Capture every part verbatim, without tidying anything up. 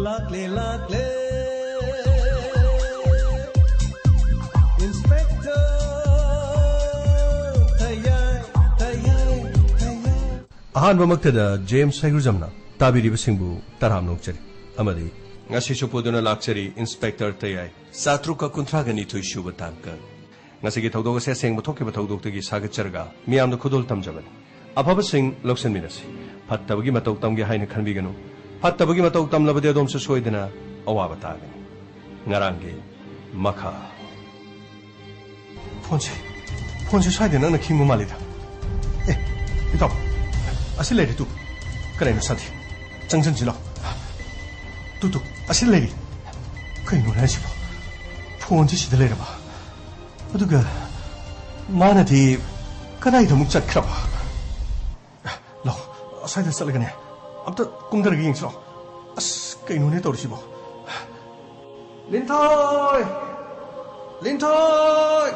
ꯂꯥꯛꯂꯦ, ꯂꯥꯛꯂꯦ, Inspector ꯊꯌꯥꯏ, ꯊꯌꯥꯏ, ꯊꯌꯥꯏ꯫ ꯑꯍꯥꯟꯕꯃꯛꯇꯗ James ꯍꯩꯒ꯭ꯔꯨꯖꯝꯅ ꯇꯥꯕꯤꯔꯤꯕꯁꯤꯡꯕꯨ ꯇꯔꯥꯝꯅ ꯑꯣꯛꯆꯔꯤ ꯑꯃꯗꯤ ꯉꯁꯤꯁꯨ ꯄꯨꯗꯨꯅ ꯂꯥꯛꯆꯔꯤ ꯏꯟꯁꯄꯦꯛꯇꯔ ꯇꯌꯥꯏ꯫ ꯆꯥꯇ꯭ꯔꯨꯛꯀ ꯀꯨꯟꯊ꯭ꯔꯥꯒ ꯅꯤꯊꯣꯏ ꯁꯨꯕ ꯇꯥꯡꯀꯛ꯫ ꯉꯁꯤꯒꯤ ꯊꯧꯗꯣꯛ ꯑꯁꯤ ꯑꯁꯦꯡꯕ ꯊꯣꯛꯈꯤꯕ ꯊꯧꯗꯣꯛꯇꯒꯤ ꯁꯥꯒꯠꯆꯔꯒ ꯃꯤꯌꯥꯝꯗ ꯈꯨꯗꯣꯜ ꯇꯝꯖꯕꯅꯤ꯫ ꯑꯐꯕꯁꯤꯡ ꯂꯧꯁꯤꯟꯃꯤꯟꯅꯁꯤ꯫ ꯐꯠꯇꯕꯒꯤ ꯃꯇꯧ ꯇꯝꯒꯦ ꯍꯥꯏꯅ ꯈꯟꯕꯤꯒꯅꯨ꯫ ꯐꯠꯇꯕꯒꯤ ꯃꯇꯧ ꯇꯝꯂꯕꯗꯤ ꯑꯗꯣꯝꯁꯨ ꯁꯣꯏꯗꯅ ꯑꯋꯥꯕ ꯇꯥꯒꯅꯤ꯫ ꯉꯔꯥꯡꯒꯤ ꯃꯈꯥ꯫ ꯐꯣꯟꯁꯦ, ꯐꯣꯟꯁꯦ ꯁ꯭ꯋꯥꯏꯗ ꯅꯪꯅ ꯈꯤꯡꯕ ꯃꯥꯜꯂꯤꯗ꯫ ꯑꯦ, ꯏꯇꯥꯎ, ꯑꯁꯤ ꯂꯩꯔꯦ ꯇꯨ꯫ ꯀꯔꯤꯅꯣ ꯁꯥꯊꯤ? ꯆꯪꯁꯤꯟꯁꯤ ꯂꯥꯎ꯫ ꯇꯨ, ꯇꯨ, ꯑꯁꯤ ꯂꯩꯔꯤ꯫ ꯀꯩꯅꯣꯅꯦ ꯍꯥꯏꯁꯤꯕꯣ? ꯐꯣꯟꯁꯦ ꯁꯤꯗ ꯂꯩꯔꯕ? ꯑꯗꯨꯒ ꯃꯥꯅꯗꯤ ꯀꯗꯥꯏꯗ ꯑꯃꯨꯛ ꯆꯠꯈ꯭ꯔꯕ? ꯂꯥꯎ, ꯑꯁ꯭ꯋꯥꯏꯗ ꯆꯠꯂꯒꯅꯦ, ꯑꯝꯇ ꯀꯨꯝꯊꯔꯒ ꯌꯦꯡꯁꯤ ꯂꯥꯎ꯫ ꯑꯁ, ꯀꯩꯅꯣꯅꯦ ꯇꯧꯔꯤꯁꯤꯕꯣ? ꯂꯤꯟꯊꯣꯏ! ꯂꯤꯟꯊꯣꯏ!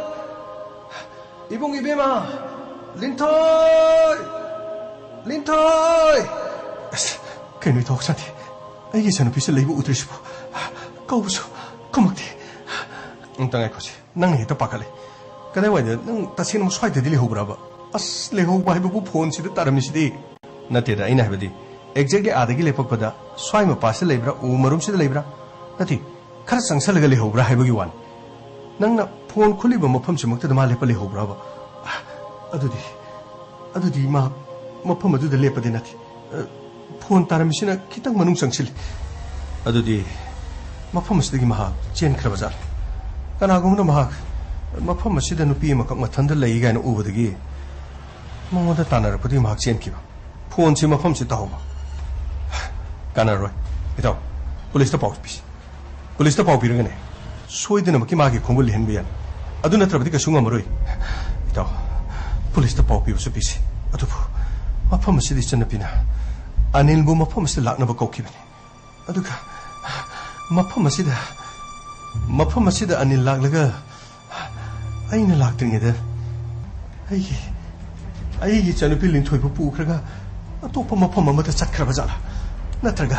ꯏꯕꯨꯡ ꯏꯕꯦꯝꯃ! ꯂꯤꯟꯊꯣꯏ! ꯂꯤꯟꯊꯣꯏ! ꯑꯁ, ꯀꯩꯅꯣ ꯏꯇꯥꯎ ꯁꯥꯟꯇꯤ? ꯑꯩꯒꯤ ꯏꯆꯥꯅꯨꯄꯤꯁꯦ ꯂꯩꯕ ꯎꯗ꯭ꯔꯤꯁꯤꯕꯣ? ꯀꯧꯕꯁꯨ ꯈꯨꯝꯃꯛꯇꯦ꯫ ꯑꯝꯇ ꯉꯥꯏꯈꯣꯁꯦ꯫ ꯅꯪꯅ ꯍꯦꯛꯇ ꯄꯥꯈꯠꯂꯦ꯫ ꯀꯗꯥꯏꯋꯥꯏꯗ? ꯅꯪ ꯇꯁꯦꯡꯅꯃꯛ ꯁ꯭ꯋꯥꯏꯗꯗꯤ ꯂꯩꯍꯧꯕ꯭ꯔꯕ? ꯑꯁ, ꯂꯩꯍꯧꯕ ꯍꯥꯏꯕꯕꯨ ꯐꯣꯟꯁꯤꯗ ꯇꯥꯔꯝꯃꯤꯁꯤꯗꯤ꯫ ꯅꯠꯇꯦꯗ, ꯑꯩꯅ ꯍꯥꯏꯕꯗꯤ exactly ꯑꯥꯗꯒꯤ ꯂꯦꯞꯄꯛꯄꯗ ꯁ꯭ꯋꯥꯏ ꯃꯄꯥꯁꯤꯗ ꯂꯩꯕ꯭ꯔꯥ, ꯎ ꯃꯔꯨꯝꯁꯤꯗ ꯂꯩꯕ꯭ꯔꯥ? ꯅꯠꯇꯦ, ꯈꯔ ꯆꯪꯁꯜꯂꯒ ꯂꯩꯍꯧꯕ꯭ꯔꯥ ꯍꯥꯏꯕꯒꯤ ꯋꯥꯅꯤ꯫ ꯅꯪꯅ ꯐꯣꯟ ꯈꯨꯜꯂꯤꯕ ꯃꯐꯝꯁꯤꯃꯛꯇꯗ ꯃꯥ ꯂꯦꯞꯄ ꯂꯩꯍꯧꯕ꯭ꯔꯕ? ꯑꯗꯨꯗꯤ, ꯑꯗꯨꯗꯤ ꯃꯥ ꯃꯐꯝ ꯑꯗꯨꯗ ꯂꯦꯞꯄꯗꯤ ꯅꯠꯇꯦ꯫ ꯑ, ꯐꯣꯟ ꯇꯥꯔꯝꯃꯤꯁꯤꯅ ꯈꯤꯇꯪ ꯃꯅꯨꯡ ꯆꯪꯁꯤꯜꯂꯤ꯫ ꯑꯗꯨꯗꯤ ꯃꯐꯝ ꯑꯁꯤꯗꯒꯤ ꯃꯍꯥꯛ ꯆꯦꯟꯈ꯭ꯔꯕ ꯖꯥꯠꯂ? ꯀꯅꯥꯒꯨꯝꯕꯅ ꯃꯍꯥꯛ ꯃꯐꯝ ꯑꯁꯤꯗ ꯅꯨꯄꯤ ꯑꯃꯈꯛ ꯃꯊꯟꯇ ꯂꯩ ꯀꯥꯏꯅ ꯎꯕꯗꯒꯤ ꯃꯉꯣꯟꯗ ꯇꯥꯟꯅꯔꯛꯄꯗꯒꯤ ꯃꯍꯥꯛ ꯆꯦꯟꯈꯤꯕ꯫ ꯐꯣꯟꯁꯤ ꯃꯐꯝꯁꯤ ꯇꯥꯍꯧꯕ꯫ ꯀꯥꯟꯅꯔꯣꯏ꯫ ꯏꯇꯥꯎ, ꯄꯨꯂꯤꯁꯇ ꯄꯥꯎ ꯄꯤꯁꯤ꯫ ꯄꯨꯂꯤꯁꯇ ꯄꯥꯎ ꯄꯤꯔꯒꯅꯦ, ꯁꯣꯏꯗꯅꯃꯛꯀꯤ ꯃꯥꯒꯤ ꯈꯣꯡꯒꯨꯜ ꯂꯤꯍꯟꯕ ꯌꯥꯅꯤ꯫ ꯑꯗꯨ ꯅꯠꯇ꯭ꯔꯕꯗꯤ ꯀꯩꯁꯨ ꯉꯝꯃꯔꯣꯏ꯫ ꯏꯇꯥꯎ, ꯄꯨꯂꯤꯁꯇ ꯄꯥꯎ ꯄꯤꯕꯁꯨ ꯄꯤꯁꯤ꯫ ꯑꯗꯨꯕꯨ ꯃꯐꯝ ꯑꯁꯤꯗ ꯏꯆꯟꯅꯨꯄꯤꯅ ꯑꯅꯤꯜꯕꯨ ꯃꯐꯝ ꯑꯁꯤꯗ ꯂꯥꯛꯅꯕ ꯀꯧꯈꯤꯕꯅꯤ꯫ ꯑꯗꯨꯒ ꯃꯐꯝ ꯑꯁꯤꯗ, ꯃꯐꯝ ꯑꯁꯤꯗ ꯑꯅꯤꯜ ꯂꯥꯛꯂꯒ ꯑꯩꯅ ꯂꯥꯛꯇ꯭ꯔꯤꯉꯩꯗ ꯑꯩꯒꯤ, ꯑꯩꯒꯤ ꯏꯆꯥꯅꯨꯄꯤ ꯂꯤꯟꯊꯣꯏꯕꯨ ꯄꯨꯈ꯭ꯔꯒ ꯑꯇꯣꯞꯄ ꯃꯐꯝ ꯑꯃꯗ ꯆꯠꯈ꯭ꯔꯕ ꯖꯥꯠꯂꯥ? ꯅꯠꯇ꯭ꯔꯒ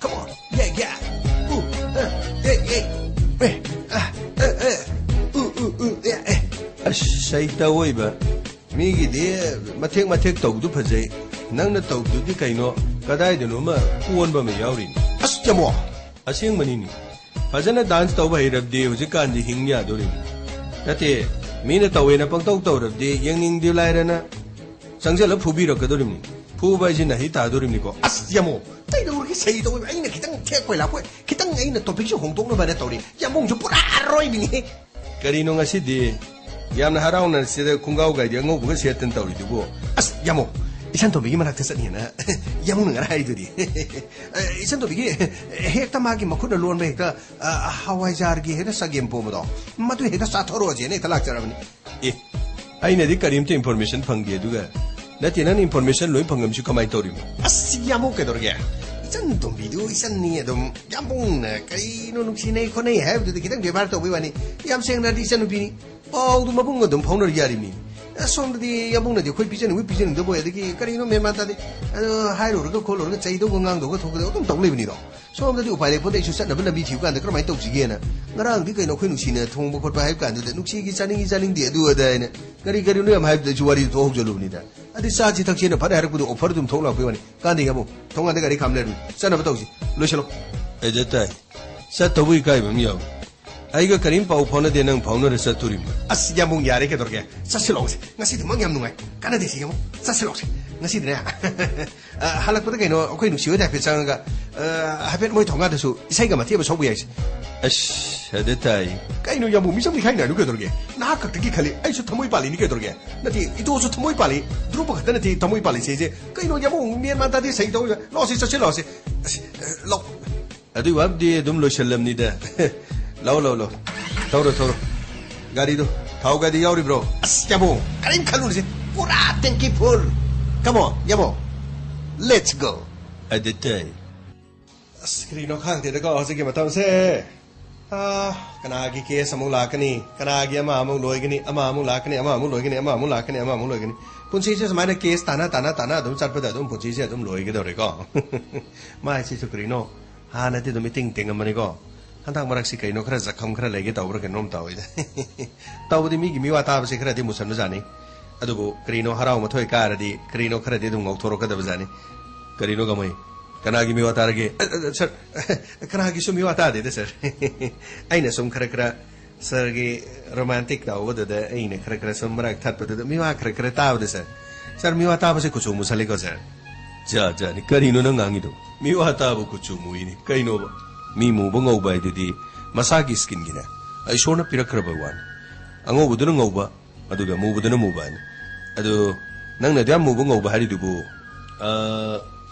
Come on. Yeah, yeah. Ooh, uh, yeah, yeah. Eh, ah, eh, eh. Ooh, ooh, ooh, yeah, eh. ꯑꯁ, ꯁꯩꯇ ꯑꯣꯏꯕ꯫ ꯃꯤꯒꯤꯗꯤ ꯃꯊꯦꯛ ꯃꯊꯦꯛ ꯇꯧꯕꯗꯨ ꯐꯖꯩ꯫ ꯅꯪꯅ ꯇꯧꯕꯗꯨꯗꯤ ꯀꯩꯅꯣ? ꯀꯗꯥꯏꯗꯅꯣꯃ ꯑꯣꯟꯕ ꯑꯃ ꯌꯥꯎꯔꯤꯅꯤ꯫ ꯑꯁ, ꯌꯥꯝꯃꯣ꯫ ꯑꯁꯦꯡꯕꯅꯤꯅꯤ꯫ ꯐꯖꯅ ꯗꯥꯟꯁ ꯇꯧꯕ ꯍꯩꯔꯕꯗꯤ ꯍꯧꯖꯤꯛꯀꯥꯟꯗꯤ ꯍꯤꯡ ꯌꯥꯗꯣꯔꯤꯅꯤ꯫ ꯅꯠꯇꯦ, ꯃꯤꯅ ꯇꯧꯋꯦꯅ ꯄꯪꯇꯧ ꯇꯧꯔꯕꯗꯤ ꯌꯦꯡꯅꯤꯡꯗꯦ ꯂꯥꯏꯔꯅ ꯆꯪꯁꯤꯜꯂ ꯐꯨꯕꯤꯔꯛꯀꯗꯣꯔꯤꯕꯅꯤ꯫ ꯐꯨꯕ ꯍꯥꯏꯁꯤ ꯅꯥꯍꯩ ꯇꯥꯗꯣꯔꯤꯕꯅꯤꯀꯣ꯫ ꯑꯁ, ꯌꯥꯝꯃꯣ, ꯀꯩꯗꯧꯔꯒꯦ ꯁꯩ ꯇꯧꯕ? ꯑꯩꯅ ꯈꯤꯇꯪ ꯊꯦꯛꯄꯩ ꯂꯥꯛꯄꯣꯏ, ꯈꯤꯇꯪ ꯑꯩꯅ ꯇꯣꯄꯤꯛꯁꯦ ꯍꯣꯡꯗꯣꯛꯅꯕꯅ ꯇꯧꯔꯤ꯫ ꯌꯥꯝꯃꯣꯡꯁꯨ ꯄꯨꯔꯥ ꯑꯔꯣꯏꯕꯤꯅꯤꯍꯦ꯫ ꯀꯔꯤꯅꯣ ꯉꯁꯤꯗꯤ ꯌꯥꯝꯅ ꯍꯔꯥꯎꯅ ꯁꯤꯗ ꯈꯣꯡꯒ꯭ꯔꯥꯎ ꯒꯥꯏꯗꯤ ꯑꯉꯧꯕꯒ ꯁꯦꯠꯇꯅ ꯇꯧꯔꯤꯗꯨꯕꯨ? ꯌꯥꯃꯣ, ꯏꯆꯟ ꯇꯣꯝꯕꯤꯒꯤ ꯃꯅꯥꯛꯇ ꯆꯠꯅꯤꯅ ꯌꯥꯃꯨꯅ ꯉꯔꯥꯡ ꯍꯥꯏꯗꯨꯗꯤ꯫ ꯑ, ꯏꯆꯟ ꯇꯣꯝꯕꯤꯒꯤ ꯍꯦꯛꯇ ꯃꯥꯒꯤ ꯃꯈꯨꯠꯅ ꯂꯣꯟꯕ ꯍꯦꯛꯇ, ꯑ, ꯍꯋꯥꯏꯖꯥꯔꯒꯤ ꯍꯦꯛꯇ ꯆꯒꯦꯝ ꯄꯣꯝꯕꯗꯣ, ꯃꯗꯨ ꯍꯦꯛꯇ ꯆꯥꯊꯣꯔꯛꯑꯣꯁꯦꯅ ꯍꯦꯛꯇ ꯂꯥꯛꯆꯔꯕꯅꯤ꯫ ꯑꯦ, ꯑꯩꯅꯗꯤ ꯀꯔꯤꯝꯇ information ꯐꯪꯗꯦ, ꯑꯗꯨꯒ ꯅꯠꯇꯦ, ꯅꯪꯅ information ꯂꯣꯏ ꯐꯪꯉꯝꯁꯤ ꯀꯃꯥꯏꯅ ꯇꯧꯔꯤꯅꯣ? ꯑꯁ, ꯌꯥꯃꯣ ꯀꯩꯗꯧꯔꯒꯦ? ꯏꯆꯟ ꯇꯣꯝꯕꯤꯗꯨ ꯏꯆꯟꯅꯤ ꯑꯗꯨꯝ꯫ ꯌꯥꯝꯕꯨꯡꯅ ꯀꯔꯤꯅꯣ ꯅꯨꯡꯁꯤꯅꯩ ꯈꯣꯠꯅꯩ ꯍꯥꯏꯕꯗꯨꯗꯤ ꯈꯤꯇꯪ ꯕꯦꯕꯥꯔ ꯇꯧꯕꯩ ꯋꯥꯅꯤ꯫ ꯌꯥꯝ ꯁꯦꯡꯅꯗꯤ ꯏꯆꯟꯅꯨꯄꯤꯅꯤ꯫ ꯄꯥꯎꯗꯨ ꯃꯕꯨꯡ ꯑꯗꯨꯝ ꯐꯥꯎꯅꯔ ꯌꯥꯔꯤꯃꯤ꯫ ꯑꯁ, ꯁꯣꯝꯗꯗꯤ ꯌꯥꯕꯨꯡꯅꯗꯤ ꯑꯩꯈꯣꯏ ꯄꯤꯖꯅꯤꯡꯕ ꯄꯤꯖꯅꯤꯡꯗꯕ ꯑꯣꯏ, ꯑꯗꯒꯤ ꯀꯔꯤꯅꯣ ꯃꯦꯟ ꯃꯥꯟ ꯇꯥꯗꯦ꯫ ꯑꯗꯣ ꯍꯥꯏꯔꯨꯔꯒ ꯈꯣꯠꯂꯨꯔꯒ ꯆꯩꯗꯧꯕ ꯉꯥꯡꯗꯧꯕ ꯊꯣꯛꯄꯗ ꯑꯗꯨꯝ ꯇꯧ ꯂꯩꯕꯅꯤꯗꯣ꯫ ꯁꯣꯝꯗꯗꯤ ꯎꯄꯥꯏ ꯂꯩꯄꯣꯠꯇꯦ, ꯑꯩꯁꯨ ꯆꯠꯅꯕ ꯂꯝꯕꯤ ꯊꯤꯕ ꯀꯥꯟꯗ ꯀꯔꯝꯍꯥꯏꯅ ꯇꯧꯁꯤꯒꯦꯅ꯫ ꯉꯔꯥꯡꯗꯤ ꯀꯩꯅꯣ ꯑꯩꯈꯣꯏ ꯅꯨꯡꯁꯤꯅ ꯊꯣꯡꯕ ꯈꯣꯠꯄ ꯍꯥꯏꯕ ꯀꯥꯟꯗꯨꯗ ꯅꯨꯡꯁꯤꯒꯤ ꯆꯥꯅꯤꯡꯉꯤ ꯆꯥꯅꯤꯡꯗꯦ ꯑꯗꯨ ꯑꯗꯥ ꯍꯥꯏꯅ ꯀꯔꯤ ꯀꯔꯤꯅꯣ ꯌꯥꯝ ꯍꯥꯏꯕꯗ ꯑꯩꯁꯨ ꯋꯥꯔꯤꯗꯨ ꯊꯣꯛꯍꯧꯖꯜꯂꯨꯕꯅꯤꯗ꯫ ꯑꯗꯩ ꯆꯥꯁꯤ ꯊꯛꯁꯤꯅ ꯐꯅ ꯍꯥꯏꯔꯛꯄꯗꯣ offer ꯑꯗꯨꯝ ꯊꯣꯛ ꯂꯥꯛꯄꯩ ꯋꯥꯅꯤ꯫ ꯀꯥꯟꯗꯦ ꯌꯥꯕꯨꯡ, ꯊꯣꯡꯒꯥꯟꯗ ꯒꯥꯔꯤ ꯈꯥꯝ ꯂꯩꯔꯝꯃꯤ꯫ ꯆꯠꯅꯕ ꯇꯧꯁꯤ꯫ ꯂꯣꯏꯁꯤꯜꯂꯣ꯫ ꯑꯩꯗ ꯇꯥꯏ꯫ ꯆꯠꯇꯧꯕ ꯏꯀꯥꯏꯕ ꯑꯃ ꯌꯥꯎꯏ꯫ ꯑꯩꯒ ꯀꯔꯤꯝ ꯄꯥꯎ ꯐꯥꯎꯅꯗꯦ, ꯅꯪ ꯐꯥꯎꯅꯔ ꯆꯠꯇꯣꯔꯤꯕ꯫ ꯑꯁ, ꯌꯥꯕꯨꯡ, ꯌꯥꯔꯦ, ꯀꯩꯗꯧꯔꯒꯦ? ꯆꯠꯁꯤꯜꯂꯛꯑꯣꯁꯦ꯫ ꯉꯁꯤꯗꯤ ꯃꯪ ꯌꯥꯝ ꯅꯨꯡꯉꯥꯏ꯫ ꯀꯥꯟꯅꯗꯦ ꯁꯤ ꯌꯥꯕꯨꯡ꯫ ꯆꯠꯁꯤꯜꯂꯛꯑꯣꯁꯦ꯫ ꯉꯁꯤꯗꯤꯅꯦ꯫ ꯑ, ꯍꯜꯂꯛꯄꯗ ꯀꯩꯅꯣ, ꯑꯩꯈꯣꯏ ꯅꯨꯡꯁꯤ ꯍꯣꯏꯗ ꯍꯥꯏꯐꯦꯠ ꯆꯪꯉꯒ, ꯑ, ꯍꯥꯏꯐꯦꯠ ꯃꯣꯏ ꯊꯣꯡꯒꯥꯟꯗꯁꯨ ꯏꯁꯩꯒ ꯃꯇꯦꯛ ꯑꯃ ꯁꯛꯎ ꯌꯥꯏꯁꯦ꯫ ꯑꯁ, ꯑꯗ ꯇꯥꯏ꯫ ꯀꯩꯅꯣ ꯌꯥꯕꯨꯡ, ꯃꯤꯆꯝ ꯃꯤꯈꯥꯏ ꯅꯥꯏꯅꯨ ꯀꯩꯗꯧꯔꯒꯦ? ꯅꯍꯥꯛ ꯈꯛꯇꯒꯤ ꯈꯜꯂꯤ꯫ ꯑꯩꯁꯨ ꯊꯃꯣꯏ ꯄꯥꯜꯂꯤꯅꯤ ꯀꯩꯗꯧꯔꯒꯦ? ꯅꯠꯇꯦ, ꯏꯇꯣꯁꯨ ꯊꯃꯣꯏ ꯄꯥꯜꯂꯤ꯫ ꯙ꯭ꯔꯨꯕ ꯈꯛꯇ ꯅꯠꯇꯦ ꯊꯃꯣꯏ ꯄꯥꯜꯂꯤꯁꯦ꯫ ꯀꯩꯅꯣ ꯌꯥꯕꯨꯡ, ꯃꯦꯟ ꯃꯥꯟ ꯇꯥꯗꯦ ꯁꯩ ꯇꯧꯔꯒ꯫ ꯂꯥꯛꯑꯣꯁꯦ, ꯆꯠꯁꯤꯜꯂꯛꯑꯣꯁꯦ꯫ ꯑꯁ, ꯑ, ꯂꯥꯛꯑꯣ꯫ ꯑꯗꯨꯏ ꯋꯥꯕꯨꯗꯤ ꯑꯗꯨꯝ ꯂꯣꯏꯁꯜꯂꯝꯅꯤꯗ꯫ ꯂꯥꯛꯑꯣ, ꯂꯥꯛꯑꯣ, ꯂꯥꯛꯑꯣ꯫ ꯊꯧꯔꯣ, ꯊꯧꯔꯣ꯫ ꯒꯥꯔꯤꯗꯣ, ꯊꯥꯎ ꯒꯥꯔꯤ ꯌꯥꯎꯔꯤꯕ꯭ꯔꯣ? ꯑꯁ, ꯌꯥꯕꯨꯡ, ꯀꯔꯤꯝ ꯈꯜꯂꯨꯅꯨꯁꯦ꯫ ꯄꯨꯔꯥ tank full꯫ Come on, ꯌꯥꯕꯨꯡ꯫ Let's go꯫ ꯑꯗꯨ ꯇꯥꯏ꯫ ꯑꯁ, ꯀꯔꯤꯅꯣ ꯈꯪꯗꯦꯗꯀꯣ ꯍꯧꯖꯤꯛꯀꯤ ꯃꯇꯝꯁꯦ꯫ ꯑꯥ, ꯀꯅꯥꯒꯤ case ꯑꯃꯨꯛ ꯂꯥꯛꯀꯅꯤ, ꯀꯅꯥꯒꯤ ꯑꯃ ꯑꯃꯨꯛ ꯂꯣꯏꯒꯅꯤ, ꯑꯃ ꯑꯃꯨꯛ ꯂꯥꯛꯀꯅꯤ, ꯑꯃ ꯑꯃꯨꯛ ꯂꯣꯏꯒꯅꯤ, ꯑꯃ ꯑꯃꯨꯛ ꯂꯥꯛꯀꯅꯤ, ꯑꯃ ꯑꯃꯨꯛ ꯂꯣꯏꯒꯅꯤ꯫ ꯄꯨꯟꯁꯤꯁꯦ ꯁꯨꯃꯥꯏꯅ case ꯇꯥꯅ, ꯇꯥꯅ, ꯇꯥꯅ ꯑꯗꯨꯝ ꯆꯠꯄꯗ ꯑꯗꯨꯝ ꯄꯨꯟꯁꯤꯁꯦ ꯑꯗꯨꯝ ꯂꯣꯏꯒꯗꯧꯔꯦꯀꯣ꯫ ꯃꯥꯏꯁꯤꯁꯨ ꯀꯔꯤꯅꯣ? ꯍꯥꯟꯅꯗꯤ ꯑꯗꯨꯝ ꯏꯇꯤꯡ ꯇꯤꯡꯉꯝꯕꯅꯤꯀꯣ꯫ ꯍꯟꯗꯛ ꯃꯔꯛꯁꯤ ꯀꯩꯅꯣ ꯈꯔ ꯖꯈꯝ ꯈꯔ ꯂꯩꯒꯦ ꯇꯧꯕ꯭ꯔꯥ ꯀꯩꯅꯣꯝ ꯇꯧꯋꯤꯗ꯫ ꯇꯧꯕꯗꯤ ꯃꯤꯒꯤ ꯃꯤꯋꯥ ꯇꯥꯕꯁꯤ ꯈꯔꯗꯤ ꯃꯨꯁꯟꯕꯖꯥꯠꯅꯤ꯫ ꯑꯗꯨꯕꯨ ꯀꯔꯤꯅꯣ ꯍꯔꯥꯎ ꯃꯊꯣꯏ ꯀꯥꯔꯗꯤ ꯀꯔꯤꯅꯣ ꯈꯔꯗꯤ ꯑꯗꯨꯝ ꯉꯧꯊꯣꯔꯛꯀꯗꯕꯖꯥꯠꯅꯤ꯫ ꯀꯔꯤꯅꯣ ꯀꯃꯩ? ꯀꯅꯥꯒꯤ ꯃꯤꯋꯥ ꯇꯥꯔꯒꯦ? ꯑ, ꯑ, sir, ꯀꯅꯥꯒꯤꯁꯨ ꯃꯤꯋꯥ ꯇꯥꯗꯦꯗ, sir꯫ ꯑꯩꯅ ꯁꯨꯝ ꯈꯔ ꯈꯔ sirꯒꯤ romantic ꯇꯧꯕꯗꯨꯗ ꯑꯩꯅ ꯈꯔ ꯈꯔ ꯁꯨꯝ ꯃꯔꯛ ꯊꯠꯄꯗꯨꯗ ꯃꯤꯋꯥ ꯈꯔ ꯈꯔ ꯇꯥꯕꯗ, sir꯫ Sir, ꯃꯤꯋꯥ ꯇꯥꯕꯁꯦ ꯀꯨꯆꯨ ꯃꯨꯁꯜꯂꯤꯀꯣ, sir꯫ ꯖꯥꯠ ꯖꯥꯠꯅꯤ꯫ ꯀꯔꯤꯅꯣ ꯅꯪ ꯉꯥꯡꯉꯤꯗꯣ? ꯃꯤꯋꯥ ꯇꯥꯕ ꯀꯨꯆꯨ ꯃꯨꯏꯅꯤ꯫ ꯀꯩꯅꯣꯕ? ꯃꯤ ꯃꯨꯕ ꯉꯧꯕ ꯍꯥꯏꯗꯨꯗꯤ ꯃꯁꯥꯒꯤ skinꯒꯤꯅꯦ꯫ ꯏꯁꯣꯔꯅ ꯄꯤꯔꯛꯈ꯭ꯔꯕ ꯋꯥꯅꯤ꯫ ꯑꯉꯧꯕꯗꯨꯅ ꯉꯧꯕ, ꯑꯗꯨꯒ ꯃꯨꯕꯗꯨꯅ ꯃꯨꯕ ꯍꯥꯏꯅꯤ꯫ ꯑꯗꯨ ꯅꯪꯅ ꯑꯗꯨꯌꯥꯝ ꯃꯨꯕ ꯉꯧꯕ ꯍꯥꯏꯔꯤꯗꯨꯕꯨ, ꯑ,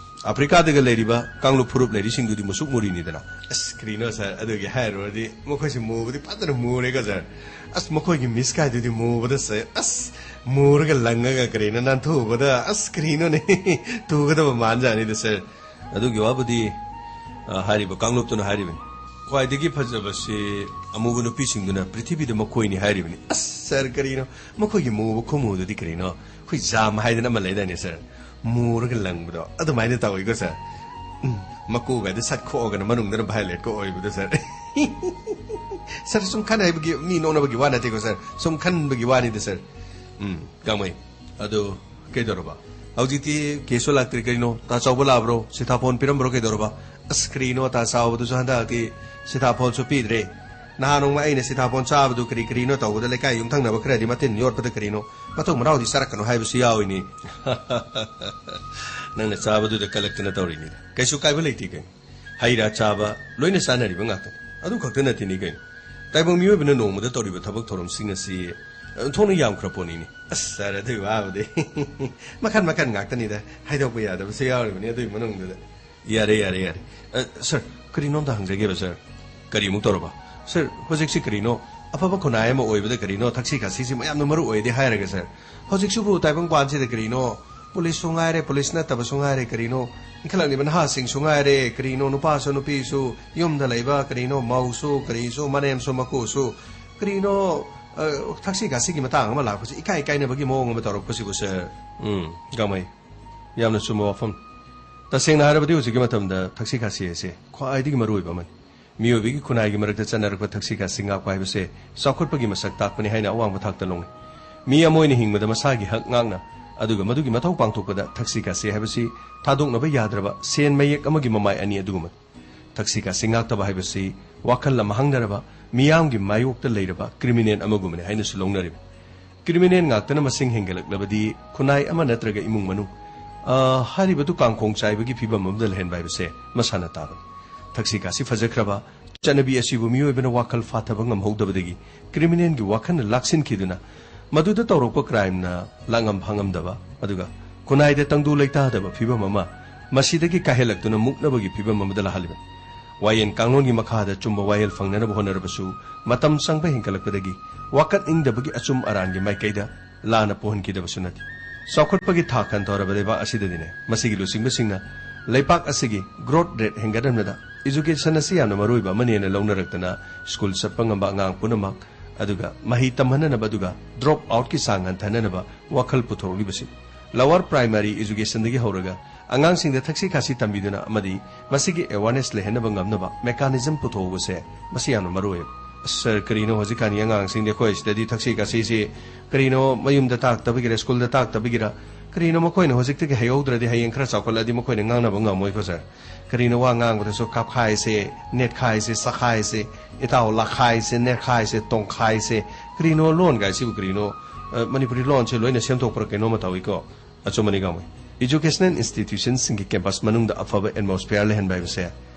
ꯑꯐ꯭ꯔꯤꯀꯥꯗꯒ ꯂꯩꯔꯤꯕ ꯀꯥꯡꯂꯨꯞ ꯐꯨꯔꯨꯞ ꯂꯩꯔꯤꯁꯤꯡꯗꯨꯗꯤ ꯃꯨꯁꯨꯛ ꯃꯨꯔꯤꯅꯤꯗꯅ꯫ ꯑꯁ, ꯀꯔꯤꯅꯣ ꯁꯥꯔ, ꯑꯗꯨꯒꯤ ꯍꯥꯏꯔꯨꯔꯗꯤ ꯃꯈꯣꯏꯁꯦ ꯃꯨꯕꯗꯤ ꯐꯖꯅ ꯃꯨꯔꯦꯀꯣ ꯁꯥꯔ꯫ ꯑꯁ, ꯃꯈꯣꯏꯒꯤ ꯃꯤꯁ ꯀꯥꯏꯗꯨꯗꯤ ꯃꯨꯕꯗ ꯁꯥꯔ, ꯑꯁ, ꯃꯨꯔꯒ ꯂꯪꯉꯒ ꯀꯔꯤꯅꯣ ꯅꯥꯟꯊꯣꯛꯎꯕꯗ, ꯑꯁ, ꯀꯔꯤꯅꯣꯅꯦ, ꯇꯨꯒꯗꯕ ꯃꯥꯟꯖꯥꯠꯅꯤꯗ ꯁꯥꯔ꯫ ꯑꯗꯨꯒꯤ ꯋꯥꯕꯨꯗꯤ, ꯑ, ꯍꯥꯏꯔꯤꯕ ꯀꯥꯡꯂꯨꯞꯇꯨꯅ ꯍꯥꯏꯔꯤꯕꯅꯤ꯫ ꯈ꯭ꯋꯥꯏꯗꯒꯤ ꯐꯖꯕꯁꯤ ꯑꯃꯨꯕ ꯅꯨꯄꯤꯁꯤꯡꯗꯨꯅ ꯄ꯭ꯔꯤꯊꯤꯕꯤꯗ ꯃꯈꯣꯏꯅꯤ ꯍꯥꯏꯔꯤꯕꯅꯤ꯫ ꯑꯁ ꯁꯥꯔ, ꯀꯔꯤꯅꯣ? ꯃꯈꯣꯏꯒꯤ ꯃꯨꯕ ꯈꯨꯃꯨꯗꯨꯗꯤ ꯀꯔꯤꯅꯣ? ꯑꯩꯈꯣꯏ ꯖꯥꯝ ꯍꯥꯏꯗꯅ ꯑꯃ ꯂꯩꯗꯥꯏꯅꯦ ꯁꯥꯔ? ꯃꯨꯔꯒ ꯂꯪꯕꯗꯣ ꯑꯗꯨꯃꯥꯏꯅ ꯇꯧꯋꯤꯀꯣ ꯁꯥꯔ꯫ ꯎꯝ, ꯃꯀꯨꯒꯗꯤ ꯁꯠ ꯈꯣꯛꯑꯒꯅ ꯃꯅꯨꯡꯗꯅ ꯚꯥꯏꯂꯦꯠꯀ ꯑꯣꯏꯕꯗꯣ ꯁꯥꯔ꯫ ꯁꯥꯔ, ꯁꯨꯝ ꯈꯟ ꯍꯥꯏꯕꯒꯤ, ꯃꯤ ꯅꯣꯛꯅꯕꯒꯤ ꯋꯥ ꯅꯠꯇꯦꯀꯣ ꯁꯥꯔ, ꯁꯨꯝ ꯈꯟꯕꯒꯤ ꯋꯥꯅꯤꯗ ꯁꯥꯔ꯫ ꯎꯝ, ꯀꯥꯡꯃꯩ꯫ ꯑꯗꯨ ꯀꯩꯗꯧꯔꯕ? ꯍꯧꯖꯤꯛꯇꯤ ꯀꯦꯁꯁꯨ ꯂꯥꯛꯇ꯭ꯔꯦ ꯀꯩꯅꯣ? ꯇꯥ ꯆꯥꯎꯕ ꯂꯥꯛꯑꯕ꯭ꯔꯣ? ꯁꯤꯇꯥꯐꯣꯟ ꯄꯤꯔꯝꯕ꯭ꯔꯣ ꯀꯩꯗꯧꯔꯕ? ꯑꯁ, ꯀꯔꯤꯅꯣ ꯇꯥ ꯆꯥꯎꯕꯗꯨꯁꯨ ꯍꯟꯗꯛꯇꯤ ꯁꯤꯇꯥꯐꯣꯟꯁꯨ ꯄꯤꯗ꯭ꯔꯦ꯫ ꯅꯍꯥꯟ ꯅꯣꯡꯃ ꯑꯩꯅ ꯁꯤꯇꯥꯐꯣꯟ ꯆꯥꯕꯗꯨ ꯀꯔꯤ ꯀꯔꯤꯅꯣ ꯇꯧꯕꯗ ꯂꯩꯀꯥꯏ ꯌꯨꯝꯊꯪꯅꯕ ꯈꯔꯗꯤ ꯃꯇꯤꯟ ꯌꯣꯠꯄꯗ ꯀꯔꯤꯅꯣ ꯃꯊꯣꯡ ꯃꯅꯥꯎꯗꯤ ꯆꯥꯔꯛꯀꯅꯨ ꯍꯥꯏꯕꯁꯨ ꯌꯥꯎꯏꯅꯤ꯫ ꯅꯪꯅ ꯆꯥꯕꯗꯨꯗ ꯀꯜꯂꯛꯇꯅ ꯇꯧꯔꯤꯅꯤꯗ꯫ ꯀꯩꯁꯨ ꯀꯥꯏꯕ ꯂꯩꯇꯦ ꯀꯩꯅꯣ꯫ ꯍꯩ ꯔꯥ ꯆꯥꯕ ꯂꯣꯏꯅ ꯆꯥꯅꯔꯤꯕ ꯉꯥꯛꯇꯅꯤ꯫ ꯑꯗꯨ ꯈꯛꯇ ꯅꯠꯇꯦꯅꯤ ꯀꯩꯅꯣ꯫ ꯇꯥꯏꯕꯪ ꯃꯤꯑꯣꯏꯕꯅ ꯅꯣꯡꯃꯗ ꯇꯧꯔꯤꯕ ꯊꯕꯛ ꯊꯧꯔꯝꯁꯤꯡ ꯑꯁꯤ ꯑꯣꯟꯊꯣꯛꯅ ꯌꯥꯝꯈ꯭ꯔ ꯄꯣꯠꯅꯤꯅꯦ꯫ ꯑꯁ ꯁꯥꯔ, ꯑꯗꯨꯒꯤ ꯋꯥꯕꯨꯗꯤ ꯃꯈꯟ ꯃꯈꯟ ꯉꯥꯛꯇꯅꯤꯗ꯫ ꯍꯥꯏꯗꯣꯛꯄ ꯌꯥꯗꯕꯁꯨ ꯌꯥꯎꯔꯤꯕꯅꯤ ꯑꯗꯨꯒꯤ ꯃꯅꯨꯡꯗꯨꯗ꯫ ꯌꯥꯔꯦ, ꯌꯥꯔꯦ, ꯌꯥꯔꯦ꯫ ꯑ, ꯁꯥꯔ, ꯀꯔꯤꯅꯣꯝꯇ ꯍꯪꯖꯒꯦꯕ ꯁꯥꯔ꯫ ꯀꯔꯤꯃꯨꯛ ꯇꯧꯔꯕ? ꯁꯥꯔ, ꯍꯧꯖꯤꯛꯁꯤ ꯀꯔꯤꯅꯣ ꯑꯐꯕ ꯈꯨꯟꯅꯥꯏ ꯑꯃ ꯑꯣꯏꯕꯗ ꯀꯔꯤꯅꯣ ꯊꯛꯁꯤ ꯈꯥꯁꯤꯁꯤ ꯃꯌꯥꯝꯅ ꯃꯔꯨ ꯑꯣꯏꯗꯦ ꯍꯥꯏꯔꯒ ꯁꯥꯔ, ꯍꯧꯖꯤꯛꯁꯤꯕꯨ ꯇꯥꯏꯕꯪꯄꯥꯟꯁꯤꯗ ꯀꯔꯤꯅꯣ ꯄꯨꯂꯤꯁꯁꯨ ꯉꯥꯏꯔꯦ, ꯄꯨꯂꯤꯁ ꯅꯠꯇꯕꯁꯨ ꯉꯥꯏꯔꯦ, ꯀꯔꯤꯅꯣ ꯏꯟꯈꯠꯂꯛꯂꯤꯕ ꯅꯍꯥꯁꯤꯡꯁꯨ ꯉꯥꯏꯔꯦ, ꯀꯔꯤꯅꯣ ꯅꯨꯄꯥꯁꯨ ꯅꯨꯄꯤꯁꯨ, ꯌꯨꯝꯗ ꯂꯩꯕ ꯀꯔꯤꯅꯣ ꯃꯧꯁꯨ ꯀꯔꯤꯁꯨ ꯃꯅꯦꯝꯁꯨ ꯃꯀꯨꯁꯨ, ꯀꯔꯤꯅꯣ, ꯑ, ꯊꯛꯁꯤ ꯈꯥꯁꯤꯒꯤ ꯃꯇꯥꯡ ꯑꯃ ꯂꯥꯛꯄꯁꯤ ꯏꯀꯥꯏ ꯏꯀꯥꯏꯅꯕꯒꯤ ꯃꯑꯣꯡ ꯑꯃ ꯇꯧꯔꯛꯄꯁꯤꯕꯨ ꯁꯥꯔ꯫ ꯎꯝ, ꯒꯥꯡꯃꯩ, ꯌꯥꯝꯅ ꯆꯨꯝꯕ ꯋꯥꯐꯝ꯫ ꯇꯁꯦꯡꯅ ꯍꯥꯏꯔꯕꯗꯤ ꯍꯧꯖꯤꯛꯀꯤ ꯃꯇꯝꯗ ꯊꯛꯁꯤ ꯈꯥꯁꯤ ꯑꯁꯦ ꯈ꯭ꯋꯥꯏꯗꯒꯤ ꯃꯔꯨꯑꯣꯏꯕ ꯑꯃꯅꯤ꯫ ꯃꯤꯑꯣꯏꯕꯒꯤ ꯈꯨꯟꯅꯥꯏꯒꯤ ꯃꯔꯛꯇ ꯆꯠꯅꯔꯛꯄ ꯊꯛꯁꯤ ꯈꯥꯁꯤ ꯉꯥꯛꯄ ꯍꯥꯏꯕꯁꯦ ꯆꯥꯎꯈꯠꯄꯒꯤ ꯃꯁꯛ ꯇꯥꯛꯄꯅꯤ ꯍꯥꯏꯅ ꯑꯋꯥꯡꯕ ꯊꯥꯛꯇ ꯂꯧꯅꯩ꯫ ꯃꯤ ꯑꯃ ꯑꯣꯏꯅ ꯍꯤꯡꯕꯗ ꯃꯁꯥꯒꯤ ꯍꯛ ꯉꯥꯛꯅ, ꯑꯗꯨꯒ ꯃꯗꯨꯒꯤ ꯃꯊꯧ ꯄꯥꯡꯊꯣꯛꯄꯗ ꯊꯛꯁꯤ ꯈꯥꯁꯤ ꯍꯥꯏꯕꯁꯤ ꯊꯥꯗꯣꯛꯅꯕ ꯌꯥꯗ꯭ꯔꯕ ꯁꯦꯟ ꯃꯌꯦꯛ ꯑꯃꯒꯤ ꯃꯃꯥꯏ ꯑꯅꯤ ꯑꯗꯨꯒꯨꯝꯕꯅꯤ꯫ ꯊꯛꯁꯤ ꯈꯥꯁꯤ ꯉꯥꯛꯇꯕ ꯍꯥꯏꯕꯁꯤ ꯋꯥꯈꯜ ꯂꯝꯍꯥꯡꯅꯔꯕ, ꯃꯤꯌꯥꯝꯒꯤ ꯃꯥꯌꯣꯛꯇ ꯂꯩꯔꯕ ꯀ꯭ꯔꯤꯃꯤꯅꯦꯜ ꯑꯃꯒꯨꯝꯕꯅꯤ ꯍꯥꯏꯅꯁꯨ ꯂꯧꯅꯔꯤꯕ꯫ ꯀ꯭ꯔꯤꯃꯤꯅꯦꯜ ꯉꯥꯛꯇꯅ ꯃꯁꯤꯡ ꯍꯦꯟꯒꯠꯂꯛꯂꯕꯗꯤ ꯈꯨꯟꯅꯥꯏ ꯑꯃ ꯅꯠꯇ꯭ꯔꯒ ꯏꯃꯨꯡ ꯃꯅꯨꯡ, ꯑ, ꯍꯥꯏꯔꯤꯕꯗꯨ ꯀꯥꯡꯈꯣꯡ ꯆꯥꯏꯕꯒꯤ ꯐꯤꯕꯝ ꯑꯃꯗ ꯂꯩꯍꯟꯕ ꯍꯥꯏꯕꯁꯦ ꯃꯁꯥꯅ ꯇꯥꯕꯅꯤ꯫ ꯊꯛꯁꯤ ꯈꯥꯁꯤ ꯐꯖꯈ꯭ꯔꯕ ꯆꯠꯅꯕꯤ ꯑꯁꯤꯕꯨ ꯃꯤꯑꯣꯏꯕꯅ ꯋꯥꯈꯜ ꯐꯥꯊꯕ ꯉꯝꯍꯧꯗꯕꯗꯒꯤ ꯀ꯭ꯔꯤꯃꯤꯅꯦꯜꯒꯤ ꯋꯥꯈꯜꯅ ꯂꯥꯛꯁꯤꯟꯈꯤꯗꯨꯅ ꯃꯗꯨꯗ ꯇꯧꯔꯛꯄ crimeꯅ ꯂꯥꯛꯉꯝ ꯐꯥꯉꯝꯗꯕ, ꯑꯗꯨꯒ ꯈꯨꯟꯅꯥꯏꯗ ꯇꯪꯗꯨ ꯂꯩꯇꯥꯗꯕ ꯐꯤꯕꯝ ꯑꯃ ꯃꯁꯤꯗꯒꯤ ꯀꯥꯏꯍꯜꯂꯛꯇꯨꯅ ꯃꯨꯛꯅꯕꯒꯤ ꯐꯤꯕꯝ ꯑꯃꯗ ꯂꯥꯛꯍꯜꯂꯤꯕꯅꯤ꯫ ꯋꯥꯌꯦꯟ ꯀꯥꯡꯂꯣꯟꯒꯤ ꯃꯈꯥꯗ ꯆꯨꯝꯕ ꯋꯥꯌꯦꯜ ꯐꯪꯅꯅꯕ ꯍꯣꯠꯅꯔꯕꯁꯨ, ꯃꯇꯝ ꯆꯪꯕ ꯍꯦꯟꯒꯠꯂꯛꯄꯗꯒꯤ ꯋꯥꯀꯠꯅꯤꯡꯗꯕꯒꯤ ꯑꯆꯨꯝ ꯑꯔꯥꯟꯒꯤ ꯃꯥꯏꯀꯩꯗ ꯂꯥꯟꯅ ꯄꯨꯍꯟꯈꯤꯗꯕꯁꯨ ꯅꯠꯇꯦ꯫ ꯆꯥꯎꯈꯠꯄꯒꯤ ꯊꯥꯛ ꯍꯟꯊꯔꯕ ꯂꯩꯕꯥꯛ ꯑꯁꯤꯗꯗꯤꯅꯦ, ꯃꯁꯤꯒꯤ ꯂꯨꯆꯤꯡꯕꯁꯤꯡꯅ ꯂꯩꯄꯥꯛ ꯑꯁꯤꯒꯤ growth rate ꯍꯦꯟꯒꯠꯍꯟꯕꯗ education ꯑꯁꯤ ꯌꯥꯝꯅ ꯃꯔꯨꯑꯣꯏꯕ ꯑꯃꯅꯦꯅ ꯂꯧꯅꯔꯛꯇꯅ, ꯁ꯭ꯀꯨꯜ ꯆꯠꯄ ꯉꯝꯕ ꯑꯉꯥꯡ ꯄꯨꯝꯅꯃꯛ, ꯑꯗꯨꯒ ꯃꯍꯩ ꯇꯝꯍꯟꯅꯅꯕ, ꯑꯗꯨꯒ drop outꯀꯤ ꯆꯥꯡ ꯍꯟꯊꯅꯅꯕ ꯋꯥꯈꯜ ꯄꯨꯊꯣꯔꯛꯂꯤꯕꯁꯤ꯫ Lower primary educationꯗꯒꯤ ꯍꯧꯔꯒ ꯑꯉꯥꯡꯁꯤꯡꯗ ꯊꯛꯁꯤ ꯈꯥꯁꯤ ꯇꯝꯕꯤꯗꯨꯅ ꯑꯃꯗꯤ ꯃꯁꯤꯒꯤ awareness ꯂꯩꯍꯟꯅꯕ ꯉꯝꯅꯕ mechanism ꯄꯨꯊꯣꯛꯍꯧꯕꯁꯦ, ꯃꯁꯤ ꯌꯥꯝꯅ ꯃꯔꯨ ꯑꯣꯏ꯫ ꯑꯁ, ꯁꯥꯔ, ꯀꯔꯤꯅꯣ ꯍꯧꯖꯤꯛꯀꯥꯟꯒꯤ ꯑꯉꯥꯡꯁꯤꯡꯗꯤ ꯑꯩꯈꯣꯏ ꯁꯤꯗꯗꯤ ꯊꯛꯁꯤ ꯈꯥꯁꯤꯁꯤ ꯀꯔꯤꯅꯣ ꯃꯌꯨꯝꯗ ꯇꯥꯛꯇꯕꯒꯤꯔ, ꯁ꯭ꯀꯨꯜꯗ ꯇꯥꯛꯇꯕꯒꯤꯔ, ꯀꯔꯤꯅꯣ ꯃꯈꯣꯏꯅ ꯍꯧꯖꯤꯛꯇꯒꯤ ꯍꯩꯍꯧꯗ꯭ꯔꯗꯤ ꯍꯌꯦꯡ ꯈꯔ ꯆꯥꯎꯈꯠꯂꯗꯤ ꯃꯈꯣꯏꯅ ꯉꯥꯡꯅꯕ ꯉꯝꯃꯣꯏꯀꯣ, ꯁꯥꯔ? ꯀꯔꯤꯅꯣ ꯋꯥ ꯉꯥꯡꯕꯗꯁꯨ ꯀꯥꯞꯈꯥꯏꯁꯦ, ꯅꯦꯠꯈꯥꯏꯁꯦ, ꯆꯈꯥꯏꯁꯦ, ꯏꯇꯥꯎ ꯂꯥꯈꯥꯏꯁꯦ, ꯅꯦꯠꯈꯥꯏꯁꯦ, ꯇꯣꯡꯈꯥꯏꯁꯦ, ꯀꯔꯤꯅꯣ ꯂꯣꯟ ꯀꯥꯏꯁꯤꯕꯨ ꯀꯔꯤꯅꯣ? ꯑ, ꯃꯅꯤꯄꯨꯔꯤ ꯂꯣꯟꯁꯦ ꯂꯣꯏꯅ ꯁꯦꯝꯗꯣꯛꯄ꯭ꯔꯥ ꯀꯩꯅꯣꯝꯃ ꯇꯧꯏꯀꯣ꯫ ꯑꯆꯨꯝꯕꯅꯤ ꯒꯥꯡꯃꯩ꯫ Educational institutionꯁꯤꯡꯒꯤ campus ꯃꯅꯨꯡꯗ ꯑꯐꯕ atmosphere ꯂꯩꯍꯟꯕ ꯍꯥꯏꯕꯁꯦ,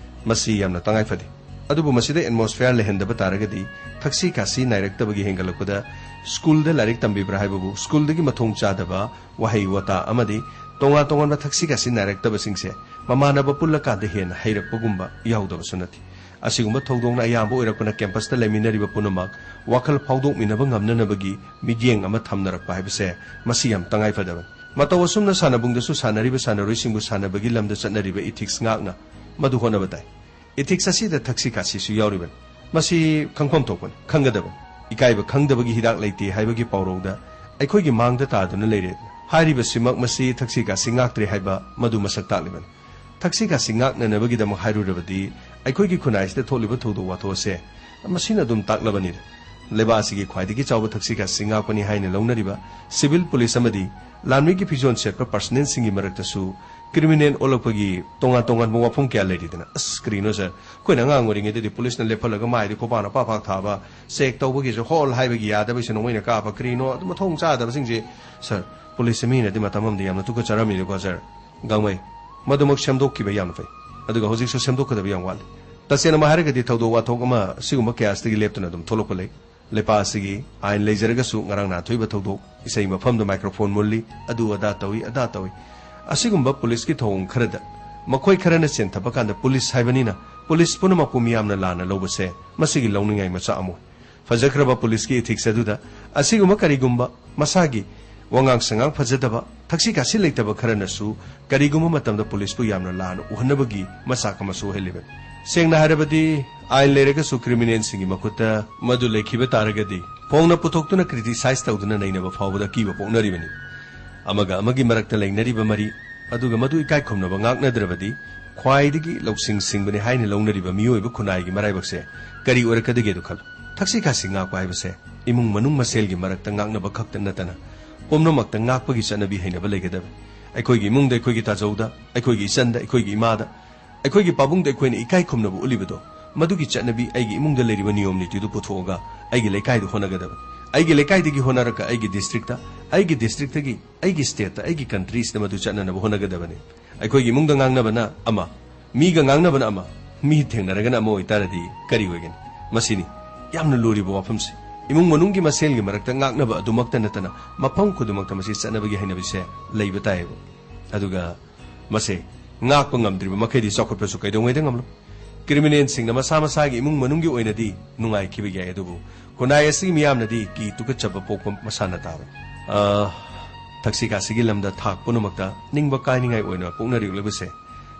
ꯃꯁꯤ ꯌꯥꯝꯅ ꯇꯉꯥꯏ ꯐꯗꯦ꯫ ꯑꯗꯨꯕꯨ ꯃꯁꯤꯗ atmosphere ꯂꯩꯍꯟꯗꯕ ꯇꯥꯔꯒꯗꯤ, ꯊꯛꯁꯤ ꯈꯥꯁꯤ ꯅꯥꯏꯔꯛꯇꯕꯒꯤ ꯍꯦꯟꯒꯠꯂꯛꯄꯗ ꯁ꯭ꯀꯨꯜꯗ ꯂꯥꯏꯔꯤꯛ ꯇꯝꯕꯤꯕ꯭ꯔꯥ ꯍꯥꯏꯕꯕꯨ, ꯁ꯭ꯀꯨꯜꯗꯒꯤ ꯃꯊꯣꯡ ꯆꯥꯗꯕ ꯋꯥꯍꯩ ꯋꯥꯇꯥ ꯑꯃꯗꯤ ꯇꯣꯉꯥꯟ ꯇꯣꯉꯥꯟꯕ ꯊꯛꯁꯤ ꯈꯥꯁꯤ ꯅꯥꯏꯔꯛꯇꯕꯁꯤꯡꯁꯦ ꯃꯃꯥꯟꯅꯕ ꯄꯨꯜꯂꯀꯥꯟꯗ ꯍꯦꯟꯅ ꯍꯩꯔꯛꯄꯒꯨꯝꯕ ꯌꯥꯎꯗꯕꯁꯨ ꯅꯠꯇꯦ꯫ ꯑꯁꯤꯒꯨꯝꯕ ꯊꯧꯗꯣꯛꯅ ꯑꯌꯥꯝꯕ ꯑꯣꯏꯔꯛꯄꯅ campusꯇ ꯂꯩꯃꯤꯟꯅꯔꯤꯕ ꯄꯨꯝꯅꯃꯛ ꯋꯥꯈꯜ ꯐꯥꯎꯗꯣꯛꯃꯤꯟꯅꯕ ꯉꯝꯅꯅꯕꯒꯤ ꯃꯤꯠꯌꯦꯡ ꯑꯃ ꯊꯝꯅꯔꯛꯄ ꯍꯥꯏꯕꯁꯦ, ꯃꯁꯤ ꯌꯥꯝ ꯇꯉꯥꯏ ꯐꯗꯕꯅꯤ꯫ ꯃꯇꯧ ꯑꯁꯨꯝꯅ ꯁꯥꯟꯅꯕꯨꯡꯗꯁꯨ ꯁꯥꯟꯅꯔꯤꯕ ꯁꯥꯟꯅꯔꯣꯏꯁꯤꯡꯕꯨ ꯁꯥꯟꯅꯕꯒꯤ ꯂꯝꯗ ꯆꯠꯅꯔꯤꯕ ethics ꯉꯥꯛꯅ ꯃꯗꯨ ꯍꯣꯠꯅꯕ ꯇꯥꯏ꯫ Ethics ꯑꯁꯤꯗ ꯊꯛꯁꯤ ꯈꯥꯁꯤꯁꯨ ꯌꯥꯎꯔꯤꯕꯅꯤ꯫ ꯃꯁꯤ ꯈꯪꯐꯝ ꯊꯣꯛꯄꯅꯤ, ꯈꯪꯒꯗꯕꯅꯤ꯫ ꯏꯀꯥꯏꯕ ꯈꯪꯗꯕꯒꯤ ꯍꯤꯗꯥꯛ ꯂꯩꯇꯦ ꯍꯥꯏꯕꯒꯤ ꯄꯥꯎꯔꯧꯗ ꯑꯩꯈꯣꯏꯒꯤ ꯃꯥꯡꯗ ꯇꯥꯗꯨꯅ ꯂꯩꯔꯦ꯫ ꯍꯥꯏꯔꯤꯕꯁꯤꯃꯛ ꯃꯁꯤ ꯊꯛꯁꯤ ꯈꯥꯁꯤ ꯉꯥꯛꯇ꯭ꯔꯦ ꯍꯥꯏꯕ ꯃꯗꯨ ꯃꯁꯛ ꯇꯥꯛꯂꯤꯕꯅꯤ꯫ ꯊꯛꯁꯤ ꯈꯥꯁꯤ ꯉꯥꯛꯅꯅꯕꯒꯤꯗꯃꯛ ꯍꯥꯏꯔꯨꯔꯕꯗꯤ, ꯑꯩꯈꯣꯏꯒꯤ ꯈꯨꯟꯅꯥꯏꯁꯤꯗ ꯊꯣꯛꯂꯤꯕ ꯊꯧꯗꯣꯛ ꯋꯥꯊꯣꯛ ꯑꯁꯦ ꯃꯁꯤꯅ ꯑꯗꯨꯝ ꯇꯥꯛꯂꯕꯅꯤꯗ꯫ ꯂꯩꯕꯥꯛ ꯑꯁꯤꯒꯤ ꯈ꯭ꯋꯥꯏꯗꯒꯤ ꯆꯥꯎꯕ ꯊꯛꯁꯤ ꯈꯥꯁꯤ ꯉꯥꯛꯄꯅꯤ ꯍꯥꯏꯅ ꯂꯧꯅꯔꯤꯕ civil police ꯑꯃꯗꯤ ꯂꯥꯟꯃꯤꯒꯤ ꯐꯤꯖꯣꯜ ꯁꯦꯠꯄ personnelꯁꯤꯡꯒꯤ ꯃꯔꯛꯇꯁꯨ criminal ꯑꯣꯜꯂꯛꯄꯒꯤ ꯇꯣꯉꯥꯟ ꯇꯣꯉꯥꯟꯕ ꯋꯥꯐꯝ ꯀꯌꯥ ꯂꯩꯔꯤꯗꯅ꯫ ꯑꯁ, ꯀꯔꯤꯅꯣ ꯁꯥꯔ? ꯑꯩꯈꯣꯏꯅ ꯑꯉꯥꯡ ꯑꯣꯏꯔꯤꯉꯩꯗꯗꯤ policeꯅ ꯂꯦꯞꯍꯜꯂꯒ ꯃꯥꯏꯗꯤ ꯈꯣꯡꯄꯥꯛꯅ ꯄꯥꯛ ꯄꯥꯛ ꯊꯥꯕ, check ꯇꯧꯕꯒꯤꯁꯨ ꯍꯣꯜ ꯍꯥꯏꯕꯒꯤ ꯌꯥꯗꯕꯒꯤꯁꯨ ꯅꯣꯡꯃꯩꯅ ꯀꯥꯞꯄ, ꯀꯔꯤꯅꯣ ꯑꯗꯨ ꯃꯊꯣꯡ ꯆꯥꯗꯕꯁꯤꯡꯁꯦ꯫ ꯁꯥꯔ, police ꯃꯤꯅꯗꯤ ꯃꯇꯝ ꯑꯃꯗ ꯌꯥꯝꯅ ꯇꯨꯀꯠꯆꯔꯝꯃꯤꯅꯤꯀꯣ ꯁꯥꯔ꯫ ꯒꯥꯡꯃꯩ, ꯃꯗꯨꯃꯛ ꯁꯦꯝꯗꯣꯛꯈꯤꯕ ꯌꯥꯝꯅ ꯐꯩ꯫ ꯑꯗꯨꯒ ꯍꯧꯖꯤꯛꯁꯨ ꯁꯦꯝꯗꯣꯛꯀꯗꯕ ꯌꯥꯝ ꯋꯥꯠꯂꯤ꯫ ꯇꯁꯦꯡꯅꯃꯛ ꯍꯥꯏꯔꯒꯗꯤ ꯊꯧꯗꯣꯛ ꯋꯥꯊꯣꯛ ꯑꯃ ꯁꯤꯒꯨꯝꯕ ꯀꯌꯥꯁꯤꯗꯒꯤ ꯂꯦꯞꯇꯅ ꯑꯗꯨꯝ ꯊꯣꯛꯂꯛꯄ ꯂꯩ꯫ ꯂꯩꯄꯥꯛ ꯑꯁꯤꯒꯤ ꯑꯥꯏꯟ ꯂꯩꯖꯔꯒꯁꯨ ꯉꯔꯥꯡ ꯅꯍꯥꯟ ꯊꯣꯛꯏꯕ ꯊꯧꯗꯣꯛ, ꯏꯁꯩ ꯃꯐꯝꯗ ꯃꯥꯏꯀ꯭ꯔꯣꯐꯣꯟ ꯃꯨꯜꯂꯤ, ꯑꯗꯨ ꯑꯗꯥ ꯇꯧꯏ, ꯑꯗꯥ ꯇꯧꯏ꯫ ꯑꯁꯤꯒꯨꯝꯕ ꯄꯨꯂꯤꯁꯀꯤ ꯊꯧꯑꯣꯡ ꯈꯔꯗ ꯃꯈꯣꯏ ꯈꯔꯅ ꯆꯦꯟꯊꯕ ꯀꯥꯟꯗ ꯄꯨꯂꯤꯁ ꯍꯥꯏꯕꯅꯤꯅ ꯄꯨꯂꯤꯁ ꯄꯨꯝꯅꯃꯛꯄꯨ ꯃꯤꯌꯥꯝꯅ ꯂꯥꯟꯅ ꯂꯧꯕꯁꯦ ꯃꯁꯤꯒꯤ ꯂꯧꯅꯤꯡꯉꯥꯏ ꯃꯆꯥꯛ ꯑꯃ ꯑꯣꯏ꯫ ꯐꯖꯈ꯭ꯔꯕ ꯄꯨꯂꯤꯁꯀꯤ ethics ꯑꯗꯨꯗ ꯑꯁꯤꯒꯨꯝꯕ ꯀꯔꯤꯒꯨꯝꯕ ꯃꯁꯥꯒꯤ ꯋꯥꯉꯥꯡ ꯁꯉꯥꯡ ꯐꯖꯗꯕ, ꯊꯛꯁꯤ ꯈꯥꯁꯤ ꯂꯩꯇꯕ ꯈꯔꯅꯁꯨ ꯀꯔꯤꯒꯨꯝꯕ ꯃꯇꯝꯗ ꯄꯨꯂꯤꯁꯄꯨ ꯌꯥꯝꯅ ꯂꯥꯟꯅ ꯎꯍꯟꯅꯕꯒꯤ ꯃꯆꯥꯛ ꯑꯃꯁꯨ ꯑꯣꯏꯍꯜꯂꯤꯕꯅꯤ꯫ ꯁꯦꯡꯅ ꯍꯥꯏꯔꯕꯗꯤ, ꯑꯥꯏꯟ ꯂꯩꯔꯒꯁꯨ ꯀ꯭ꯔꯤꯃꯤꯅꯦꯜꯁꯤꯡꯒꯤ ꯃꯈꯨꯠꯇ ꯃꯗꯨ ꯂꯩꯈꯤꯕ ꯇꯥꯔꯒꯗꯤ, ꯐꯣꯡꯅ ꯄꯨꯊꯣꯛꯇꯨꯅ ꯀ꯭ꯔꯤꯇꯤꯁꯥꯏꯖ ꯇꯧꯗꯨꯅ ꯅꯩꯅꯕ ꯐꯥꯎꯕꯗ ꯑꯀꯤꯕ ꯄꯣꯛꯅꯔꯤꯕꯅꯤ꯫ ꯑꯃꯒ ꯑꯃꯒꯤ ꯃꯔꯛꯇ ꯂꯩꯅꯔꯤꯕ ꯃꯔꯤ ꯑꯗꯨꯒ ꯃꯗꯨ ꯏꯀꯥꯏ ꯈꯨꯝꯅꯕ ꯉꯥꯛꯅꯗ꯭ꯔꯕꯗꯤ, ꯈ꯭ꯋꯥꯏꯗꯒꯤ ꯂꯧꯁꯤꯡ ꯁꯤꯡꯕꯅꯤ ꯍꯥꯏꯅ ꯂꯧꯅꯔꯤꯕ ꯃꯤꯑꯣꯏꯕ ꯈꯨꯟꯅꯥꯏꯒꯤ ꯃꯔꯥꯏꯕꯛꯁꯦ ꯀꯔꯤ ꯑꯣꯏꯔꯛꯀꯗꯒꯦꯗꯨ ꯈꯜꯂꯨ꯫ ꯊꯛꯁꯤ ꯈꯥꯁꯤ ꯉꯥꯛꯄ ꯍꯥꯏꯕꯁꯦ ꯏꯃꯨꯡ ꯃꯅꯨꯡ ꯃꯁꯦꯜꯒꯤ ꯃꯔꯛꯇ ꯉꯥꯛꯅꯕ ꯈꯛꯇ ꯅꯠꯇꯅ ꯄꯨꯝꯅꯃꯛꯇ ꯉꯥꯛꯄꯒꯤ ꯆꯠꯅꯕꯤ ꯍꯩꯅꯕ ꯂꯩꯒꯗꯕꯅꯤ꯫ ꯑꯩꯈꯣꯏꯒꯤ ꯏꯃꯨꯡꯗ, ꯑꯩꯈꯣꯏꯒꯤ ꯇꯥꯖꯧꯗ, ꯑꯩꯈꯣꯏꯒꯤ ꯏꯆꯟꯗ, ꯑꯩꯈꯣꯏꯒꯤ ꯏꯃꯥꯗ, ꯑꯩꯈꯣꯏꯒꯤ ꯄꯥꯕꯨꯡꯗ ꯑꯩꯈꯣꯏꯅ ꯏꯀꯥꯏ ꯈꯨꯝꯅꯕ ꯎꯠꯂꯤꯕꯗꯣ, ꯃꯗꯨꯒꯤ ꯆꯠꯅꯕꯤ ꯑꯩꯒꯤ ꯏꯃꯨꯡꯗ ꯂꯩꯔꯤꯕ ꯅꯤꯌꯣꯝ ꯅꯤꯇꯤꯗꯨ ꯄꯨꯊꯣꯛꯑꯒ ꯑꯩꯒꯤ ꯂꯩꯀꯥꯏꯗ ꯍꯣꯠꯅꯒꯗꯕꯅꯤ꯫ ꯑꯩꯒꯤ ꯂꯩꯀꯥꯏꯗꯒꯤ ꯍꯣꯠꯅꯔꯒ ꯑꯩꯒꯤ ꯗꯤꯁꯇ꯭ꯔꯤꯛꯇ, ꯑꯩꯒꯤ ꯗꯤꯁꯇ꯭ꯔꯤꯛꯇꯒꯤ ꯑꯩꯒꯤ ꯁ꯭ꯇꯦꯠꯇ, ꯑꯩꯒꯤ ꯀꯟꯇ꯭ꯔꯤꯁꯤꯗ ꯃꯗꯨ ꯆꯠꯅꯅꯕ ꯍꯣꯠꯅꯒꯗꯕꯅꯤ꯫ ꯑꯩꯈꯣꯏꯒꯤ ꯏꯃꯨꯡꯗ ꯉꯥꯡꯅꯕꯅ ꯑꯃ, ꯃꯤꯒ ꯉꯥꯡꯅꯕꯅ ꯑꯃ, ꯃꯤ ꯊꯦꯡꯅꯔꯒꯅ ꯑꯃ ꯑꯣꯏꯇꯥꯔꯗꯤ ꯀꯔꯤ ꯑꯣꯏꯒꯅꯤ? ꯃꯁꯤꯅꯤ ꯌꯥꯝꯅ ꯂꯨꯔꯤꯕ ꯋꯥꯐꯝꯁꯤ꯫ ꯏꯃꯨꯡ ꯃꯅꯨꯡꯒꯤ ꯃꯁꯦꯜꯒꯤ ꯃꯔꯛꯇ ꯉꯥꯛꯅꯕ ꯑꯗꯨꯃꯛꯇ ꯅꯠꯇꯅ ꯃꯐꯝ ꯈꯨꯗꯤꯡꯃꯛꯇ ꯃꯁꯤ ꯆꯠꯅꯕꯒꯤ ꯍꯩꯅꯕꯤꯁꯦ ꯂꯩꯕ ꯇꯥꯏꯌꯦꯕ꯫ ꯑꯗꯨꯒ ꯃꯁꯦ ꯉꯥꯛꯄ ꯉꯝꯗ꯭ꯔꯤꯕ ꯃꯈꯩꯗꯤ ꯆꯥꯎꯈꯠꯄꯁꯨ ꯀꯩꯗꯧꯉꯩꯗ ꯉꯝꯂꯣꯏ꯫ ꯀ꯭ꯔꯤꯃꯤꯅꯦꯜꯁꯤꯡꯅ ꯃꯁꯥ ꯃꯁꯥꯒꯤ ꯏꯃꯨꯡ ꯃꯅꯨꯡꯒꯤ ꯑꯣꯏꯅꯗꯤ ꯅꯨꯡꯉꯥꯏꯈꯤꯕ ꯌꯥꯏ, ꯑꯗꯨꯕꯨ ꯈꯨꯟꯅꯥꯏ ꯑꯁꯤꯒꯤ ꯃꯤꯌꯥꯝꯅꯗꯤ ꯀꯤ ꯇꯨꯀꯠꯆꯕ ꯄꯣꯛꯄ ꯃꯁꯥꯅ ꯇꯥꯕꯅꯤ꯫ ꯑ, ꯊꯛꯁꯤ ꯈꯥꯁꯤꯒꯤ ꯂꯝꯗ ꯊꯥꯛ ꯄꯨꯝꯅꯃꯛꯇ ꯅꯤꯡꯕ ꯀꯥꯏꯅꯤꯡꯉꯥꯏ ꯑꯣꯏꯅ ꯄꯣꯛꯅꯔꯤꯕꯁꯦ,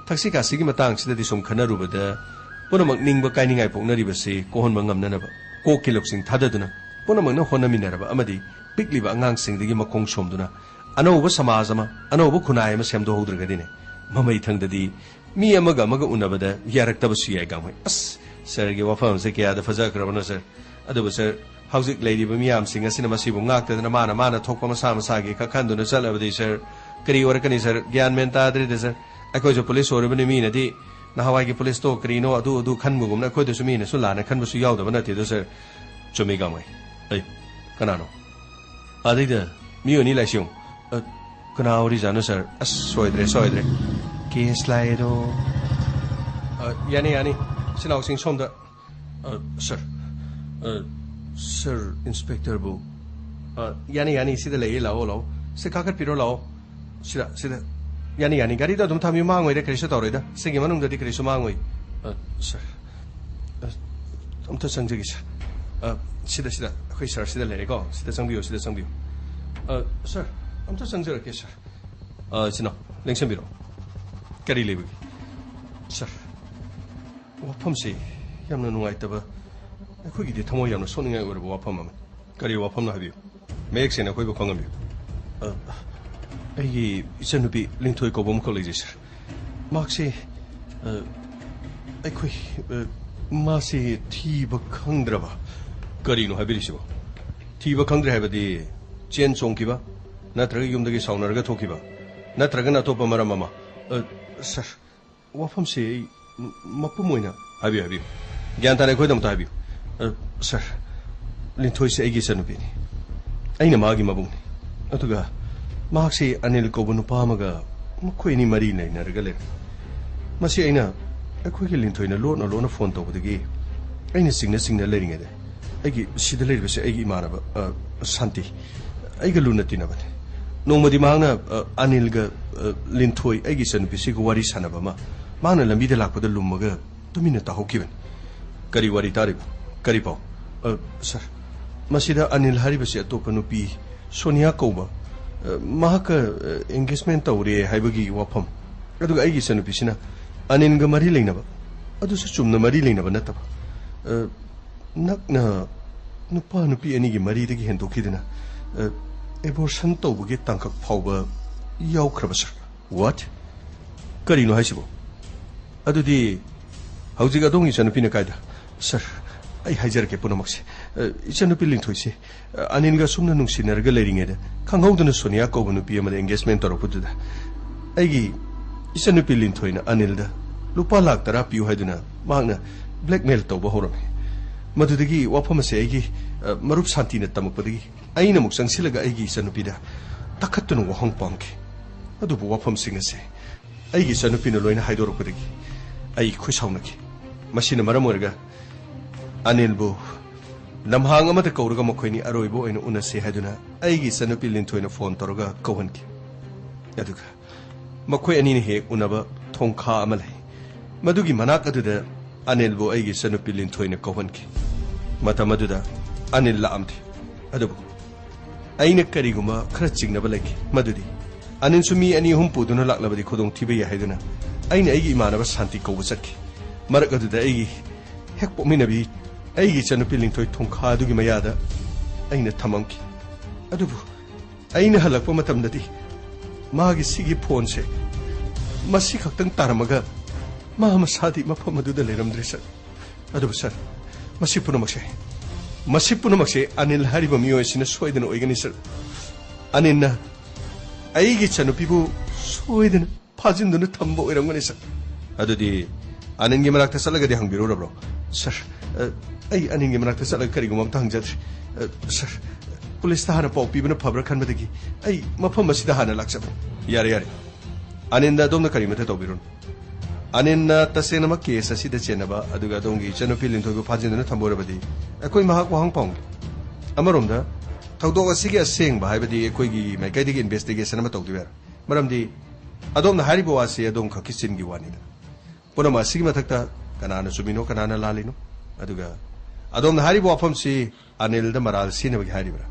ꯊꯛꯁꯤ ꯈꯥꯁꯤꯒꯤ ꯃꯇꯥꯡꯁꯤꯗꯗꯤ ꯁꯨꯝ ꯈꯟꯅꯔꯨꯕꯗ, ꯄꯨꯝꯅꯃꯛ ꯅꯤꯡꯕ ꯀꯥꯏꯅꯤꯡꯉꯥꯏ ꯄꯣꯛꯅꯔꯤꯕꯁꯤ ꯀꯣꯛꯍꯟꯕ ꯉꯝꯅꯅꯕ ꯀꯣꯛꯀꯤ ꯂꯧꯁꯤꯡ ꯊꯥꯗꯗꯨꯅ ꯄꯨꯝꯅꯃꯛꯅ ꯍꯣꯠꯅꯃꯤꯟꯅꯔꯕ ꯑꯃꯗꯤ ꯄꯤꯛꯂꯤꯕ ꯑꯉꯥꯡꯁꯤꯡꯗꯒꯤ ꯃꯈꯣꯡ ꯁꯣꯝꯗꯨꯅ ꯑꯅꯧꯕ ꯁꯃꯥꯖ ꯑꯃ, ꯑꯅꯧꯕ ꯈꯨꯟꯅꯥꯏ ꯑꯃ ꯁꯦꯝꯗꯣꯛꯍꯧꯗ꯭ꯔꯒꯗꯤꯅꯦ, ꯃꯃꯩꯊꯪꯗꯗꯤ ꯃꯤ ꯑꯃꯒ ꯑꯃꯒ ꯎꯅꯕꯗ ꯌꯥꯔꯛꯇꯕꯁꯨ ꯌꯥꯏ, ꯒꯥꯡꯃꯩ꯫ ꯑꯁ, ꯁꯥꯔꯒꯤ ꯋꯥꯐꯝꯁꯦ ꯀꯌꯥꯗ ꯐꯖꯈ꯭ꯔꯕꯅꯣ, ꯁꯥꯔ꯫ ꯑꯗꯨꯕꯨ, ꯁꯥꯔ, ꯍꯧꯖꯤꯛ ꯂꯩꯔꯤꯕ ꯃꯤꯌꯥꯝꯁꯤꯡ ꯑꯁꯤꯅ ꯃꯁꯤꯕꯨ ꯉꯥꯛꯇꯗꯅ ꯃꯥꯅ ꯃꯥꯅ ꯊꯣꯛꯄ ꯃꯁꯥ ꯃꯁꯥꯒꯤ ꯈꯛ ꯈꯟꯗꯨꯅ ꯆꯠꯂꯕꯗꯤ, ꯁꯥꯔ, ꯀꯔꯤ ꯑꯣꯏꯔꯛꯀꯅꯤ, ꯁꯥꯔ? ꯒ꯭ꯌꯥꯟ ꯃꯦꯟ ꯇꯥꯗ꯭ꯔꯤꯗ, ꯁꯥꯔ꯫ ꯑꯩꯈꯣꯏꯁꯨ ꯄꯨꯂꯤꯁ ꯑꯣꯏꯔꯕꯅꯤ, ꯃꯤꯅꯗꯤ ꯅꯍꯥꯟꯋꯥꯏꯒꯤ ꯄꯨꯂꯤꯁꯇꯣ ꯀꯔꯤꯅꯣ, ꯑꯗꯨ, ꯑꯗꯨ ꯈꯟꯕꯒꯨꯝꯅ ꯑꯩꯈꯣꯏꯗꯁꯨ ꯃꯤꯅꯁꯨ ꯂꯥꯟꯅ ꯈꯟꯕꯁꯨ ꯌꯥꯎꯗꯕ ꯅꯠꯇꯦꯗꯣ, ꯁꯥꯔ꯫ ꯆꯨꯝꯃꯤ, ꯒꯥꯡꯃꯩ꯫ ꯑꯩ, ꯀꯅꯥꯅꯣ? ꯑꯗꯩꯗ ꯃꯤ ꯑꯅꯤ ꯂꯥꯛꯏꯁꯤ ꯌꯦꯡꯉꯨ꯫ ꯑ, ꯀꯅꯥ ꯑꯣꯏꯔꯤꯖꯥꯠꯅꯣ, ꯁꯥꯔ? ꯑꯁ, ꯁꯣꯏꯗ꯭ꯔꯦ, ꯁꯣꯏꯗ꯭ꯔꯦ꯫ ꯀꯦꯁ ꯂꯥꯛꯑꯦꯗꯣ꯫ ꯑ, ꯌꯥꯅꯤ, ꯌꯥꯅꯤ꯫ ꯏꯆꯤꯟ ꯏꯅꯥꯎꯁꯤꯡ ꯁꯣꯝꯗ꯫ ꯑ, ꯁꯥꯔ, ꯑ, ꯁꯥꯔ, ꯏꯟꯁꯄꯦꯛꯇꯔꯕꯨ? ꯑ, ꯌꯥꯅꯤ, ꯌꯥꯅꯤ, ꯁꯤꯗ ꯂꯩꯌꯦ, ꯂꯥꯛꯑꯣ, ꯂꯥꯛꯑꯣ꯫ ꯁꯤ ꯀꯥꯈꯠꯄꯤꯔꯣ, ꯂꯥꯛꯑꯣ꯫ ꯁꯤꯗ, ꯁꯤꯗ꯫ ꯌꯥꯅꯤ, ꯌꯥꯅꯤ, ꯒꯥꯔꯤꯗ ꯑꯗꯨꯝ ꯊꯝꯕꯤꯌꯨ, ꯃꯥꯡꯉꯣꯏꯗ, ꯀꯔꯤꯁꯨ ꯇꯧꯔꯣꯏꯗ꯫ ꯁꯤꯒꯤ ꯃꯅꯨꯡꯗꯗꯤ ꯀꯔꯤꯁꯨ ꯃꯥꯡꯉꯣꯏ꯫ ꯑ, ꯁꯥꯔ, ꯑ, ꯑꯝꯇ ꯆꯪꯖꯒꯦ, ꯁꯥꯔ꯫ ꯑ, ꯁꯤꯗ, ꯁꯤꯗ, ꯑꯩꯈꯣꯏ ꯁꯥꯔ ꯁꯤꯗ ꯂꯩꯔꯦꯀꯣ, ꯁꯤꯗ ꯆꯪꯕꯤꯌꯨ, ꯁꯤꯗ ꯆꯪꯕꯤꯌꯨ꯫ ꯑ, ꯁꯥꯔ, ꯑꯝꯇ ꯆꯪꯖꯔꯛꯀꯦ, ꯁꯥꯔ꯫ ꯑ, ꯏꯆꯤꯟ ꯏꯅꯥꯎ, ꯂꯦꯡꯁꯟꯕꯤꯔꯣ꯫ ꯀꯔꯤ ꯂꯩꯕꯒꯦ? ꯁꯥꯔ, ꯋꯥꯐꯝꯁꯤ ꯌꯥꯝꯅ ꯅꯨꯡꯉꯥꯏꯇꯕ, ꯑꯩꯈꯣꯏꯒꯤꯗꯤ ꯊꯃꯣꯏ ꯌꯥꯝꯅ ꯁꯣꯛꯅꯤꯡꯉꯥꯏ ꯑꯣꯏꯔꯕ ꯋꯥꯐꯝ ꯑꯃꯅꯤ꯫ ꯀꯔꯤ ꯋꯥꯐꯝꯅꯣ ꯍꯥꯏꯕꯤꯌꯨ꯫ ꯃꯌꯦꯛ ꯁꯦꯡꯅ ꯑꯩꯈꯣꯏꯕꯨ ꯈꯪꯍꯟꯕꯤꯌꯨ꯫ ꯑ, ꯑꯩꯒꯤ ꯏꯆꯟꯅꯨꯄꯤ ꯂꯤꯟꯊꯣꯏ ꯀꯧꯕ ꯑꯃꯈꯛ ꯂꯩꯖꯩ, ꯁꯥꯔ꯫ ꯃꯍꯥꯛꯁꯤ, ꯑ, ꯑꯩꯈꯣꯏ, ꯑ, ꯃꯥꯁꯤ ꯊꯤꯕ ꯈꯪꯗ꯭ꯔꯕ꯫ ꯀꯔꯤꯅꯣ ꯍꯥꯏꯕꯤꯔꯤꯁꯤꯕꯣ? ꯊꯤꯕ ꯈꯪꯗ꯭ꯔꯦ ꯍꯥꯏꯕꯗꯤ ꯆꯦꯟ ꯆꯣꯡꯈꯤꯕ, ꯅꯠꯇ꯭ꯔꯒ ꯌꯨꯝꯗꯒꯤ ꯁꯥꯎꯅꯔꯒ ꯊꯣꯛꯈꯤꯕ, ꯅꯠꯇ꯭ꯔꯒꯅ ꯑꯇꯣꯞꯄ ꯃꯔꯝ ꯑꯃ? ꯑ, ꯁꯥꯔ, ꯋꯥꯐꯝꯁꯦ ꯑꯩ ꯃꯄꯨꯝ ꯑꯣꯏꯅ ꯍꯥꯏꯕꯤꯌꯨ, ꯍꯥꯏꯕꯤꯌꯨ꯫ ꯒ꯭ꯌꯥꯟ ꯇꯥꯅ ꯑꯩꯈꯣꯏꯗꯃꯛꯇ ꯍꯥꯏꯕꯤꯌꯨ꯫ ꯑ, ꯁꯥꯔ, ꯂꯤꯟꯊꯣꯏꯁꯦ ꯑꯩꯒꯤ ꯏꯆꯟꯅꯨꯄꯤꯅꯤ꯫ ꯑꯩꯅ ꯃꯥꯒꯤ ꯃꯕꯨꯡꯅꯤ꯫ ꯑꯗꯨꯒ ꯃꯍꯥꯛꯁꯤ ꯑꯅꯤꯜ ꯀꯧꯕ ꯅꯨꯄꯥ ꯑꯃꯒ ꯃꯈꯣꯏ ꯑꯅꯤ ꯃꯔꯤ ꯂꯩꯅꯔꯒ ꯂꯩꯔꯝꯃꯤ꯫ ꯃꯁꯤ ꯑꯩꯅ, ꯑꯩꯈꯣꯏꯒꯤ ꯂꯤꯟꯊꯣꯏꯅ ꯂꯣꯟꯅ ꯂꯣꯟꯅ ꯐꯣꯟ ꯇꯧꯕꯗꯒꯤ ꯑꯩꯅ ꯆꯤꯡꯅ ꯆꯤꯡꯅ ꯂꯩꯔꯤꯉꯩꯗ ꯑꯩꯒꯤ ꯁꯤꯗ ꯂꯩꯔꯤꯕꯁꯦ ꯑꯩꯒꯤ ꯏꯃꯥꯟꯅꯕ, ꯑ, ꯁꯥꯟꯇꯤ, ꯑꯩꯒ ꯂꯨꯅ ꯇꯤꯟꯅꯕꯅꯤ꯫ ꯅꯣꯡꯃꯗꯤ ꯃꯍꯥꯛꯅ, ꯑ, ꯑꯅꯤꯜꯒ, ꯑ, ꯂꯤꯟꯊꯣꯏ, ꯑꯩꯒꯤ ꯏꯆꯟꯅꯨꯄꯤꯁꯤꯒ ꯋꯥꯔꯤ ꯁꯥꯟꯅꯕ ꯑꯃ ꯃꯥꯅ ꯂꯝꯕꯤꯗ ꯂꯥꯛꯄꯗ ꯂꯨꯝꯃꯒ ꯇꯨꯃꯤꯟꯅ ꯇꯥꯍꯧꯈꯤꯕꯅꯤ꯫ ꯀꯔꯤ ꯋꯥꯔꯤ ꯇꯥꯔꯤꯕ? ꯀꯔꯤ ꯄꯥꯎ? ꯑ, ꯁꯥꯔ, ꯃꯁꯤꯗ ꯑꯅꯤꯜ ꯍꯥꯏꯔꯤꯕꯁꯤ ꯑꯇꯣꯞꯄ ꯅꯨꯄꯤ ꯁꯣꯅꯤꯌꯥ ꯀꯧꯕ, ꯑ, ꯃꯍꯥꯛꯀ, ꯑ, ꯑꯦꯡꯒꯦꯖꯃꯦꯟ ꯇꯧꯔꯦ ꯍꯥꯏꯕꯒꯤ ꯋꯥꯐꯝ꯫ ꯑꯗꯨꯒ ꯑꯩꯒꯤ ꯏꯆꯟꯅꯨꯄꯤꯁꯤꯅ ꯑꯅꯤꯜꯒ ꯃꯔꯤ ꯂꯩꯅꯕ, ꯑꯗꯨꯁꯨ ꯆꯨꯝꯅ ꯃꯔꯤ ꯂꯩꯅꯕ ꯅꯠꯇꯕ, ꯑ, ꯅꯛꯅ ꯅꯨꯄꯥ ꯅꯨꯄꯤ ꯑꯅꯤꯒꯤ ꯃꯔꯤꯗꯒꯤ ꯍꯦꯟꯗꯣꯛꯈꯤꯗꯅ, ꯑ, ꯑꯦꯕꯣꯔꯁꯟ ꯇꯧꯕꯒꯤ ꯇꯥꯡꯀꯛ ꯐꯥꯎꯕ ꯌꯥꯎꯈ꯭ꯔꯕ, ꯁꯥꯔ꯫ What? ꯀꯔꯤꯅꯣ ꯍꯥꯏꯁꯤꯕꯣ? ꯑꯗꯨꯗꯤ ꯍꯧꯖꯤꯛ ꯑꯗꯣꯝꯒꯤ ꯏꯆꯟꯅꯨꯄꯤꯅ ꯀꯥꯏꯗ? ꯁꯥꯔ, ꯑꯩ ꯍꯥꯏꯖꯔꯛꯀꯦ ꯄꯨꯝꯅꯃꯛꯁꯦ꯫ ꯑ, ꯏꯆꯟꯅꯨꯄꯤ ꯂꯤꯟꯊꯣꯏꯁꯦ, ꯑ, ꯑꯅꯤꯜꯒ ꯑꯁꯨꯝꯅ ꯅꯨꯡꯁꯤꯅꯔꯒ ꯂꯩꯔꯤꯉꯩꯗ ꯈꯪꯍꯧꯗꯅ ꯁꯣꯅꯤꯌꯥ ꯀꯧꯕ ꯅꯨꯄꯤ ꯑꯃꯗ ꯑꯦꯡꯒꯦꯖꯃꯦꯟ ꯇꯧꯔꯛꯄꯗꯨꯗ ꯑꯩꯒꯤ ꯏꯆꯟꯅꯨꯄꯤ ꯂꯤꯟꯊꯣꯏꯅ ꯑꯅꯤꯜꯗ ꯂꯨꯄꯥ ꯂꯥꯛ ꯇꯔꯥ ꯄꯤꯌꯨ ꯍꯥꯏꯗꯨꯅ ꯃꯍꯥꯛꯅ ꯕ꯭ꯂꯦꯛꯃꯦꯜ ꯇꯧꯕ ꯍꯧꯔꯝꯃꯤ꯫ ꯃꯗꯨꯗꯒꯤ ꯋꯥꯐꯝ ꯑꯁꯦ ꯑꯩꯒꯤ, ꯑ, ꯃꯔꯨꯞ ꯁꯥꯟꯇꯤꯅ ꯇꯝꯃꯛꯄꯗꯒꯤ ꯑꯩꯅ ꯑꯃꯨꯛ ꯆꯪꯁꯤꯜꯂꯒ ꯑꯩꯒꯤ ꯏꯆꯟꯅꯨꯄꯤꯗ ꯇꯛꯈꯠꯇꯨꯅ ꯋꯥꯍꯪ ꯄꯥꯝꯈꯤ꯫ ꯑꯗꯨꯕꯨ ꯋꯥꯐꯝꯁꯤꯡ ꯑꯁꯦ ꯑꯩꯒꯤ ꯏꯆꯟꯅꯨꯄꯤꯅ ꯂꯣꯏꯅ ꯍꯥꯏꯗꯣꯔꯛꯄꯗꯒꯤ ꯑꯩ ꯈꯨꯠ ꯁꯥꯎꯅꯈꯤ꯫ ꯃꯁꯤꯅ ꯃꯔꯝ ꯑꯣꯏꯔꯒ ꯑꯅꯤꯜꯕꯨ ꯂꯝꯍꯥꯡ ꯑꯃꯗ ꯀꯧꯔꯒ ꯃꯈꯣꯏꯅꯤ ꯑꯔꯣꯏꯕ ꯑꯣꯏꯅ ꯎꯅꯁꯦ ꯍꯥꯏꯗꯨꯅ ꯑꯩꯒꯤ ꯏꯆꯟꯅꯨꯄꯤ ꯂꯤꯟꯊꯣꯏꯅ ꯐꯣꯟ ꯇꯧꯔꯒ ꯀꯧꯍꯟꯈꯤ꯫ ꯑꯗꯨꯒ ꯃꯈꯣꯏ ꯑꯅꯤꯅ ꯍꯦꯛ ꯎꯅꯕ ꯊꯣꯡꯈꯥ ꯑꯃ ꯂꯩ꯫ ꯃꯗꯨꯒꯤ ꯃꯅꯥꯛ ꯑꯗꯨꯗ ꯑꯅꯤꯜꯕꯨ ꯑꯩꯒꯤ ꯏꯆꯟꯅꯨꯄꯤ ꯂꯤꯟꯊꯣꯏꯅ ꯀꯧꯍꯟꯈꯤ꯫ ꯃꯇꯝ ꯑꯗꯨꯗ ꯑꯅꯤꯜ ꯂꯥꯛꯑꯝꯗꯦ꯫ ꯑꯗꯨꯕꯨ ꯑꯩꯅ ꯀꯔꯤꯒꯨꯝꯕ ꯈꯔ ꯆꯤꯡꯅꯕ ꯂꯩꯈꯤ꯫ ꯃꯗꯨꯗꯤ ꯑꯅꯤꯜꯁꯨ ꯃꯤ ꯑꯅꯤ ꯑꯍꯨꯝ ꯄꯨꯗꯨꯅ ꯂꯥꯛꯂꯕꯗꯤ ꯈꯨꯗꯣꯡꯊꯤꯕ ꯌꯥꯏ ꯍꯥꯏꯗꯨꯅ ꯑꯩꯅ ꯑꯩꯒꯤ ꯏꯃꯥꯟꯅꯕ ꯁꯥꯟꯇꯤ ꯀꯧꯕ ꯆꯠꯈꯤ꯫ ꯃꯔꯛ ꯑꯗꯨꯗ ꯑꯩꯒꯤ ꯍꯦꯛ ꯄꯣꯛꯃꯤꯟꯅꯕꯤ ꯑꯩꯒꯤ ꯏꯆꯟꯅꯨꯄꯤ ꯂꯤꯟꯊꯣꯏ ꯊꯣꯡꯈꯥ ꯑꯗꯨꯒꯤ ꯃꯌꯥꯗ ꯑꯩꯅ ꯊꯝꯃꯝꯈꯤ꯫ ꯑꯗꯨꯕꯨ ꯑꯩꯅ ꯍꯜꯂꯛꯄ ꯃꯇꯝꯗꯗꯤ ꯃꯥꯒꯤ ꯁꯤꯒꯤ ꯐꯣꯟꯁꯦ ꯃꯁꯤ ꯈꯛꯇꯪ ꯇꯥꯔꯝꯃꯒ ꯃꯥ ꯃꯁꯥꯗꯤ ꯃꯐꯝ ꯑꯗꯨꯗ ꯂꯩꯔꯝꯗ꯭ꯔꯦ ꯁꯥꯔ꯫ ꯑꯗꯨꯕꯨ ꯁꯥꯔ, ꯃꯁꯤ ꯄꯨꯝꯅꯃꯛꯁꯦ, ꯃꯁꯤ ꯄꯨꯝꯅꯃꯛꯁꯦ ꯑꯅꯤꯜ ꯍꯥꯏꯔꯤꯕ ꯃꯤꯑꯣꯏ ꯑꯁꯤꯅ ꯁꯣꯏꯗꯅ ꯑꯣꯏꯒꯅꯤ ꯁꯥꯔ꯫ ꯑꯅꯤꯜꯅ ꯑꯩꯒꯤ ꯏꯆꯟꯅꯨꯄꯤꯕꯨ ꯁꯣꯏꯗꯅ ꯐꯥꯖꯤꯟꯗꯨꯅ ꯊꯝꯕ ꯑꯣꯏꯔꯝꯒꯅꯤ ꯁꯥꯔ꯫ ꯑꯗꯨꯗꯤ ꯑꯅꯤꯜꯒꯤ ꯃꯅꯥꯛꯇ ꯆꯠꯂꯒꯗꯤ ꯍꯪꯕꯤꯔꯨꯔꯕ꯭ꯔꯣ? ꯁꯥꯔ, ꯑ, ꯑꯩ ꯑꯅꯤꯜꯒꯤ ꯃꯅꯥꯛꯇ ꯆꯠꯂꯒ ꯀꯔꯤꯒꯨꯝꯕ ꯑꯝꯇ ꯍꯪꯖꯗ꯭ꯔꯤ꯫ ꯑ, ꯁꯥꯔ, ꯄꯨꯂꯤꯁꯇ ꯍꯥꯟꯅ ꯄꯥꯎ ꯄꯤꯕꯅ ꯐꯕ꯭ꯔꯥ ꯈꯟꯕꯗꯒꯤ ꯑꯩ ꯃꯐꯝ ꯑꯁꯤꯗ ꯍꯥꯟꯅ ꯂꯥꯛꯆꯕꯅꯤ꯫ ꯌꯥꯔꯦ, ꯌꯥꯔꯦ꯫ ꯑꯅꯤꯜꯗ ꯑꯗꯣꯝꯅ ꯀꯔꯤꯃꯠꯇ ꯇꯧꯕꯤꯔꯨꯅꯨ꯫ ꯑꯅꯤꯜꯅ ꯇꯁꯦꯡꯅꯃꯛ ꯀꯦꯁ ꯑꯁꯤꯗ ꯆꯦꯟꯅꯕ ꯑꯗꯨꯒ ꯑꯗꯣꯝꯒꯤ ꯏꯆꯟꯅꯨꯄꯤ ꯂꯤꯟꯊꯣꯏꯕꯨ ꯐꯥꯖꯤꯟꯗꯨꯅ ꯊꯝꯕ ꯑꯣꯏꯔꯕꯗꯤ ꯑꯩꯈꯣꯏ ꯃꯍꯥꯛ ꯋꯥꯍꯪ ꯄꯥꯎꯅꯤ꯫ ꯑꯃꯔꯣꯝꯗ ꯊꯧꯗꯣꯛ ꯑꯁꯤꯒꯤ ꯑꯁꯦꯡꯕ ꯍꯥꯏꯕꯗꯤ ꯑꯩꯈꯣꯏꯒꯤ ꯃꯥꯏꯀꯩꯗꯒꯤ ꯏꯟꯚꯦꯁꯇꯤꯒꯦꯁꯟ ꯑꯃ ꯇꯧꯗꯕ ꯌꯥꯔꯣꯏ꯫ ꯃꯔꯝꯗꯤ ꯑꯗꯣꯝꯅ ꯍꯥꯏꯔꯤꯕ ꯋꯥꯁꯤ ꯑꯗꯣꯝ ꯈꯛꯀꯤ ꯆꯤꯟꯒꯤ ꯋꯥꯅꯤꯗ꯫ ꯄꯨꯝꯅꯃꯛ ꯑꯁꯤꯒꯤ ꯃꯊꯛꯇ ꯀꯅꯥꯅ ꯆꯨꯝꯃꯤꯅꯣ, ꯀꯅꯥꯅ ꯂꯥꯜꯂꯤꯅꯣ? ꯑꯗꯨꯒ ꯑꯗꯣꯝꯅ ꯍꯥꯏꯔꯤꯕ ꯋꯥꯐꯝꯁꯤ ꯑꯅꯤꯜꯗ ꯃꯔꯥꯜ ꯁꯤꯅꯕꯒꯤ ꯍꯥꯏꯔꯤꯕ꯭ꯔꯥ?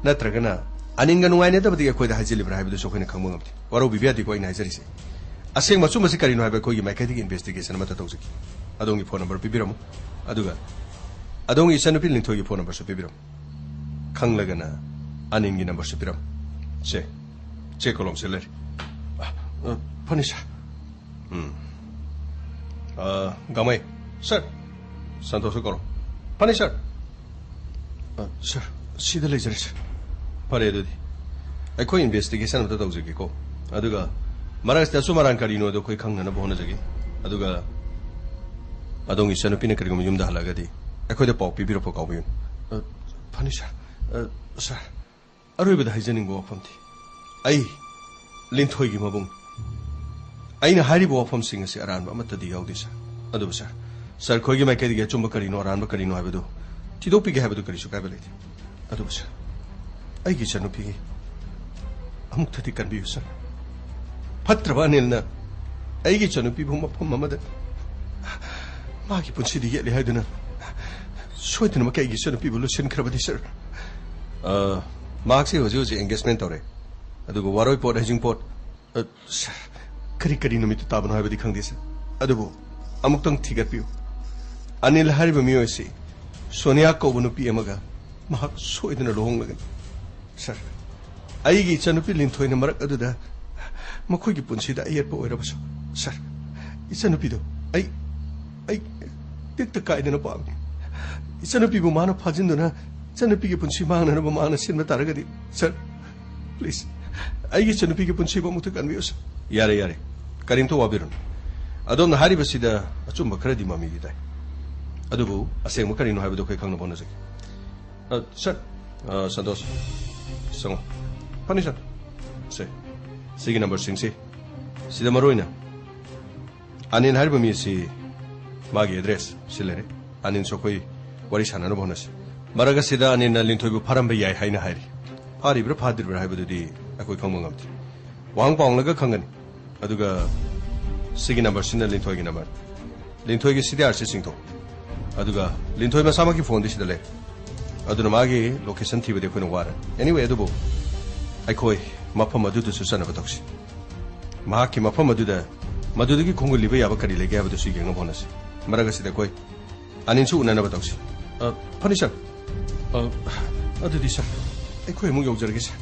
ꯅꯠꯇ꯭ꯔꯒꯅ ꯑꯅꯤꯜꯒ ꯅꯨꯡꯉꯥꯏꯅꯗꯕꯗꯒꯤ ꯑꯩꯈꯣꯏꯗ ꯍꯥꯏꯖꯤꯜꯂꯤꯕ꯭ꯔꯥ ꯍꯥꯏꯕꯗꯨꯁꯨ ꯑꯩꯈꯣꯏꯅ ꯈꯪꯕ ꯉꯝꯗꯦ꯫ ꯋꯥꯔꯧꯕꯤꯕ ꯌꯥꯗꯦꯀꯣ ꯑꯩꯅ ꯍꯥꯏꯖꯔꯤꯁꯦ꯫ ꯑꯁꯦꯡꯕ ꯑꯆꯨꯝꯕꯁꯤ ꯀꯔꯤꯅꯣ ꯍꯥꯏꯕ ꯑꯩꯈꯣꯏꯒꯤ ꯃꯥꯏꯀꯩꯗꯒꯤ ꯏꯟꯚꯦꯁꯇꯤꯒꯦꯁꯟ ꯑꯃꯠꯇ ꯇꯧꯖꯒꯦ꯫ ꯑꯗꯣꯝꯒꯤ ꯐꯣꯟ ꯅꯝꯕꯔ ꯄꯤꯕꯤꯔꯝꯃꯨ꯫ ꯑꯗꯨꯒ ꯑꯗꯣꯝꯒꯤ ꯏꯆꯟꯅꯨꯄꯤ ꯂꯤꯟꯊꯣꯏꯒꯤ ꯐꯣꯟ ꯅꯝꯕꯔꯁꯨ ꯄꯤꯕꯤꯔꯝꯃꯨ꯫ ꯈꯪꯂꯒꯅ ꯑꯅꯤꯜꯒꯤ ꯅꯝꯕꯔꯁꯨ ꯄꯤꯔꯝꯃꯨ꯫ ꯁꯦ, ꯆꯦ ꯀꯣꯂꯣꯝꯁꯦ ꯂꯩꯔꯦ꯫ ꯑ, ꯑ, ꯐꯅꯤ ꯁꯥꯔ꯫ ꯎꯝ꯫ ꯑ, ꯒꯥꯃꯩ꯫ ꯁꯥꯔ꯫ ꯁꯟꯇꯣꯁꯁꯨ ꯀꯧꯔꯣ꯫ ꯐꯅꯤ ꯁꯥꯔ꯫ ꯑ, ꯁꯥꯔ, ꯁꯤꯗ ꯂꯩꯖꯔꯦ ꯁꯥꯔ꯫ ꯐꯔꯦ ꯑꯗꯨꯗꯤ꯫ ꯑꯩꯈꯣꯏ ꯏꯟꯚꯦꯁꯇꯤꯒꯦꯁꯟ ꯑꯝꯇ ꯇꯧꯖꯒꯦꯀꯣ꯫ ꯑꯗꯨꯒ ꯃꯔꯛ ꯑꯁꯤꯗ ꯑꯆꯨꯝ ꯑꯔꯥꯟ ꯀꯔꯤꯅꯣꯗꯣ ꯑꯩꯈꯣꯏ ꯈꯪꯅꯅꯕ ꯍꯣꯠꯅꯖꯒꯦ꯫ ꯑꯗꯨꯒ ꯑꯗꯣꯝꯒꯤ ꯏꯆꯟꯅꯨꯄꯤꯅ ꯀꯔꯤꯒꯨꯝꯕ ꯌꯨꯝꯗ ꯍꯜꯂꯛꯑꯒꯗꯤ ꯑꯩꯈꯣꯏꯗ ꯄꯥꯎ ꯄꯤꯕꯤꯔꯛꯄ ꯀꯥꯎꯕꯤꯒꯅꯨ꯫ ꯑ, ꯐꯅꯤ ꯁꯥꯔ꯫ ꯑ, ꯁꯥꯔ꯫ ꯑꯔꯣꯏꯕꯗ ꯍꯥꯏꯖꯅꯤꯡꯕ ꯋꯥꯐꯝꯗꯤ, ꯑꯩ ꯂꯤꯟꯊꯣꯏꯒꯤ ꯃꯕꯨꯡ꯫ ꯑꯩꯅ ꯍꯥꯏꯔꯤꯕ ꯋꯥꯐꯝꯁꯤꯡ ꯑꯁꯤ ꯑꯔꯥꯟꯕ ꯑꯃꯠꯇꯗꯤ ꯌꯥꯎꯗꯦ ꯁꯥꯔ꯫ ꯑꯗꯨꯕꯨ ꯁꯥꯔ, ꯁꯥꯔ, ꯑꯩꯈꯣꯏꯒꯤ ꯃꯥꯏꯀꯩꯗꯒꯤ ꯑꯆꯨꯝꯕ ꯀꯔꯤꯅꯣ, ꯑꯔꯥꯟꯕ ꯀꯔꯤꯅꯣ ꯍꯥꯏꯕꯗꯨ ꯊꯤꯗꯣꯛꯄꯤꯒꯦ ꯍꯥꯏꯕꯗꯨ ꯀꯔꯤꯁꯨ ꯀꯥꯏꯕ ꯂꯩꯇꯦ꯫ ꯑꯗꯨꯕꯨ ꯁꯥꯔ, ꯑꯩꯒꯤ ꯏꯆꯟꯅꯨꯄꯤꯒꯤ ꯑꯃꯨꯛꯇꯗꯤ ꯀꯟꯕꯤꯌꯨ ꯁꯥꯔ꯫ ꯐꯠꯇ꯭ꯔꯕ ꯑꯅꯤꯜꯅ ꯑꯩꯒꯤ ꯏꯆꯟꯅꯨꯄꯤꯕꯨ ꯃꯐꯝ ꯑꯃꯗ ꯃꯥꯒꯤ ꯄꯨꯟꯁꯤꯗ ꯌꯦꯠꯂꯦ ꯍꯥꯏꯗꯨꯅ ꯁꯣꯏꯗꯅꯃꯛꯀꯤ ꯑꯩꯒꯤ ꯏꯆꯟꯅꯨꯄꯤꯕꯨ ꯂꯣꯠꯁꯤꯟꯈ꯭ꯔꯕꯗꯤ ꯁꯥꯔ꯫ ꯑ, ꯃꯍꯥꯛꯁꯤ ꯍꯧꯖꯤꯛ ꯍꯧꯖꯤꯛ engagement ꯇꯧꯔꯦ꯫ ꯑꯗꯨꯒ ꯋꯥꯔꯣꯏ ꯄꯣꯠ ꯍꯩꯖꯤꯡ ꯄꯣꯠ, ꯑ, ꯁꯥꯔ, ꯀꯔꯤ ꯀꯔꯤ ꯅꯨꯃꯤꯠꯇ ꯇꯥꯕꯅꯣ ꯍꯥꯏꯕꯗꯤ ꯈꯪꯗꯦ ꯁꯥꯔ꯫ ꯑꯗꯨꯕꯨ ꯑꯃꯨꯛꯇꯪ ꯊꯤꯒꯠꯄꯤꯌꯨ꯫ ꯑꯅꯤꯜ ꯍꯥꯏꯔꯤꯕ ꯃꯤꯑꯣꯏ ꯑꯁꯤ ꯁꯣꯅꯤꯌꯥ ꯀꯧꯕ ꯅꯨꯄꯤ ꯑꯃꯒ ꯃꯍꯥꯛ ꯁꯣꯏꯗꯅ ꯂꯨꯍꯣꯡꯂꯒꯅꯤ꯫ ꯁꯥꯔ, ꯑꯩꯒꯤ ꯏꯆꯟꯅꯨꯄꯤ ꯂꯤꯟꯊꯣꯏꯅ ꯃꯔꯛ ꯑꯗꯨꯗ ꯃꯈꯣꯏꯒꯤ ꯄꯨꯟꯁꯤꯗ ꯑꯌꯦꯠꯄ ꯑꯣꯏꯔꯕꯁꯨ, ꯁꯥꯔ, ꯏꯆꯟꯅꯨꯄꯤꯗꯣ ꯑꯩ, ꯑꯩ ꯇꯦꯛꯇ ꯀꯥꯏꯗꯅ ꯄꯥꯝꯃꯤ꯫ ꯏꯆꯟꯅꯨꯄꯤꯕꯨ ꯃꯥꯅ ꯐꯥꯖꯤꯟꯗꯨꯅ ꯏꯆꯟꯅꯨꯄꯤꯒꯤ ꯄꯨꯟꯁꯤ ꯃꯥꯡꯅꯅꯕ ꯃꯥꯅ ꯁꯤꯟꯕ ꯇꯥꯔꯒꯗꯤ, ꯁꯥꯔ, please, ꯑꯩꯒꯤ ꯏꯆꯟꯅꯨꯄꯤꯒꯤ ꯄꯨꯟꯁꯤꯕꯨ ꯑꯃꯨꯛꯇ ꯀꯟꯕꯤꯌꯨ, ꯁꯥꯔ꯫ ꯌꯥꯔꯦ, ꯌꯥꯔꯦ, ꯀꯔꯤꯝꯇ ꯋꯥꯕꯤꯔꯨꯅꯨ꯫ ꯑꯗꯣꯝꯅ ꯍꯥꯏꯔꯤꯕꯁꯤꯗ ꯑꯆꯨꯝꯕ ꯈꯔꯗꯤ ꯃꯃꯤꯗꯤ ꯇꯥꯏ, ꯑꯗꯨꯕꯨ ꯑꯁꯦꯡꯕ ꯀꯔꯤꯅꯣ ꯍꯥꯏꯕꯗꯨ ꯑꯩꯈꯣꯏ ꯈꯪꯅꯕ ꯍꯣꯠꯅꯖꯒꯦ꯫ ꯑ, ꯁꯥꯔ, ꯑ, ꯁꯟꯇꯣꯁ, ꯆꯪꯉꯣ꯫ ꯐꯅꯤ, ꯁꯥꯔ꯫ ꯁꯦ, ꯁꯤꯒꯤ ꯅꯝꯕꯔꯁꯤꯡꯁꯤ, ꯁꯤꯗ ꯃꯔꯨ ꯑꯣꯏꯅ ꯑꯅꯤꯜ ꯍꯥꯏꯔꯤꯕ ꯃꯤ ꯑꯁꯤ, ꯃꯥꯒꯤ ꯑꯦꯗ꯭ꯔꯦꯁ ꯁꯤ ꯂꯩꯔꯦ꯫ ꯑꯅꯤꯜꯁꯨ ꯑꯩꯈꯣꯏ ꯋꯥꯔꯤ ꯁꯥꯟꯅꯅꯕ ꯍꯣꯠꯅꯁꯤ꯫ ꯃꯔꯛ ꯑꯁꯤꯗ ꯑꯅꯤꯜꯅ ꯂꯤꯟꯊꯣꯏꯕꯨ ꯐꯥꯔꯝꯕ ꯌꯥꯏ ꯍꯥꯏꯅ ꯍꯥꯏꯔꯤ꯫ ꯐꯥꯔꯤꯕ꯭ꯔꯥ ꯐꯥꯗ꯭ꯔꯤꯕ꯭ꯔꯥ ꯍꯥꯏꯕꯗꯨꯗꯤ ꯑꯩꯈꯣꯏ ꯈꯪꯕ ꯉꯝꯗꯦ꯫ ꯋꯥꯍꯪ ꯄꯥꯎꯍꯪꯂꯒ ꯈꯪꯒꯅꯤ꯫ ꯑꯗꯨꯒ ꯁꯤꯒꯤ ꯅꯝꯕꯔꯁꯤꯅ ꯂꯤꯟꯊꯣꯏꯒꯤ ꯅꯝꯕꯔ꯫ ꯂꯤꯟꯊꯣꯏꯒꯤ ꯁꯤ ꯗꯤ ꯑꯥꯔ ꯁꯤ ꯆꯤꯡꯊꯣꯛ꯫ ꯑꯗꯨꯒ ꯂꯤꯟꯊꯣꯏ ꯃꯁꯥꯃꯛꯀꯤ ꯐꯣꯟꯗꯤ ꯁꯤꯗ ꯂꯩ꯫ ꯑꯗꯨꯅ ꯃꯥꯒꯤ ꯂꯣꯀꯦꯁꯟ ꯊꯤꯕꯗꯤ ꯑꯩꯈꯣꯏꯅ ꯋꯥꯔꯦ꯫ Anyway, ꯑꯗꯨꯕꯨ ꯑꯩꯈꯣꯏ ꯃꯐꯝ ꯑꯗꯨꯗꯁꯨ ꯆꯠꯅꯕ ꯇꯧꯁꯤ꯫ ꯃꯍꯥꯛꯀꯤ ꯃꯐꯝ ꯑꯗꯨꯗ ꯃꯗꯨꯗꯒꯤ ꯈꯣꯡꯒꯨꯜ ꯂꯤꯕ ꯌꯥꯕ ꯀꯔꯤ ꯂꯩꯒꯦ ꯍꯥꯏꯕꯗꯨꯁꯨ ꯌꯦꯡꯅꯕ ꯍꯣꯠꯅꯁꯤ꯫ ꯃꯔꯛ ꯑꯁꯤꯗ ꯑꯩꯈꯣꯏ ꯑꯅꯤꯜꯁꯨ ꯎꯅꯅꯕ ꯇꯧꯁꯤ꯫ ꯑ, ꯐꯅꯤ, ꯁꯥꯔ꯫ ꯑ, ꯑꯗꯨꯗꯤ, ꯁꯥꯔ, ꯑꯩꯈꯣꯏ ꯑꯃꯨꯛ ꯌꯧꯖꯔꯒꯦ, ꯁꯥꯔ꯫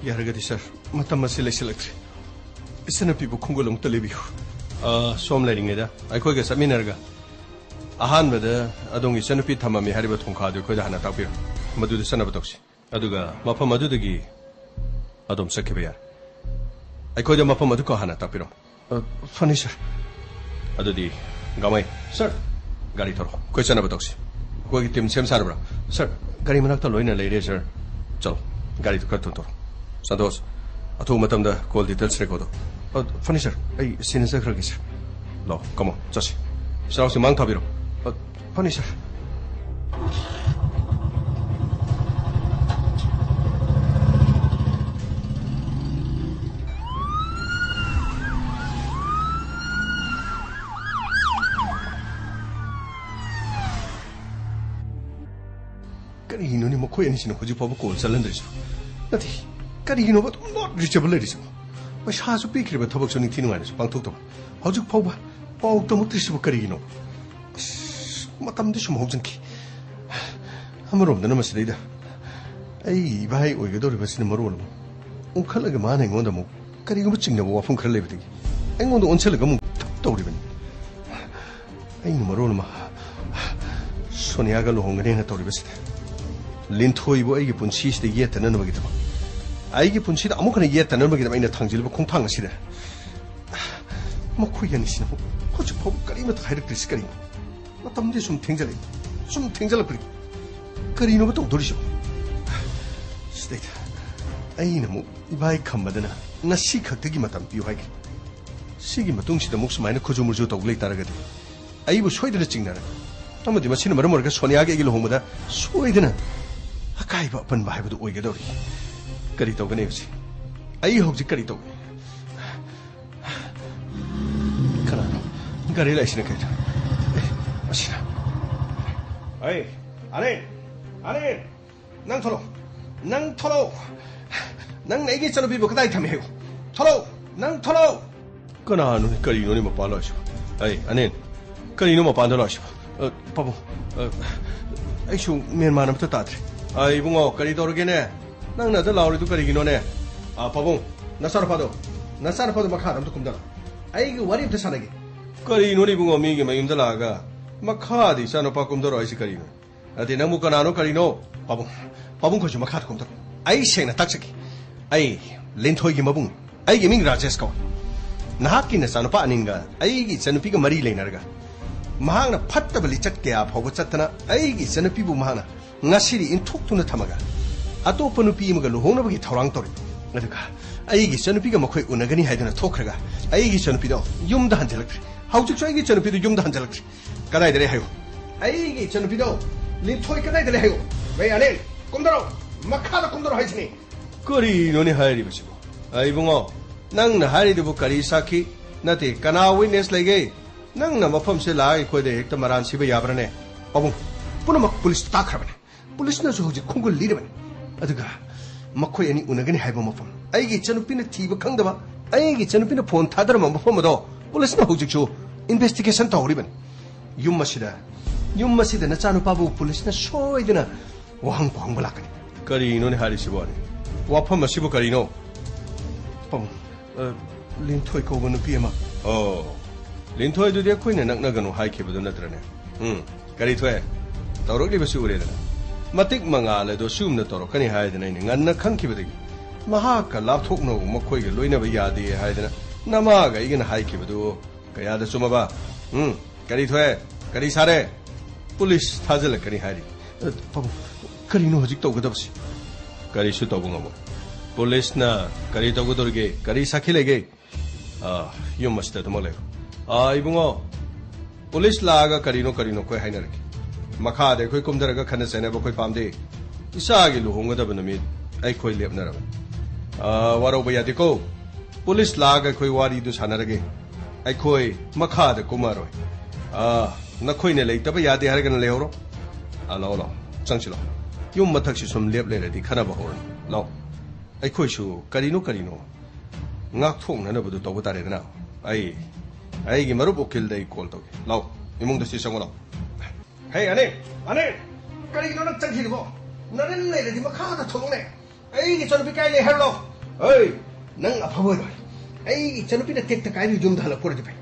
ꯌꯥꯔꯒꯗꯤ, ꯁꯥꯔ, ꯃꯇꯝ ꯑꯁꯤ ꯂꯩꯁꯤꯜꯂꯛꯇ꯭ꯔꯦ꯫ ꯏꯆꯟꯅꯨꯄꯤꯕꯨ ꯈꯣꯡꯒꯨꯜ ꯑꯃꯨꯛꯇ ꯂꯤꯕꯤꯌꯨ꯫ ꯑ, ꯁꯣꯝ ꯂꯩꯔꯤꯉꯩꯗ ꯑꯩꯈꯣꯏꯒ ꯆꯠꯃꯤꯟꯅꯔꯒ ꯑꯍꯥꯟꯕꯗ ꯑꯗꯣꯝꯒꯤ ꯏꯆꯟꯅꯨꯄꯤ ꯊꯝꯃꯝꯃꯤ ꯍꯥꯏꯔꯤꯕ ꯊꯣꯡꯈꯥ ꯑꯗꯨ ꯑꯩꯈꯣꯏꯗ ꯍꯥꯟꯅ ꯇꯥꯛꯄꯤꯔꯣ꯫ ꯃꯗꯨꯗ ꯆꯠꯅꯕ ꯇꯧꯁꯤ꯫ ꯑꯗꯨꯒ ꯃꯐꯝ ꯑꯗꯨꯗꯒꯤ ꯑꯗꯣꯝ ꯆꯠꯈꯤꯕ ꯌꯥꯔꯦ꯫ ꯑꯩꯈꯣꯏꯗ ꯃꯐꯝ ꯑꯗꯨ ꯈꯛ ꯍꯥꯟꯅ ꯇꯥꯛꯄꯤꯔꯝꯃꯨ꯫ ꯑ, ꯐꯅꯤ, ꯁꯥꯔ꯫ ꯑꯗꯨꯗꯤ, ꯒꯥꯃꯩ, ꯁꯥꯔ, ꯒꯥꯔꯤ ꯊꯧꯔꯣ꯫ ꯑꯩꯈꯣꯏ ꯆꯠꯅꯕ ꯇꯧꯁꯤ꯫ ꯑꯩꯈꯣꯏꯒꯤ ꯇꯤꯝ ꯁꯦꯝ ꯁꯥꯔꯕ꯭ꯔꯥ? ꯁꯥꯔ, ꯒꯥꯔꯤ ꯃꯅꯥꯛꯇ ꯂꯣꯏꯅ ꯂꯩꯔꯦ, ꯁꯥꯔ꯫ ꯆꯠꯂꯣ, ꯒꯥꯔꯤꯗꯨ ꯈꯔ ꯊꯨꯅ ꯊꯧꯔꯣ꯫ ꯁꯟꯇꯣꯁ, ꯑꯊꯨꯕ ꯃꯇꯝꯗ ꯀꯣꯜ ꯗꯤꯇꯦꯜꯁ ꯔꯦꯀꯣꯔꯗ ꯇꯧ꯫ ꯑ, ꯐꯅꯤ, ꯁꯥꯔ꯫ ꯑꯩ ꯁꯤꯅ ꯆꯠꯈ꯭ꯔꯒꯦ, ꯁꯥꯔ꯫ ꯂꯥꯛꯑꯣ, ꯀꯃꯣꯟ, ꯆꯠꯁꯤ꯫ ꯁꯅꯥꯎꯁꯤ ꯃꯥꯡ ꯊꯥꯕꯤꯔꯣ꯫ ꯑ, ꯐꯅꯤ, ꯁꯥꯔ꯫ ꯑꯩꯈꯣꯏ ꯑꯅꯤꯁꯤꯅ ꯍꯧꯖꯤꯛ ꯐꯥꯎꯕ ꯀꯣꯜ ꯆꯠꯍꯟꯗ꯭ꯔꯤꯁꯤꯕꯣ? ꯅꯠꯇꯦ, ꯀꯔꯤꯒꯤꯅꯣꯕ ꯑꯗꯨꯝ ꯅꯣꯠ ꯔꯤꯆꯦꯕꯜ ꯂꯩꯔꯤꯁꯤꯕꯣ? ꯄꯩꯁꯥꯁꯨ ꯄꯤꯈ꯭ꯔꯤꯕ, ꯊꯕꯛꯁꯨ ꯅꯤꯡꯊꯤ ꯅꯨꯡꯉꯥꯏꯅꯁꯨ ꯄꯥꯡꯊꯣꯛꯇꯕ, ꯍꯧꯖꯤꯛ ꯐꯥꯎꯕ ꯄꯥꯎ ꯇꯝꯃꯛꯇ꯭ꯔꯤꯁꯤꯕꯨ ꯀꯔꯤꯒꯤꯅꯣ? ꯑꯁ, ꯃꯇꯝꯗꯤ ꯁꯨꯝ ꯍꯧꯖꯤꯟꯈꯤ꯫ ꯑꯃꯔꯣꯝꯗꯅ ꯃꯁꯤꯗꯩꯗ ꯑꯩ ꯏꯕꯥꯏ ꯑꯣꯏꯒꯗꯧꯔꯤꯕꯁꯤꯅ ꯃꯔꯣꯜ ꯑꯃ, ꯑꯣꯟꯈꯠꯂꯒ ꯃꯥꯅ ꯑꯩꯉꯣꯟꯗ ꯑꯃꯨꯛ ꯀꯔꯤꯒꯨꯝꯕ ꯆꯤꯡꯅꯕ ꯋꯥꯐꯝ ꯈꯔ ꯂꯩꯕꯗꯒꯤ ꯑꯩꯉꯣꯟꯗ ꯑꯣꯟꯁꯤꯜꯂꯒ ꯑꯃꯨꯛ ꯇꯧꯔꯤꯕꯅꯤ꯫ ꯑꯩꯅ ꯃꯔꯣꯜ ꯑꯃ ꯁꯣꯅꯤꯌꯥꯒ ꯂꯨꯍꯣꯡꯒꯅꯦꯅ ꯇꯧꯔꯤꯕꯁꯤꯗ, ꯂꯤꯟꯊꯣꯏꯕꯨ ꯑꯩꯒꯤ ꯄꯨꯟꯁꯤꯁꯤꯗ ꯌꯦꯠꯇꯅꯅꯕꯒꯤꯗꯃꯛ, ꯑꯩꯒꯤ ꯄꯨꯟꯁꯤꯗ ꯑꯃꯨꯛ ꯍꯟꯅ ꯌꯦꯠꯇꯅꯅꯕꯒꯤꯗꯃꯛ ꯑꯩꯅ ꯊꯥꯡꯖꯤꯜꯂꯤꯕ ꯈꯣꯡꯊꯥꯡ ꯑꯁꯤꯗ, ꯃꯈꯣꯏ ꯑꯅꯤꯁꯤꯅ ꯍꯧꯖꯤꯛ ꯐꯥꯎꯕ ꯀꯔꯤꯃꯠꯇ ꯍꯥꯏꯔꯛꯇ꯭ꯔꯤꯁꯤ ꯀꯔꯤꯅꯣ? ꯃꯇꯝꯗꯤ ꯁꯨꯝ ꯊꯦꯡꯖꯜꯂꯛꯏ, ꯁꯨꯝ ꯊꯦꯡꯖꯜꯂꯛꯄꯅꯤ꯫ ꯀꯔꯤꯅꯣꯕ ꯇꯧꯗꯣꯔꯤꯁꯤꯕꯣ? ꯁꯤꯗꯩꯗ ꯑꯩꯅ ꯑꯃꯨꯛ ꯏꯕꯥꯏ ꯈꯝꯕꯗꯅ ꯉꯁꯤ ꯈꯛꯇꯒꯤ ꯃꯇꯝ ꯄꯤꯌꯨ ꯍꯥꯏꯈꯤ꯫ ꯁꯤꯒꯤ ꯃꯇꯨꯡꯁꯤꯗ ꯑꯃꯨꯛ ꯁꯨꯃꯥꯏꯅ ꯈꯨꯖꯨ ꯃꯨꯖꯨ ꯇꯧ ꯂꯩꯇꯥꯔꯒꯗꯤ ꯑꯩꯕꯨ ꯁꯣꯏꯗꯅ ꯆꯤꯡꯅꯔꯦ꯫ ꯑꯃꯗꯤ ꯃꯁꯤꯅ ꯃꯔꯝ ꯑꯣꯏꯔꯒ ꯁꯣꯅꯤꯌꯥꯒꯤ ꯑꯩꯒꯤ ꯂꯨꯍꯣꯡꯕꯗ ꯁꯣꯏꯗꯅ ꯑꯀꯥꯏꯕ ꯑꯄꯟꯕ ꯍꯥꯏꯕꯗꯨ ꯑꯣꯏꯒꯗꯧꯔꯤ꯫ ꯀꯔꯤ ꯇꯧꯒꯅꯤ ꯍꯧꯖꯤꯛ? ꯑꯩ ꯍꯧꯖꯤꯛ ꯀꯔꯤ ꯇꯧꯒꯅꯤ? ꯀꯅꯥꯅꯣ? ꯒꯥꯔꯤ ꯂꯥꯛꯏꯁꯤꯅ ꯀꯩꯅꯣ? ꯑꯦ, ꯑꯁꯤꯅ꯫ ꯑꯩ, ꯑꯅꯤꯜ! ꯑꯅꯤꯜ! ꯅꯪ ꯊꯣꯛꯂꯛꯑꯣ! ꯅꯪ ꯊꯣꯛꯂꯛꯑꯣ! ꯅꯪꯅ ꯑꯩꯒꯤ ꯏꯆꯟꯅꯨꯄꯤꯕꯨ ꯀꯗꯥꯏ ꯊꯝꯃꯤ ꯍꯥꯏꯌꯨ? ꯊꯣꯛꯂꯛꯑꯣ! ꯅꯪ ꯊꯣꯛꯂꯛꯑꯣ! ꯀꯅꯥꯅꯣ? ꯀꯔꯤꯅꯣꯅꯦ ꯃꯄꯥꯟ ꯂꯥꯛꯏꯁꯤꯕꯣ? ꯑꯩ, ꯑꯅꯤꯜ! ꯀꯔꯤꯅꯣ ꯃꯄꯥꯟꯗ ꯂꯥꯛꯏꯁꯤꯕꯣ? ꯑ, ꯄꯥꯕꯨꯡ, ꯑ, ꯑꯩꯁꯨ ꯃꯦꯟ ꯃꯥꯟ ꯑꯃꯇ ꯇꯥꯗ꯭ꯔꯦ꯫ ꯑ, ꯏꯕꯨꯡꯉꯣ, ꯀꯔꯤ ꯇꯧꯔꯒꯦꯅꯦ? ꯅꯪꯅ ꯑꯗ ꯂꯥꯎꯔꯤꯗꯨ ꯀꯔꯤꯒꯤꯅꯣꯅꯦ? ꯑ, ꯄꯥꯕꯨꯡ, ꯅꯆꯥꯅꯨꯄꯥꯗꯣ, ꯅꯆꯥꯅꯨꯄꯥꯗꯣ ꯃꯈꯥꯗ ꯑꯝꯇ ꯀꯨꯝꯊꯔꯣ꯫ ꯑꯩꯒꯤ ꯋꯥꯔꯤ ꯑꯝꯇ ꯁꯥꯟꯅꯒꯦ꯫ ꯀꯔꯤꯅꯣꯅꯦ ꯏꯕꯨꯡꯉꯣ, ꯃꯤꯒꯤ ꯃꯌꯨꯝꯗ ꯂꯥꯛꯑꯒ ꯃꯈꯥꯗ ꯏꯆꯥꯅꯨꯄꯥ ꯀꯨꯝꯊꯔꯣ ꯍꯥꯏꯁꯤ ꯀꯔꯤꯅꯣ? ꯑꯗꯩ ꯅꯪꯕꯨ ꯀꯅꯥꯅꯣ ꯀꯔꯤꯅꯣ? ꯄꯥꯕꯨꯡ, ꯄꯥꯕꯨꯡ, ꯈꯣꯏꯁꯨ ꯃꯈꯥꯗ ꯀꯨꯝꯊꯔꯣ꯫ ꯑꯩ ꯁꯦꯡꯅ ꯇꯥꯛꯆꯒꯦ꯫ ꯑꯩ ꯂꯤꯟꯊꯣꯏꯒꯤ ꯃꯕꯨꯡ, ꯑꯩꯒꯤ ꯃꯤꯡ ꯔꯥꯖꯦꯁ ꯀꯧꯏ꯫ ꯅꯍꯥꯛꯀꯤ ꯅꯆꯥꯅꯨꯄꯥ ꯑꯅꯤꯜꯒ ꯑꯩꯒꯤ ꯏꯆꯟꯅꯨꯄꯤꯒ ꯃꯔꯤ ꯂꯩꯅꯔꯒ ꯃꯍꯥꯛꯅ ꯐꯠꯇꯕ ꯂꯤꯆꯠ ꯀꯌꯥ ꯐꯥꯎꯕ ꯆꯠꯇꯅ ꯑꯩꯒꯤ ꯏꯆꯟꯅꯨꯄꯤꯕꯨ ꯃꯍꯥꯛꯅ ꯉꯁꯤꯗꯤ ꯏꯟꯊꯣꯛꯇꯨꯅ ꯊꯝꯃꯒ ꯑꯇꯣꯞꯄ ꯅꯨꯄꯤ ꯑꯃꯒ ꯂꯨꯍꯣꯡꯅꯕꯒꯤ ꯊꯧꯔꯥꯡ ꯇꯧꯔꯤ꯫ ꯑꯗꯨꯒ ꯑꯩꯒꯤ ꯏꯆꯟꯅꯨꯄꯤꯒ ꯃꯈꯣꯏ ꯎꯅꯒꯅꯤ ꯍꯥꯏꯗꯨꯅ ꯊꯣꯛꯈ꯭ꯔꯒ ꯑꯩꯒꯤ ꯏꯆꯟꯅꯨꯄꯤꯗꯣ ꯌꯨꯝꯗ ꯍꯟꯖꯤꯜꯂꯛꯇ꯭ꯔꯤ꯫ ꯍꯧꯖꯤꯛꯁꯨ ꯑꯩꯒꯤ ꯏꯆꯟꯅꯨꯄꯤꯗꯨ ꯌꯨꯝꯗ ꯍꯟꯖꯤꯜꯂꯛꯇ꯭ꯔꯤ꯫ ꯀꯗꯥꯏꯗ ꯂꯩ ꯍꯥꯏꯌꯨ? ꯑꯩꯒꯤ ꯏꯆꯟꯅꯨꯄꯤꯗꯣ ꯂꯤꯟꯊꯣꯏ ꯀꯗꯥꯏꯗ ꯂꯩ ꯍꯥꯏꯌꯨ? ꯃꯩ ꯑꯅꯤꯜ, ꯀꯨꯝꯗꯔꯣ! ꯃꯈꯥꯗ ꯀꯨꯝꯗꯔꯣ ꯍꯥꯏꯁꯤꯅꯤ꯫ ꯀꯔꯤꯅꯣꯅꯦ ꯍꯥꯏꯔꯤꯕꯁꯤꯕꯣ? ꯑꯩ ꯏꯕꯨꯡꯉꯣ, ꯅꯪꯅ ꯍꯥꯏꯔꯤꯗꯨꯕꯨ ꯀꯔꯤ ꯁꯥꯈꯤ? ꯅꯠꯇꯦ, ꯀꯅꯥ ꯋꯤꯠꯅꯦꯁ ꯂꯩꯒꯦ? ꯅꯪꯅ ꯃꯐꯝꯁꯦ ꯂꯥꯛꯑꯒ ꯑꯩꯈꯣꯏꯗ ꯍꯦꯛꯇ ꯃꯔꯥꯟ ꯁꯤꯕ ꯌꯥꯕ꯭ꯔꯅꯦ? ꯄꯥꯕꯨꯡ, ꯄꯨꯝꯅꯃꯛ ꯄꯨꯂꯤꯁꯇ ꯇꯥꯛꯈ꯭ꯔꯕꯅꯦ꯫ ꯄꯨꯂꯤꯁꯅꯁꯨ ꯍꯧꯖꯤꯛ ꯈꯣꯡꯒꯨꯜ ꯂꯤꯔꯕꯅꯤ꯫ ꯑꯗꯨꯒ ꯃꯈꯣꯏ ꯑꯅꯤ ꯎꯅꯒꯅꯤ ꯍꯥꯏꯕ ꯃꯐꯝ, ꯑꯩꯒꯤ ꯏꯆꯟꯅꯨꯄꯤꯅ ꯊꯤꯕ ꯈꯪꯗꯕ, ꯑꯩꯒꯤ ꯏꯆꯟꯅꯨꯄꯤꯅ ꯐꯣꯟ ꯊꯥꯗꯔꯝꯕ ꯃꯐꯝ ꯑꯗꯣ ꯄꯨꯂꯤꯁꯅ ꯍꯧꯖꯤꯛꯁꯨ ꯏꯟꯚꯦꯁꯇꯤꯒꯦꯁꯟ ꯇꯧꯍꯧꯔꯤꯕꯅꯤ꯫ ꯌꯨꯝ ꯑꯁꯤꯗ, ꯌꯨꯝ ꯑꯁꯤꯗ ꯅꯆꯥꯅꯨꯄꯥꯕꯨ ꯄꯨꯂꯤꯁꯅ ꯁꯣꯏꯗꯅ ꯋꯥꯍꯪ ꯄꯥꯎꯍꯪꯕ ꯂꯥꯛꯀꯅꯤ꯫ ꯀꯔꯤꯅꯣꯅꯦ ꯍꯥꯏꯔꯤꯁꯤꯕꯣ? ꯋꯥꯐꯝ ꯑꯁꯤꯕꯨ ꯀꯔꯤꯅꯣ? ꯄꯥꯕꯨꯡ, ꯑ, ꯂꯤꯟꯊꯣꯏ ꯀꯧꯕ ꯅꯨꯄꯤ ꯑꯃ꯫ ꯑꯣ, ꯂꯤꯟꯊꯣꯏꯗꯨꯗꯤ ꯑꯩꯈꯣꯏꯅ ꯅꯛꯅꯒꯅꯨ ꯍꯥꯏꯈꯤꯕꯗꯨ ꯅꯠꯇ꯭ꯔꯅꯦ? ꯎꯝ, ꯀꯔꯤ ꯊꯣꯛꯑꯦ? ꯇꯧꯔꯛꯂꯤꯕꯁꯤ ꯎꯔꯦꯗꯅ꯫ ꯃꯇꯤꯛ ꯃꯉꯥꯜ ꯑꯗꯣ ꯁꯤꯒꯨꯝꯅ ꯇꯧꯔꯛꯀꯅꯤ ꯍꯥꯏꯗꯅ ꯑꯩꯅ ꯉꯟꯅ ꯈꯪꯈꯤꯕꯗꯒꯤ ꯃꯍꯥꯛꯀ ꯂꯥꯞꯊꯣꯛꯅꯧ, ꯃꯈꯣꯏꯒ ꯂꯣꯏꯅꯕ ꯌꯥꯗꯦ ꯍꯥꯏꯗꯅ ꯅꯃꯥꯒ ꯑꯩꯒꯅ ꯍꯥꯏꯈꯤꯕꯗꯨ ꯀꯌꯥꯗ ꯆꯨꯝꯃꯕ? ꯎꯝ, ꯀꯔꯤ ꯊꯣꯛꯑꯦ? ꯀꯔꯤ ꯁꯥꯔꯦ? ꯄꯨꯂꯤꯁ ꯊꯥꯖꯤꯜꯂꯛꯀꯅꯤ ꯍꯥꯏꯔꯤ꯫ ꯑ, ꯄꯥꯕꯨꯡ, ꯀꯔꯤꯅꯣ ꯍꯧꯖꯤꯛ ꯇꯧꯒꯗꯕꯁꯤ? ꯀꯔꯤꯁꯨ ꯇꯧꯕ ꯉꯝꯃꯣꯏ꯫ ꯄꯨꯂꯤꯁꯅ ꯀꯔꯤ ꯇꯧꯒꯗꯧꯔꯤꯒꯦ? ꯀꯔꯤ ꯁꯥꯈꯤ ꯂꯩꯒꯦ? ꯑ, ꯌꯨꯝ ꯑꯁꯤꯗ ꯑꯗꯨꯃꯛ ꯂꯩꯔꯣ꯫ ꯑ, ꯏꯕꯨꯡꯉꯣ, ꯄꯨꯂꯤꯁ ꯂꯥꯛꯑꯒ ꯀꯔꯤꯅꯣ ꯀꯔꯤꯅꯣ ꯑꯩꯈꯣꯏ ꯍꯥꯏꯅꯔꯒꯦ꯫ ꯃꯈꯥꯗ ꯑꯩꯈꯣꯏ ꯀꯨꯝꯊꯔꯒ ꯈꯟꯅ ꯆꯩꯅꯕ ꯑꯩꯈꯣꯏ ꯄꯥꯝꯗꯦ꯫ ꯏꯆꯥꯒꯤ ꯂꯨꯍꯣꯡꯒꯗꯕ ꯅꯨꯃꯤꯠ ꯑꯩꯈꯣꯏ ꯂꯦꯞꯅꯔꯕꯅꯤ꯫ ꯑ, ꯋꯥꯔꯧꯕ ꯌꯥꯗꯦꯀꯣ꯫ ꯄꯨꯂꯤꯁ ꯂꯥꯛꯑꯒ ꯑꯩꯈꯣꯏ ꯋꯥꯔꯤꯗꯨ ꯁꯥꯟꯅꯔꯒꯦ꯫ ꯑꯩꯈꯣꯏ ꯃꯈꯥꯗ ꯀꯨꯝꯃꯔꯣꯏ꯫ ꯑ, ꯅꯈꯣꯏꯅ ꯂꯩꯇꯕ ꯌꯥꯗꯦ ꯍꯥꯏꯔꯒꯅ ꯂꯩꯍꯧꯔꯣ꯫ ꯑ, ꯂꯥꯛꯑꯣ, ꯂꯥꯛꯑꯣ, ꯆꯪꯁꯤꯜꯂꯣ꯫ ꯌꯨꯝ ꯃꯊꯛꯁꯤ ꯁꯨꯝ ꯂꯦꯞ ꯂꯩꯔꯗꯤ ꯈꯟꯅꯕ ꯍꯧꯔꯅꯤ꯫ ꯂꯥꯛꯑꯣ, ꯑꯩꯈꯣꯏꯁꯨ ꯀꯔꯤꯅꯣ ꯀꯔꯤꯅꯣ ꯉꯥꯛꯊꯣꯛꯅꯅꯕꯗꯨ ꯇꯧꯕ ꯇꯥꯔꯦꯗꯅ꯫ ꯑꯩ, ꯑꯩꯒꯤ ꯃꯔꯨꯞ ꯎꯀꯤꯜꯗ ꯑꯩ ꯀꯣꯜ ꯇꯧꯒꯦ꯫ ꯂꯥꯛꯑꯣ, ꯏꯃꯨꯡꯗ ꯁꯤ ꯆꯪꯉꯣ, ꯂꯥꯛꯑꯣ꯫ ꯍꯦ, ꯑꯅꯤꯜ, ꯑꯅꯤꯜ, ꯀꯔꯤꯒꯤꯅꯣ ꯅꯪ ꯆꯪꯈꯤꯗꯨꯕꯣ? ꯅꯔꯟ ꯂꯩꯔꯗꯤ ꯃꯈꯥꯗ ꯊꯣꯛꯂꯛꯅꯦ꯫ ꯑꯩꯒꯤ ꯏꯆꯟꯅꯨꯄꯤ ꯀꯥꯏ ꯂꯩ ꯍꯥꯏꯔꯣ? ꯍꯩ, ꯅꯪ ꯑꯐꯕ ꯑꯣꯏꯔꯣꯏ꯫ ꯑꯩꯒꯤ ꯏꯆꯟꯅꯨꯄꯤꯅ ꯇꯦꯛꯇ ꯀꯥꯏꯔꯤ ꯌꯨꯝꯗ ꯍꯜꯂꯛꯄ ꯑꯣꯏꯔꯗꯤ ꯐꯩ꯫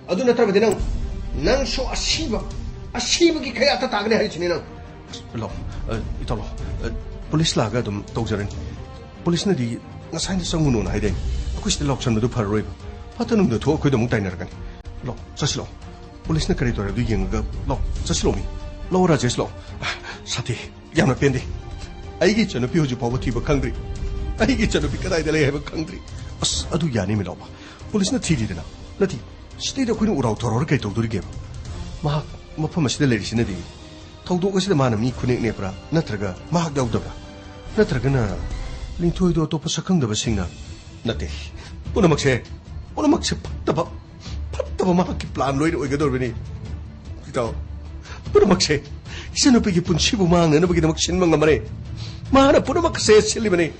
ꯑꯗꯨ ꯅꯠꯇ꯭ꯔꯕꯗꯤ ꯅꯪ, ꯅꯪꯁꯨ ꯑꯁꯤꯕ, ꯑꯁꯤꯕꯒꯤ ꯈꯌꯥꯠꯇ ꯇꯥꯒꯅꯤ ꯍꯥꯏꯁꯤꯅꯤ ꯅꯪ꯫ ꯂꯥꯛꯑꯣ, ꯑ, ꯏꯇꯥꯎ ꯂꯥꯛꯑꯣ꯫ ꯑ, ꯄꯨꯂꯤꯁ ꯂꯥꯛꯑꯒ ꯑꯗꯨꯝ ꯇꯧꯖꯔꯅꯤ꯫ ꯄꯨꯂꯤꯁꯅꯗꯤ ꯉꯁꯥꯏꯅ ꯆꯪꯉꯨꯅꯣꯅ ꯍꯥꯏꯗꯥꯏꯅꯦ? ꯑꯩꯈꯣꯏ ꯁꯤꯗ ꯂꯥꯎꯁꯟꯕꯗꯨ ꯐꯔꯔꯣꯏꯕ꯫ ꯐꯠꯇ ꯅꯨꯡꯗ ꯊꯣꯛ ꯑꯩꯈꯣꯏꯗ ꯑꯃꯨꯛ ꯇꯥꯏꯅꯔꯛꯀꯅꯤ꯫ ꯂꯥꯛꯑꯣ, ꯆꯠꯁꯤ ꯂꯥꯛꯑꯣ꯫ ꯄꯨꯂꯤꯁꯅ ꯀꯔꯤ ꯇꯧꯔꯦ ꯍꯥꯏꯕꯗꯨ ꯌꯦꯡꯉꯒ ꯂꯥꯛꯑꯣ, ꯆꯠꯁꯤ ꯂꯥꯛꯑꯣ ꯃꯤ꯫ ꯂꯥꯛꯑꯣ ꯔꯥꯖꯦꯁ, ꯂꯥꯛꯑꯣ꯫ ꯑ, ꯁꯥꯊꯤ, ꯌꯥꯝꯅ ꯄꯦꯟꯗꯦ꯫ ꯑꯩꯒꯤ ꯏꯆꯟꯅꯨꯄꯤ ꯍꯧꯖꯤꯛ ꯐꯥꯎꯕ ꯊꯤꯕ ꯈꯪꯗ꯭ꯔꯤ꯫ ꯑꯩꯒꯤ ꯏꯆꯟꯅꯨꯄꯤ ꯀꯗꯥꯏꯗ ꯂꯩ ꯍꯥꯏꯕ ꯈꯪꯗ꯭ꯔꯤ꯫ ꯑꯁ, ꯑꯗꯨ ꯌꯥꯅꯤ ꯃꯤ ꯂꯥꯎꯕ꯫ ꯄꯨꯂꯤꯁꯅ ꯊꯤꯔꯤꯗꯅ꯫ ꯅꯠꯇꯦ, ꯁꯤꯗꯩꯗ ꯑꯩꯈꯣꯏꯅ ꯎꯔꯥꯎ ꯊꯧꯔꯥꯎꯔ ꯀꯩ ꯇꯧꯗꯣꯔꯤꯒꯦꯕ? ꯃꯍꯥꯛ ꯃꯐꯝ ꯑꯁꯤꯗ ꯂꯩꯔꯤꯁꯤꯅꯗꯤ ꯊꯧꯗꯣꯛ ꯑꯁꯤꯗ ꯃꯥꯅ ꯃꯤ ꯈꯨꯅꯦꯛ ꯅꯦꯛꯄ꯭ꯔꯥ? ꯅꯠꯇ꯭ꯔꯒ ꯃꯍꯥꯛ ꯌꯥꯎꯗꯕ꯭ꯔꯥ? ꯅꯠꯇ꯭ꯔꯒꯅ ꯂꯤꯟꯊꯣꯏꯗꯣ ꯑꯇꯣꯞꯄ ꯁꯛꯈꯪꯗꯕꯁꯤꯡꯅ? ꯅꯠꯇꯦ꯫ ꯄꯨꯝꯅꯃꯛꯁꯦ, ꯄꯨꯝꯅꯃꯛꯁꯦ ꯐꯠꯇꯕ, ꯐꯠꯇꯕ ꯃꯍꯥꯛꯀꯤ ꯄ꯭ꯂꯥꯟ ꯂꯣꯏꯅ ꯑꯣꯏꯒꯗꯧꯔꯤꯕꯅꯤ꯫ ꯏꯇꯥꯎ, ꯄꯨꯝꯅꯃꯛꯁꯦ ꯏꯆꯟꯅꯨꯄꯤꯒꯤ ꯄꯨꯟꯁꯤꯕꯨ ꯃꯥꯡꯅꯅꯕꯒꯤꯗꯃꯛ ꯁꯤꯟꯕ ꯉꯝꯃꯔꯦ꯫ ꯃꯍꯥꯛꯅ ꯄꯨꯝꯅꯃꯛ ꯑꯁꯦ ꯁꯤꯜꯂꯤꯕꯅꯤ꯫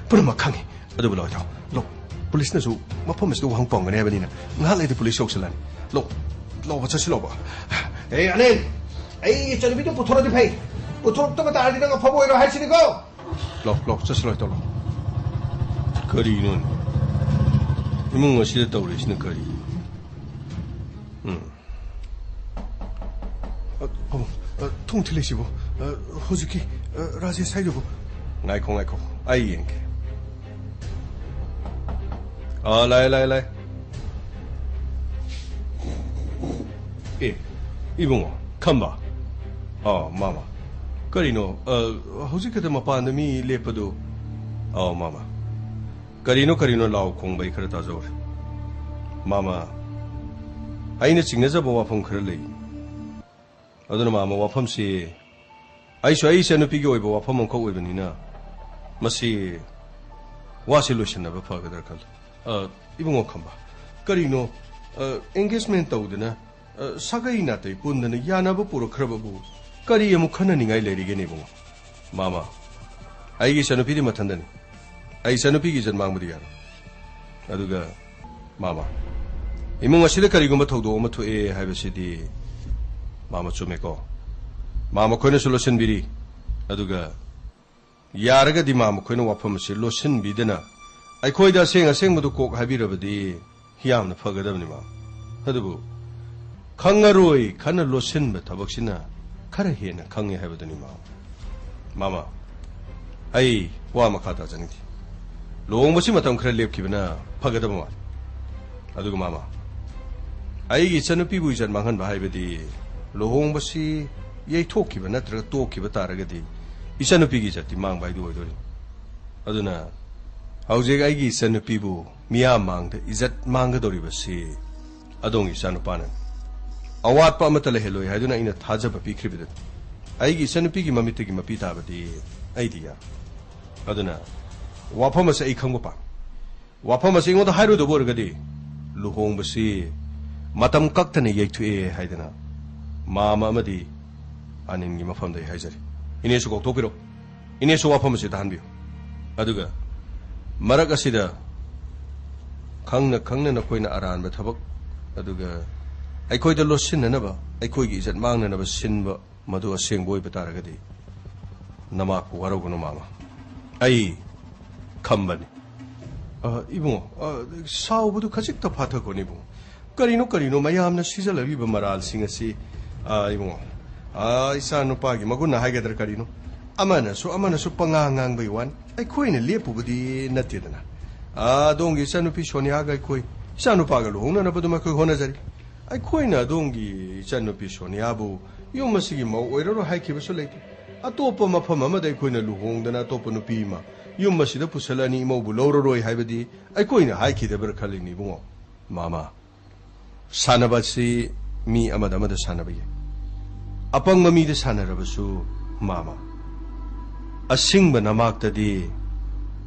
ꯄꯨꯝꯅꯃꯛ ꯈꯪꯉꯤ꯫ ꯑꯗꯨꯕꯨ ꯂꯣꯏꯗꯣ, ꯂꯣ, ꯄꯨꯂꯤꯁꯅꯁꯨ ꯃꯐꯝ ꯑꯁꯤꯗ ꯋꯥꯍꯪ ꯄꯥꯎꯒꯅꯤ ꯍꯥꯏꯕꯅꯤꯅ ꯉꯥꯏꯍꯥꯛ ꯂꯩꯗꯤ ꯄꯨꯂꯤꯁ ꯌꯧꯁꯤꯜꯂꯅꯤ꯫ ꯂꯣ, ꯂꯣꯕ ꯆꯠꯁꯤ ꯂꯣꯕ꯫ ꯑꯦ, ꯑꯅꯤꯜ, ꯑꯩ ꯏꯆꯟꯅꯨꯄꯤꯗꯨ ꯄꯨꯊꯣꯔꯛꯑꯗꯤ ꯐꯩ꯫ ꯄꯨꯊꯣꯔꯛꯇꯕ ꯇꯥꯔꯗꯤ ꯅꯪ ꯑꯐꯕ ꯑꯣꯏꯔꯣ ꯍꯥꯏꯁꯤꯅꯤꯀꯣ꯫ ꯂꯣ, ꯂꯣ, ꯆꯠꯁꯤ ꯂꯣꯏ ꯇꯧꯔꯣ꯫ ꯀꯔꯤꯅꯣꯅꯦ? ꯏꯃꯨꯡ ꯑꯁꯤꯗ ꯇꯧꯔꯤꯁꯤꯅ ꯀꯔꯤ? ꯎꯝ꯫ ꯑ, ꯑꯣ, ꯑ, ꯊꯣꯡ ꯊꯤꯜꯂꯤꯁꯤꯕꯨ, ꯑ, ꯍꯧꯖꯤꯛꯀꯤ, ꯑ, ꯔꯥꯖꯦꯁ ꯍꯥꯏꯗꯨꯕꯨ? ꯉꯥꯏꯈꯣ, ꯉꯥꯏꯈꯣ, ꯑꯩ ꯌꯦꯡꯒꯦ꯫ ꯑ, ꯂꯥꯛꯑꯦ, ꯂꯥꯛꯑꯦ, ꯂꯥꯛꯑꯦ꯫ ꯑꯦ, ꯏꯕꯨꯡꯉꯣ, ꯈꯝꯕ꯫ ꯑ, ꯃꯥꯃ꯫ ꯀꯔꯤꯅꯣ, ꯑ, ꯍꯧꯖꯤꯛ ꯈꯛꯇ ꯃꯄꯥꯟꯗ ꯃꯤ ꯂꯦꯞꯄꯗꯨ? ꯑ, ꯃꯥꯃ꯫ ꯀꯔꯤꯅꯣ, ꯀꯔꯤꯅꯣ ꯂꯥꯎ ꯈꯣꯡꯕ ꯑꯩ ꯈꯔ ꯇꯥꯖꯧꯔꯦ꯫ ꯃꯥꯃ, ꯑꯩꯅ ꯆꯤꯡꯅꯖꯕ ꯋꯥꯐꯝ ꯈꯔ ꯂꯩ꯫ ꯑꯗꯨꯅ ꯃꯥꯃ, ꯋꯥꯐꯝꯁꯤ ꯑꯩꯁꯨ ꯑꯩ ꯏꯆꯟꯅꯨꯄꯤꯒꯤ ꯑꯣꯏꯕ ꯋꯥꯐꯝ ꯑꯃꯈꯛ ꯑꯣꯏꯕꯅꯤꯅ ꯃꯁꯤ ꯋꯥꯁꯤ ꯂꯣꯏꯁꯤꯟꯅꯕ ꯐꯒꯗ꯭ꯔꯥ ꯈꯜꯂꯤ꯫ ꯑ, ꯏꯕꯨꯡꯉꯣ ꯈꯝꯕ, ꯀꯔꯤꯅꯣ, ꯑ, engagement ꯇꯧꯗꯅ, ꯑ, ꯁꯥꯒꯩ ꯅꯥꯇꯩ ꯄꯨꯟꯗꯅ ꯌꯥꯅꯕ ꯄꯨꯔꯛꯈ꯭ꯔꯕꯕꯨ ꯀꯔꯤ ꯑꯃꯨꯛ ꯈꯟꯅꯅꯤꯡꯉꯥꯏ ꯂꯩꯔꯤꯒꯦꯅꯦ ꯏꯕꯨꯡꯉꯣ? ꯃꯥꯃ, ꯑꯩꯒꯤ ꯏꯆꯟꯅꯨꯄꯤꯗꯤ ꯃꯊꯟꯗꯅꯤ꯫ ꯑꯩ ꯏꯆꯟꯅꯨꯄꯤꯒꯤ ꯏꯖꯠ ꯃꯥꯡꯕꯗꯤ ꯌꯥꯔꯣꯏ꯫ ꯑꯗꯨꯒ ꯃꯥꯃ, ꯏꯃꯨꯡ ꯑꯁꯤꯗ ꯀꯔꯤꯒꯨꯝꯕ ꯊꯧꯗꯣꯛ ꯑꯃ ꯊꯣꯛꯑꯦ ꯍꯥꯏꯕꯁꯤꯗꯤ ꯃꯥꯃ ꯆꯨꯝꯃꯦꯀꯣ? ꯃꯥꯃ ꯈꯣꯏꯅꯁꯨ ꯂꯣꯠꯁꯤꯟꯕꯤꯔꯤ꯫ ꯑꯗꯨꯒ ꯌꯥꯔꯒꯗꯤ ꯃꯥꯃ ꯈꯣꯏꯅ ꯋꯥꯐꯝ ꯑꯁꯤ ꯂꯣꯠꯁꯤꯟꯕꯤꯗꯅ ꯑꯩꯈꯣꯏꯗ ꯑꯁꯦꯡ ꯑꯁꯦꯡꯕꯗꯨ ꯀꯣꯛ ꯍꯥꯏꯕꯤꯔꯕꯗꯤ ꯌꯥꯝꯅ ꯐꯒꯗꯕꯅꯤ ꯃꯥꯃ꯫ ꯑꯗꯨꯕꯨ ꯈꯪꯉꯔꯣꯏ ꯈꯟꯅ ꯂꯣꯠꯁꯤꯟꯕ ꯊꯕꯛꯁꯤꯅ ꯈꯔ ꯍꯦꯟꯅ ꯈꯪꯉꯦ ꯍꯥꯏꯕꯗꯨꯅꯤ ꯃꯥꯃ꯫ ꯃꯥꯃ, ꯑꯩ ꯋꯥ ꯃꯈꯥ ꯇꯥꯖꯅꯤꯡꯗꯦ꯫ ꯂꯨꯍꯣꯡꯕꯁꯤ ꯃꯇꯝ ꯈꯔ ꯂꯦꯞꯈꯤꯕꯅ ꯐꯒꯗꯕ ꯃꯥꯜꯂꯤ꯫ ꯑꯗꯨꯒ ꯃꯥꯃ, ꯑꯩꯒꯤ ꯏꯆꯟꯅꯨꯄꯤꯕꯨ ꯏꯖꯠ ꯃꯥꯡꯍꯟꯕ ꯍꯥꯏꯕꯗꯤ ꯂꯨꯍꯣꯡꯕꯁꯤ ꯌꯩꯊꯣꯛꯈꯤꯕ ꯅꯠꯇ꯭ꯔꯒ ꯇꯣꯛꯈꯤꯕ ꯇꯥꯔꯒꯗꯤ ꯏꯆꯟꯅꯨꯄꯤꯒꯤ ꯏꯖꯠꯇꯤ ꯃꯥꯡꯕ ꯍꯥꯏꯗꯨ ꯑꯣꯏꯗꯣꯔꯤꯅꯤ꯫ ꯑꯗꯨꯅ ꯍꯧꯖꯤꯛ ꯑꯩꯒꯤ ꯏꯆꯟꯅꯨꯄꯤꯕꯨ ꯃꯤꯌꯥꯝ ꯃꯥꯡꯗ ꯏꯖꯠ ꯃꯥꯡꯒꯗꯧꯔꯤꯕꯁꯤ ꯑꯗꯣꯝꯒꯤ ꯏꯆꯥꯅꯨꯄꯥꯅꯅꯤ꯫ ꯑꯋꯥꯠꯄ ꯑꯃꯠꯇ ꯂꯩꯍꯜꯂꯣꯏ ꯍꯥꯏꯗꯨꯅ ꯑꯩꯅ ꯊꯥꯖꯕ ꯄꯤꯈ꯭ꯔꯤꯕꯗꯨꯅꯤ꯫ ꯑꯩꯒꯤ ꯏꯆꯟꯅꯨꯄꯤꯒꯤ ꯃꯃꯤꯠꯇꯒꯤ ꯃꯄꯤ ꯇꯥꯕꯗꯤ ꯑꯩꯗꯤ ꯌꯥꯔꯣꯏ꯫ ꯑꯗꯨꯅ ꯋꯥꯐꯝ ꯑꯁꯤ ꯑꯩ ꯈꯪꯕ ꯄꯥꯝꯃꯤ꯫ ꯋꯥꯐꯝ ꯑꯁꯤ ꯑꯩꯉꯣꯟꯗ ꯍꯥꯏꯔꯣꯏꯗꯕ ꯑꯣꯏꯔꯒꯗꯤ ꯂꯨꯍꯣꯡꯕꯁꯤ ꯃꯇꯝ ꯀꯛꯇꯅ ꯌꯩꯊꯣꯛꯑꯦ ꯍꯥꯏꯗꯅ ꯃꯥꯃ ꯑꯃꯗꯤ ꯑꯅꯤꯜꯒꯤ ꯃꯐꯝꯗ ꯑꯩ ꯍꯥꯏꯖꯔꯤ, ꯏꯅꯦꯁꯨ ꯀꯧꯊꯣꯛꯄꯤꯔꯣ, ꯏꯅꯦꯁꯨ ꯋꯥꯐꯝ ꯑꯁꯤ ꯇꯥꯍꯟꯕꯤꯌꯨ꯫ ꯑꯗꯨꯒ ꯃꯔꯛ ꯑꯁꯤꯗ ꯈꯪꯅ ꯈꯪꯅ ꯅꯈꯣꯏꯅ ꯑꯔꯥꯟꯕ ꯊꯕꯛ, ꯑꯗꯨꯒ ꯑꯩꯈꯣꯏꯗ ꯂꯣꯠꯁꯤꯟꯅꯅꯕ, ꯑꯩꯈꯣꯏꯒꯤ ꯏꯖꯠ ꯃꯥꯡꯅꯅꯕ ꯁꯤꯟꯕ, ꯃꯗꯨ ꯑꯁꯦꯡꯕ ꯑꯣꯏꯕ ꯇꯥꯔꯒꯗꯤ ꯅꯃꯥꯛꯄꯨ ꯋꯥꯔꯧꯒꯅꯨ, ꯃꯥꯃ꯫ ꯑꯩ ꯈꯝꯕꯅꯤ꯫ ꯑ, ꯏꯕꯨꯡꯉꯣ, ꯑ, ꯁꯥꯎꯕꯗꯨ ꯈꯖꯤꯛꯇ ꯐꯥꯊꯈꯣꯅꯦ, ꯏꯕꯨꯡꯉꯣ꯫ ꯀꯔꯤꯅꯣ, ꯀꯔꯤꯅꯣ ꯃꯌꯥꯝꯅ ꯁꯤꯖꯜꯂꯛꯂꯤꯕ ꯃꯔꯥꯜꯁꯤꯡ ꯑꯁꯤ? ꯑ, ꯏꯕꯨꯡꯉꯣ, ꯑ, ꯏꯆꯥ ꯅꯨꯄꯥꯒꯤ ꯃꯒꯨꯟ ꯍꯥꯏꯒꯗ꯭ꯔꯥ ꯀꯔꯤꯅꯣ, ꯑꯃꯅꯁꯨ ꯑꯃꯅꯁꯨ ꯄꯉꯥꯡ ꯉꯥꯡꯕꯩ ꯋꯥꯅꯤ꯫ ꯑꯩꯈꯣꯏꯅ ꯂꯦꯞꯄꯨꯕꯗꯤ ꯅꯠꯇꯦꯗꯅ꯫ ꯑ, ꯑꯗꯣꯝꯒꯤ ꯏꯆꯥꯅꯨꯄꯤ ꯁꯣꯅꯤꯌꯥꯒ ꯑꯩꯈꯣꯏ ꯏꯆꯥꯅꯨꯄꯥꯒ ꯂꯨꯍꯣꯡꯅꯅꯕꯗꯨꯃ ꯑꯩꯈꯣꯏ ꯍꯣꯠꯅꯖꯔꯤ꯫ ꯑꯩꯈꯣꯏꯅ ꯑꯗꯣꯝꯒꯤ ꯏꯆꯟꯅꯨꯄꯤ ꯁꯣꯅꯤꯌꯥꯕꯨ ꯌꯨꯝ ꯑꯁꯤꯒꯤ ꯃꯧ ꯑꯣꯏꯔꯔꯣꯏ ꯍꯥꯏꯈꯤꯕꯁꯨ ꯂꯩꯇꯦ꯫ ꯑꯇꯣꯞꯄ ꯃꯐꯝ ꯑꯃꯗ ꯑꯩꯈꯣꯏꯅ ꯂꯨꯍꯣꯡꯗꯅ ꯑꯇꯣꯞꯄ ꯅꯨꯄꯤ ꯑꯃ ꯌꯨꯝ ꯑꯁꯤꯗ ꯄꯨꯁꯜꯂꯅꯤ, ꯏꯃꯧꯕꯨ ꯂꯧꯔꯔꯣꯏ ꯍꯥꯏꯕꯗꯤ ꯑꯩꯈꯣꯏꯅ ꯍꯥꯏꯈꯤꯗꯕ꯭ꯔꯥ ꯈꯜꯂꯤꯅꯤ, ꯏꯕꯨꯡꯉꯣ꯫ ꯃꯥꯃ, ꯁꯥꯟꯅꯕ ꯑꯁꯤ ꯃꯤ ꯑꯃꯗ ꯑꯃꯗ ꯁꯥꯟꯅꯕ ꯌꯥꯏ, ꯑꯄꯪꯕ ꯃꯤꯗ ꯁꯥꯟꯅꯔꯕꯁꯨ, ꯃꯥꯃ, ꯑꯁꯤꯡꯕ ꯅꯃꯥꯛꯇꯗꯤ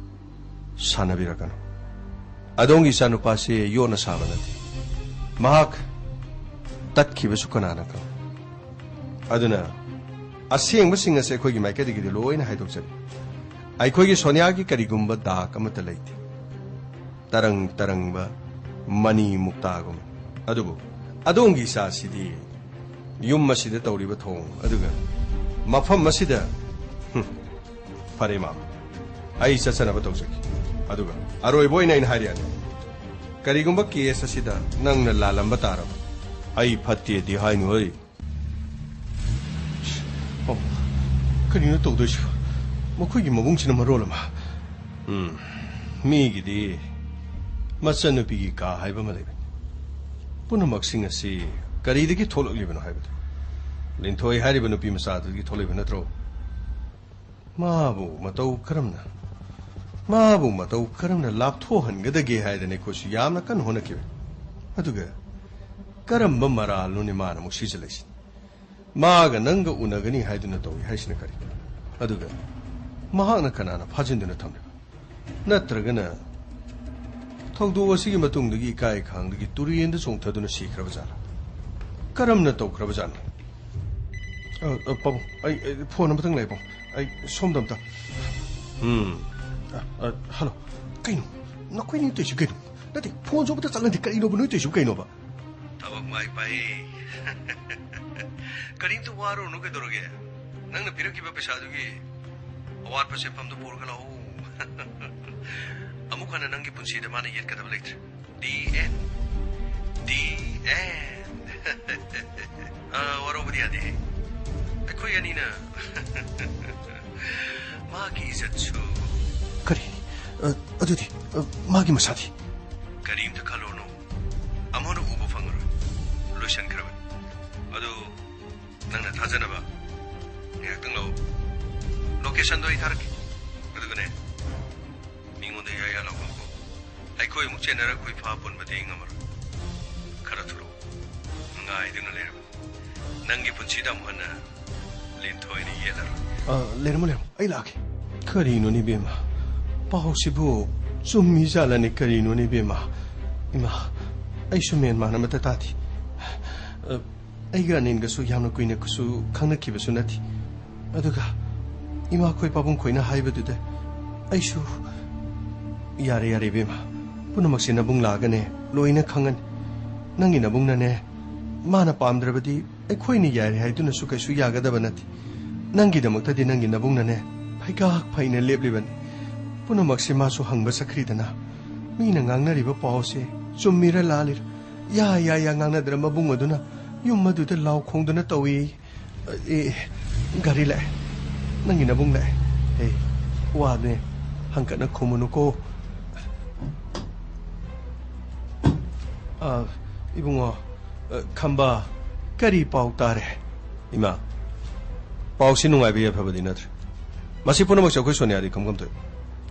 ꯁꯥꯟꯅꯕꯤꯔꯛꯀꯅꯨ꯫ ꯑꯗꯣꯝꯒꯤ ꯏꯆꯥꯅꯨꯄꯥꯁꯤ ꯌꯣꯠꯅ ꯁꯥꯕ ꯅꯠꯇꯦ꯫ ꯃꯍꯥꯛ ꯇꯠꯈꯤꯕꯁꯨ ꯀꯅꯥꯅ ꯈꯪ? ꯑꯗꯨꯅ ꯑꯁꯦꯡꯕꯁꯤꯡ ꯑꯁꯤ ꯑꯩꯈꯣꯏꯒꯤ ꯃꯥꯏꯀꯩꯗꯒꯤꯗꯤ ꯂꯣꯏꯅ ꯍꯥꯏꯗꯣꯛꯆꯔꯤ꯫ ꯑꯩꯈꯣꯏꯒꯤ ꯁꯣꯅꯤꯌꯥꯒꯤ ꯀꯔꯤꯒꯨꯝꯕ ꯗꯥꯛ ꯑꯃꯠꯇ ꯂꯩꯇꯦ꯫ ꯇꯔꯪ ꯇꯔꯪꯕ ꯃꯅꯤ ꯃꯨꯛꯇꯥꯒꯨꯝ꯫ ꯑꯗꯨꯕꯨ ꯑꯗꯣꯝꯒꯤ ꯏꯆꯥꯁꯤꯗꯤ ꯌꯨꯝ ꯑꯁꯤꯗ ꯇꯧꯔꯤꯕ ꯊꯧꯑꯣꯡ ꯑꯗꯨꯒ ꯃꯐꯝ ꯑꯁꯤꯗ, ꯍꯨꯝ, ꯐꯔꯦ, ꯃꯥꯃ, ꯑꯩ ꯆꯠꯆꯅꯕ ꯇꯧꯖꯒꯦ꯫ ꯑꯗꯨꯒ ꯑꯔꯣꯏꯕ ꯑꯣꯏꯅ ꯑꯩꯅ ꯍꯥꯏꯔꯤ, ꯑꯅꯤꯜ, ꯀꯔꯤꯒꯨꯝꯕ ꯀꯦꯁ ꯑꯁꯤꯗ ꯅꯪꯅ ꯂꯥꯜꯂꯝꯕ ꯇꯥꯔꯕ, ꯑꯩ ꯐꯠꯇꯦꯗꯤ ꯍꯥꯏꯅꯨ, ꯍꯩ꯫ ꯑꯣ, ꯀꯔꯤꯅꯣ ꯇꯧꯗꯣꯏꯁꯤꯕꯣ? ꯃꯈꯣꯏꯒꯤ ꯃꯕꯨꯡꯁꯤꯅ ꯃꯔꯣꯜ ꯑꯃ꯫ ꯎꯝ, ꯃꯤꯒꯤꯗꯤ ꯃꯆꯟꯅꯨꯄꯤꯒꯤ ꯀꯥ ꯍꯥꯏꯕ ꯑꯃ ꯂꯩꯕꯅꯤ꯫ ꯄꯨꯝꯅꯃꯛꯁꯤꯡ ꯑꯁꯤ ꯀꯔꯤꯗꯒꯤ ꯊꯣꯛꯂꯛꯂꯤꯕꯅꯣ ꯍꯥꯏꯕꯗꯨ꯫ ꯂꯤꯟꯊꯣꯏ ꯍꯥꯏꯔꯤꯕ ꯅꯨꯄꯤ ꯃꯆꯥꯗꯨꯗꯒꯤ ꯊꯣꯛꯂꯛꯏꯕ ꯅꯠꯇ꯭ꯔꯣ? ꯃꯥꯕꯨ ꯃꯇꯧ ꯀꯔꯝꯅ, ꯃꯥꯕꯨ ꯃꯇꯧ ꯀꯔꯝꯅ ꯂꯥꯞꯊꯣꯛꯍꯟꯒꯗꯒꯦ ꯍꯥꯏꯗꯅ ꯑꯩꯈꯣꯏꯁꯨ ꯌꯥꯝꯅ ꯀꯟꯅ ꯍꯣꯠꯅꯈꯤꯕꯅꯤ꯫ ꯑꯗꯨꯒ ꯀꯔꯝꯕ ꯃꯔꯥꯜꯅꯣꯅꯦ ꯃꯥꯅ ꯑꯃꯨꯛ ꯁꯤꯖꯤꯜꯂꯛꯏꯁꯤ? ꯃꯥꯒ ꯅꯪꯒ ꯎꯅꯒꯅꯤ ꯍꯥꯏꯗꯨꯅ ꯇꯧꯏ ꯍꯥꯏꯁꯤꯅ ꯀꯔꯤ? ꯑꯗꯨꯒ ꯃꯍꯥꯛꯅ ꯀꯅꯥꯅ ꯐꯥꯖꯤꯟꯗꯨꯅ ꯊꯝꯂꯤꯕ? ꯅꯠꯇ꯭ꯔꯒꯅ ꯊꯧꯗꯣꯛ ꯑꯁꯤꯒꯤ ꯃꯇꯨꯡꯗꯒꯤ ꯏꯀꯥꯏ ꯈꯥꯡꯗꯒꯤ ꯇꯨꯔꯦꯟꯗ ꯆꯣꯡꯊꯗꯨꯅ ꯁꯤꯈ꯭ꯔꯕ ꯖꯥꯠꯂ? ꯀꯔꯝꯅ ꯇꯧꯈ꯭ꯔꯕ ꯖꯥꯠꯅꯣ? ꯑ, ꯑ, ꯄꯥꯕꯨꯡ, ꯑꯩ, ꯑꯩ, ꯐꯣꯟ ꯑꯃꯇꯪ ꯂꯩ, ꯄꯥꯕꯨꯡ꯫ ꯑꯩ ꯁꯣꯝꯗ ꯑꯝꯇ꯫ ꯎꯝ꯫ ꯑ, ꯑ, ꯍꯜꯂꯣ꯫ ꯀꯩꯅꯣ? ꯅꯈꯣꯏꯅꯤ ꯇꯧꯔꯤꯁꯤ ꯀꯩꯅꯣ? ꯅꯠꯇꯦ, ꯐꯣꯟꯁꯨ ꯑꯃꯇ ꯆꯠꯂꯝꯗꯦ꯫ ꯀꯔꯤꯅꯣꯕ ꯅꯣꯏ ꯇꯧꯔꯤꯁꯤꯕꯨ ꯀꯩꯅꯣꯕ? ꯊꯕꯛ ꯃꯥꯏ ꯄꯥꯛꯏ꯫ ꯀꯔꯤꯝꯇ ꯋꯥꯔꯨꯔꯅꯨ, ꯀꯩꯗꯧꯔꯒꯦ? ꯅꯪꯅ ꯄꯤꯔꯛꯈꯤꯕ ꯄꯩꯁꯥꯗꯨꯒꯤ ꯑꯋꯥꯠꯄ ꯁꯦꯟꯐꯝꯗꯨ ꯄꯨꯔꯒ ꯂꯥꯛꯑꯣ꯫ ꯑꯃꯨꯛ ꯍꯟꯅ ꯅꯪꯒꯤ ꯄꯨꯟꯁꯤꯗ ꯃꯥꯅ ꯌꯦꯠꯀꯗꯕ ꯂꯩꯇ꯭ꯔꯦ꯫ The end. The end. ꯑꯥ, ꯋꯥꯔꯧꯕꯗꯤ ꯌꯥꯗꯦ꯫ ꯑꯩꯈꯣꯏ ꯑꯅꯤꯅ ꯃꯥꯒꯤ ꯏꯖꯠꯁꯨ꯫ ꯀꯔꯤ? ꯑ, ꯑꯗꯨꯗꯤ, ꯑ, ꯃꯥꯒꯤ ꯃꯁꯥꯗꯤ? ꯀꯔꯤꯝꯇ ꯈꯜꯂꯨꯔꯅꯨ꯫ ꯑꯃꯨꯛ ꯍꯟꯅ ꯎꯕ ꯐꯪꯉꯔꯣꯏ꯫ ꯂꯣꯏꯁꯤꯟꯈ꯭ꯔꯕꯅꯤ꯫ ꯑꯗꯨ ꯅꯪꯅ ꯊꯥꯖꯅꯕ ꯉꯥꯏꯍꯥꯛꯇꯪ ꯂꯥꯛꯑꯣ꯫ ꯂꯣꯀꯦꯁꯟꯗꯣ ꯑꯩ ꯊꯥꯔꯛꯀꯦ꯫ ꯑꯗꯨꯒꯅꯦ, ꯃꯤꯉꯣꯟꯗ ꯌꯥ ꯌꯥ ꯂꯥꯎꯒꯅꯨꯀꯣ꯫ ꯑꯩꯈꯣꯏ ꯑꯃꯨꯛ ꯆꯦꯟꯅꯔꯒ ꯈꯨꯏ ꯐꯥ ꯄꯨꯟꯕꯗꯤ ꯑꯩ ꯉꯝꯃꯔꯣꯏ꯫ ꯈꯔ ꯊꯨꯔꯛꯑꯣ꯫ ꯉꯥꯏꯗꯨꯅ ꯂꯩꯔꯕꯅꯤ꯫ ꯅꯪꯒꯤ ꯄꯨꯟꯁꯤꯗ ꯑꯃꯨꯛ ꯍꯟꯅ ꯂꯤꯟꯊꯣꯏꯅ ꯌꯦꯠꯂꯔꯣꯏ꯫ ꯑ, ꯂꯩꯔꯝꯃꯣ, ꯂꯩꯔꯝꯃꯣ꯫ ꯑꯩ ꯂꯥꯛꯀꯦ꯫ ꯀꯔꯤꯅꯣꯅꯦ ꯏꯕꯦꯝꯃ? ꯄꯥꯎꯁꯤꯕꯨ ꯆꯨꯝꯃꯤ ꯖꯥꯠꯂꯅꯦ ꯀꯔꯤꯅꯣꯅꯦ ꯏꯕꯦꯝꯃ? ꯏꯃꯥ, ꯑꯩꯁꯨ ꯃꯦꯟ ꯃꯥꯟ ꯑꯃꯠꯇ ꯇꯥꯗꯦ꯫ ꯑ, ꯑꯩꯒ ꯑꯅꯤꯜꯒꯁꯨ ꯌꯥꯝꯅ ꯀꯨꯏꯅ ꯀꯩꯁꯨ ꯈꯪꯅꯈꯤꯕꯁꯨ ꯅꯠꯇꯦ꯫ ꯑꯗꯨꯒ ꯏꯃꯥꯈꯣꯏ ꯄꯥꯕꯨꯡꯈꯣꯏꯅ ꯍꯥꯏꯕꯗꯨꯗ ꯑꯩꯁꯨ, ꯌꯥꯔꯦ, ꯌꯥꯔꯦ ꯏꯕꯦꯝꯃ, ꯄꯨꯝꯅꯃꯛꯁꯦ ꯅꯕꯨꯡ ꯂꯥꯛꯑꯒꯅꯦ ꯂꯣꯏꯅ ꯈꯪꯉꯅꯤ꯫ ꯅꯪꯒꯤ ꯅꯕꯨꯡꯅꯅꯦ, ꯃꯥꯅ ꯄꯥꯝꯗ꯭ꯔꯕꯗꯤ ꯑꯩꯈꯣꯏꯅ ꯌꯥꯔꯦ ꯍꯥꯏꯗꯨꯅꯁꯨ ꯀꯩꯁꯨ ꯌꯥꯒꯗꯕ ꯅꯠꯇꯦ꯫ ꯅꯪꯒꯤꯗꯃꯛꯇꯗꯤ ꯅꯪꯒꯤ ꯅꯕꯨꯡꯅꯅꯦ ꯐꯩꯒꯥꯛ ꯐꯩꯅ ꯂꯦꯞꯂꯤꯕꯅꯤ꯫ ꯄꯨꯝꯅꯃꯛꯁꯦ ꯃꯥꯁꯨ ꯍꯪꯕ ꯆꯠꯈ꯭ꯔꯤꯗꯅ꯫ ꯃꯤꯅ ꯉꯥꯡꯅꯔꯤꯕ ꯄꯥꯎꯁꯦ ꯆꯨꯝꯃꯤꯔ ꯂꯥꯜꯂꯤꯔ? ꯌꯥ, ꯌꯥ, ꯌꯥ ꯉꯥꯡꯅꯗꯅ ꯃꯕꯨꯡ ꯑꯗꯨꯅ ꯌꯨꯝ ꯑꯗꯨꯗ ꯂꯥꯎ ꯈꯣꯡꯗꯨꯅ ꯇꯧꯏ꯫ ꯑꯦ, ꯒꯥꯔꯤ ꯂꯥꯛꯑꯦ꯫ ꯅꯪꯒꯤ ꯅꯕꯨꯡ ꯂꯥꯛꯑꯦ꯫ ꯑꯦ, ꯋꯥꯅꯦ꯫ ꯍꯪꯀꯠꯅ ꯈꯨꯝꯃꯨꯅꯨꯀꯣ꯫ ꯑ, ꯏꯕꯨꯡꯉꯣ, ꯑ, ꯈꯝꯕ, ꯀꯔꯤ ꯄꯥꯎ ꯇꯥꯔꯦ? ꯏꯃꯥ, ꯄꯥꯎꯁꯤ ꯅꯨꯡꯉꯥꯏꯕ ꯌꯥꯏꯐꯕꯗꯤ ꯅꯠꯇ꯭ꯔꯦ꯫ ꯃꯁꯤ ꯄꯨꯝꯅꯃꯛꯁꯦ ꯑꯩꯈꯣꯏ ꯁꯣꯅꯤꯌꯥꯗꯤ ꯈꯪꯐꯝ ꯊꯣꯛꯏ꯫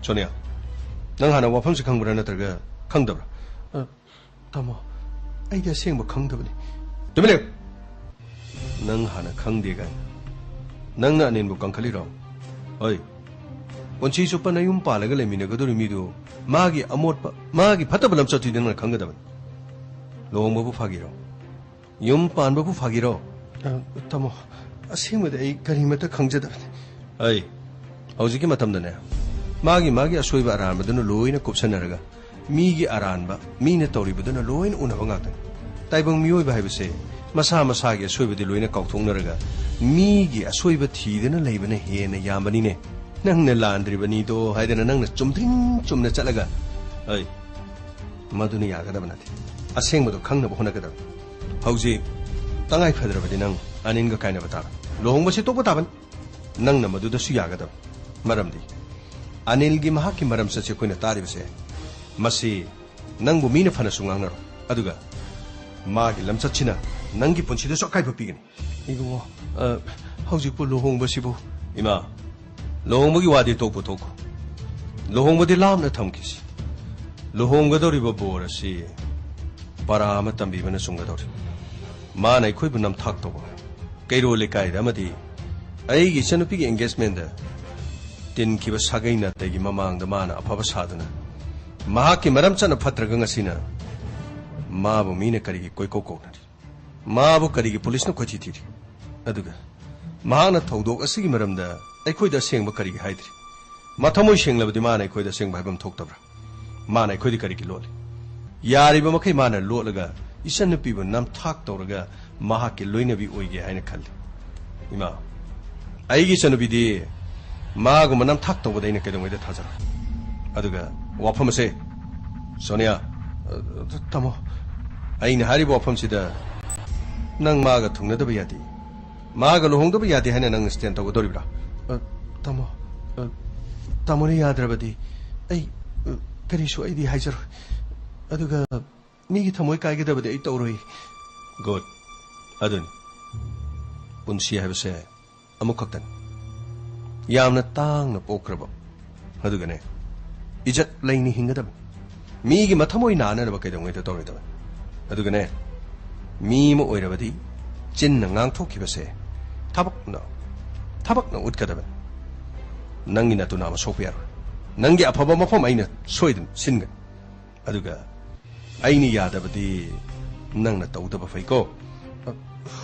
ꯁꯣꯅꯤꯌꯥ, ꯅꯪ ꯍꯥꯟꯅ ꯋꯥꯐꯝꯁꯤ ꯈꯪꯕ꯭ꯔꯥ ꯅꯠꯇ꯭ꯔꯒ ꯈꯪꯗꯕ꯭ꯔꯥ? ꯑ, ꯇꯥꯃꯣ, ꯑꯩꯗꯤ ꯑꯁꯦꯡꯕ ꯈꯪꯗꯕꯅꯤ꯫ ꯇꯨꯃꯤꯟ ꯂꯩꯌꯨ! ꯅꯪ ꯍꯥꯟꯅ ꯈꯪꯗꯦ ꯀꯥꯏꯅ ꯅꯪꯅ ꯑꯅꯦꯟꯕꯨ ꯀꯪꯈꯠꯂꯤꯔꯣ? ꯍꯣꯏ, ꯄꯨꯟꯁꯤ ꯆꯨꯞꯄ ꯅꯌꯨꯝ ꯄꯥꯜꯂꯒ ꯂꯩꯃꯤꯟꯅꯒꯗꯧꯔꯤ ꯃꯤꯗꯨ ꯃꯥꯒꯤ ꯑꯃꯣꯠꯄ, ꯃꯥꯒꯤ ꯐꯠꯇꯕ ꯂꯝꯆꯠꯇꯨꯗꯤ ꯅꯪꯅ ꯈꯪꯒꯗꯕꯅꯤ꯫ ꯂꯨꯍꯣꯡꯕꯕꯨ ꯐꯥꯒꯤꯔꯣ? ꯌꯨꯝ ꯄꯥꯟꯕꯕꯨ ꯐꯥꯒꯤꯔꯣ? ꯑ, ꯇꯥꯃꯣ, ꯑꯁꯦꯡꯕꯗꯤ ꯑꯩ ꯀꯔꯤꯃꯠꯇ ꯈꯪꯖꯗꯕꯅꯤ꯫ ꯑꯩ ꯍꯧꯖꯤꯛꯀꯤ ꯃꯇꯝꯗꯅꯦ, ꯃꯥꯒꯤ ꯃꯥꯒꯤ ꯑꯁꯣꯏꯕ ꯑꯔꯥꯟꯕꯗꯨꯅ ꯂꯣꯏꯅ ꯀꯨꯞꯁꯟꯅꯔꯒ, ꯃꯤꯒꯤ ꯑꯔꯥꯟꯕ ꯃꯤꯅ ꯇꯧꯔꯤꯕꯗꯨꯅ ꯂꯣꯏꯅ ꯎꯅꯕ ꯉꯥꯛꯇꯅꯤ꯫ ꯇꯥꯏꯕꯪ ꯃꯤꯑꯣꯏꯕ ꯍꯥꯏꯕꯁꯦ ꯃꯁꯥ ꯃꯁꯥꯒꯤ ꯑꯁꯣꯏꯕꯗꯤ ꯂꯣꯏꯅ ꯀꯥꯎꯊꯣꯛꯅꯔꯒ, ꯃꯤꯒꯤ ꯑꯁꯣꯏꯕ ꯊꯤꯗꯅ ꯂꯩꯕꯅ ꯍꯦꯟꯅ ꯌꯥꯝꯕꯅꯤꯅꯦ꯫ "ꯅꯪꯅ ꯂꯥꯟꯗ꯭ꯔꯤꯕꯅꯤꯗꯣ" ꯍꯥꯏꯗꯅ ꯅꯪꯅ ꯆꯨꯝꯗ꯭ꯔꯤꯡ ꯆꯨꯝꯅ ꯆꯠꯂꯒ, ꯑꯩ ꯃꯗꯨꯅ ꯌꯥꯒꯗꯕ ꯅꯠꯇꯦ꯫ ꯑꯁꯦꯡꯕꯗꯣ ꯈꯪꯅꯕ ꯍꯣꯠꯅꯒꯗꯕꯅꯤ꯫ ꯍꯧꯖꯤꯛ ꯇꯉꯥꯏ ꯐꯗ꯭ꯔꯕꯗꯤ ꯅꯪ ꯑꯅꯤꯜꯒ ꯀꯥꯏꯅꯕ ꯇꯥꯕꯅꯤ꯫ ꯂꯨꯍꯣꯡꯕꯁꯤ ꯇꯣꯛꯄ ꯇꯥꯕꯅꯤ꯫ ꯅꯪꯅ ꯃꯗꯨꯗꯁꯨ ꯌꯥꯒꯗꯕꯅꯤ꯫ ꯃꯔꯝꯗꯤ ꯑꯅꯤꯜꯒꯤ, ꯃꯍꯥꯛꯀꯤ ꯃꯔꯝꯆꯠꯁꯦ ꯑꯩꯈꯣꯏꯅ ꯇꯥꯔꯤꯕꯁꯦ, ꯃꯁꯤ ꯅꯪꯕꯨ ꯃꯤꯅ ꯐꯅꯁꯨ ꯉꯥꯡꯅꯔꯣꯏ, ꯑꯗꯨꯒ ꯃꯥꯒꯤ ꯂꯝꯆꯠꯁꯤꯅ ꯅꯪꯒꯤ ꯄꯨꯟꯁꯤꯗꯁꯨ ꯑꯀꯥꯏꯕ ꯄꯤꯒꯅꯤ꯫ ꯏꯕꯨꯡꯉꯣ, ꯑ, ꯍꯧꯖꯤꯛꯄꯨ ꯂꯨꯍꯣꯡꯕꯁꯤꯕꯨ? ꯏꯃꯥ, ꯂꯨꯍꯣꯡꯕꯒꯤ ꯋꯥꯗꯤ ꯇꯣꯛꯄꯨ ꯇꯣꯛꯈꯣ꯫ ꯂꯨꯍꯣꯡꯕꯗꯤ ꯂꯥꯞꯅ ꯊꯝꯈꯤꯁꯤ꯫ ꯂꯨꯍꯣꯡꯒꯗꯧꯔꯤꯕ ꯕꯣꯔ ꯑꯁꯤ ꯄꯔꯥ ꯑꯃ ꯇꯝꯕꯤꯕꯅ ꯆꯨꯝꯒꯗꯧꯔꯤ꯫ ꯃꯥꯅ ꯑꯩꯈꯣꯏꯕꯨ ꯅꯝꯊꯥꯛ ꯇꯧꯕ, ꯀꯩꯔꯣꯜ ꯂꯩꯀꯥꯏꯗ ꯑꯃꯗꯤ ꯑꯩꯒꯤ ꯏꯆꯟꯅꯨꯄꯤꯒꯤ engagement ꯇꯤꯟꯈꯤꯕ ꯁꯥꯒꯩ ꯅꯥꯇꯩꯒꯤ ꯃꯃꯥꯡꯗ ꯃꯥꯅ ꯑꯐꯕ ꯁꯥꯗꯨꯅ, ꯃꯍꯥꯛꯀꯤ ꯃꯔꯝ ꯆꯠꯅ ꯐꯠꯇ꯭ꯔꯒ ꯉꯁꯤꯅ ꯃꯥꯕꯨ ꯃꯤꯅ ꯀꯔꯤꯒꯤ ꯀꯣꯏꯀꯧ ꯀꯧꯅꯔꯤ? ꯃꯥꯕꯨ ꯀꯔꯤꯒꯤ ꯄꯨꯂꯤꯁꯅ ꯀꯣꯏꯊꯤ ꯊꯤꯔꯤ? ꯑꯗꯨꯒ ꯃꯍꯥꯛꯅ ꯊꯧꯗꯣꯛ ꯑꯁꯤꯒꯤ ꯃꯔꯝꯗ ꯑꯩꯈꯣꯏꯗ ꯑꯁꯦꯡꯕ ꯀꯔꯤꯒꯤ ꯍꯥꯏꯗ꯭ꯔꯤ? ꯃꯊꯃꯣꯏ ꯁꯦꯡꯂꯕꯗꯤ ꯃꯥꯅ ꯑꯩꯈꯣꯏꯗ ꯑꯁꯦꯡꯕ ꯍꯥꯏꯐꯝ ꯊꯣꯛꯇꯕ꯭ꯔꯥ? ꯃꯥꯅ ꯑꯩꯈꯣꯏꯗ ꯀꯔꯤꯒꯤ ꯂꯣꯠꯂꯤ? ꯌꯥꯔꯤꯕ ꯃꯈꯩ ꯃꯥꯅ ꯂꯣꯠꯂꯒ ꯏꯆꯟꯅꯨꯄꯤꯕꯨ ꯅꯝꯊꯥꯛ ꯇꯧꯔꯒ ꯃꯍꯥꯛꯀꯤ ꯂꯣꯏꯅꯕꯤ ꯑꯣꯏꯒꯦ ꯍꯥꯏꯅ ꯈꯜꯂꯤ꯫ ꯏꯃꯥ, ꯑꯩꯒꯤ ꯏꯆꯟꯅꯨꯄꯤꯗꯤ ꯃꯥꯒꯨꯝꯕ ꯅꯝꯊꯥꯛ ꯇꯧꯕꯗ ꯑꯩꯅ ꯀꯩꯗꯧꯉꯩꯗ ꯊꯥꯖꯔꯣꯏ꯫ ꯑꯗꯨꯒ ꯋꯥꯐꯝ ꯑꯁꯦ, ꯁꯣꯅꯤꯌꯥ, ꯑ, ꯇꯥꯃꯣ, ꯑꯩꯅ ꯍꯥꯏꯔꯤꯕ ꯋꯥꯐꯝꯁꯤꯗ ꯅꯪ ꯃꯥꯒ ꯊꯨꯡꯅꯗꯕ ꯌꯥꯗꯦ, ꯃꯥꯒ ꯂꯨꯍꯣꯡꯗꯕ ꯌꯥꯗꯦ ꯍꯥꯏꯅ ꯅꯪ stand ꯇꯧꯒꯗꯧꯔꯤꯕ꯭ꯔꯥ? ꯑ, ꯇꯥꯃꯣ, ꯑ, ꯇꯥꯃꯣꯅ ꯌꯥꯗ꯭ꯔꯕꯗꯤ ꯑꯩ, ꯑ, ꯀꯔꯤꯁꯨ ꯑꯩꯗꯤ ꯍꯥꯏꯖꯔꯣꯏ꯫ ꯑꯗꯨꯒ ꯃꯤꯒꯤ ꯊꯃꯣꯏ ꯀꯥꯏꯒꯗꯕꯗꯤ ꯑꯩ ꯇꯧꯔꯣꯏ꯫ Good. ꯑꯗꯨꯅꯤ꯫ ꯄꯨꯟꯁꯤ ꯍꯥꯏꯕꯁꯦ ꯑꯃꯨꯛꯈꯛꯇꯅꯤ꯫ ꯌꯥꯝꯅ ꯇꯥꯡꯅ ꯄꯣꯛꯈ꯭ꯔꯕ꯫ ꯑꯗꯨꯒꯅꯦ, ꯏꯖꯠ ꯂꯩꯅ ꯍꯤꯡꯒꯗꯕꯅꯤ꯫ ꯃꯤꯒꯤ ꯃꯊꯃꯣꯏ ꯅꯥꯅꯅꯕ ꯀꯩꯗꯧꯉꯩꯗ ꯇꯧꯔꯣꯏꯗꯕꯅꯤ꯫ ꯑꯗꯨꯒꯅꯦ, ꯃꯤ ꯑꯃ ꯑꯣꯏꯔꯕꯗꯤ ꯆꯤꯟꯅ ꯉꯥꯡꯊꯣꯛꯈꯤꯕꯁꯦ ꯊꯕꯛꯅ, ꯊꯕꯛꯅ ꯎꯠꯀꯗꯕꯅꯤ꯫ ꯅꯪꯒꯤ ꯅꯇꯨ ꯅꯥꯝꯃ ꯁꯣꯛꯄ ꯌꯥꯔꯣꯏ꯫ ꯅꯪꯒꯤ ꯑꯐꯕ ꯃꯐꯝ ꯑꯩꯅ ꯁꯣꯏꯗꯅ ꯁꯤꯟꯒꯅꯤ꯫ ꯑꯗꯨꯒ ꯑꯩꯅ ꯌꯥꯗꯕꯗꯤ ꯅꯪꯅ ꯇꯧꯗꯕ ꯐꯩꯀꯣ꯫ ꯑ,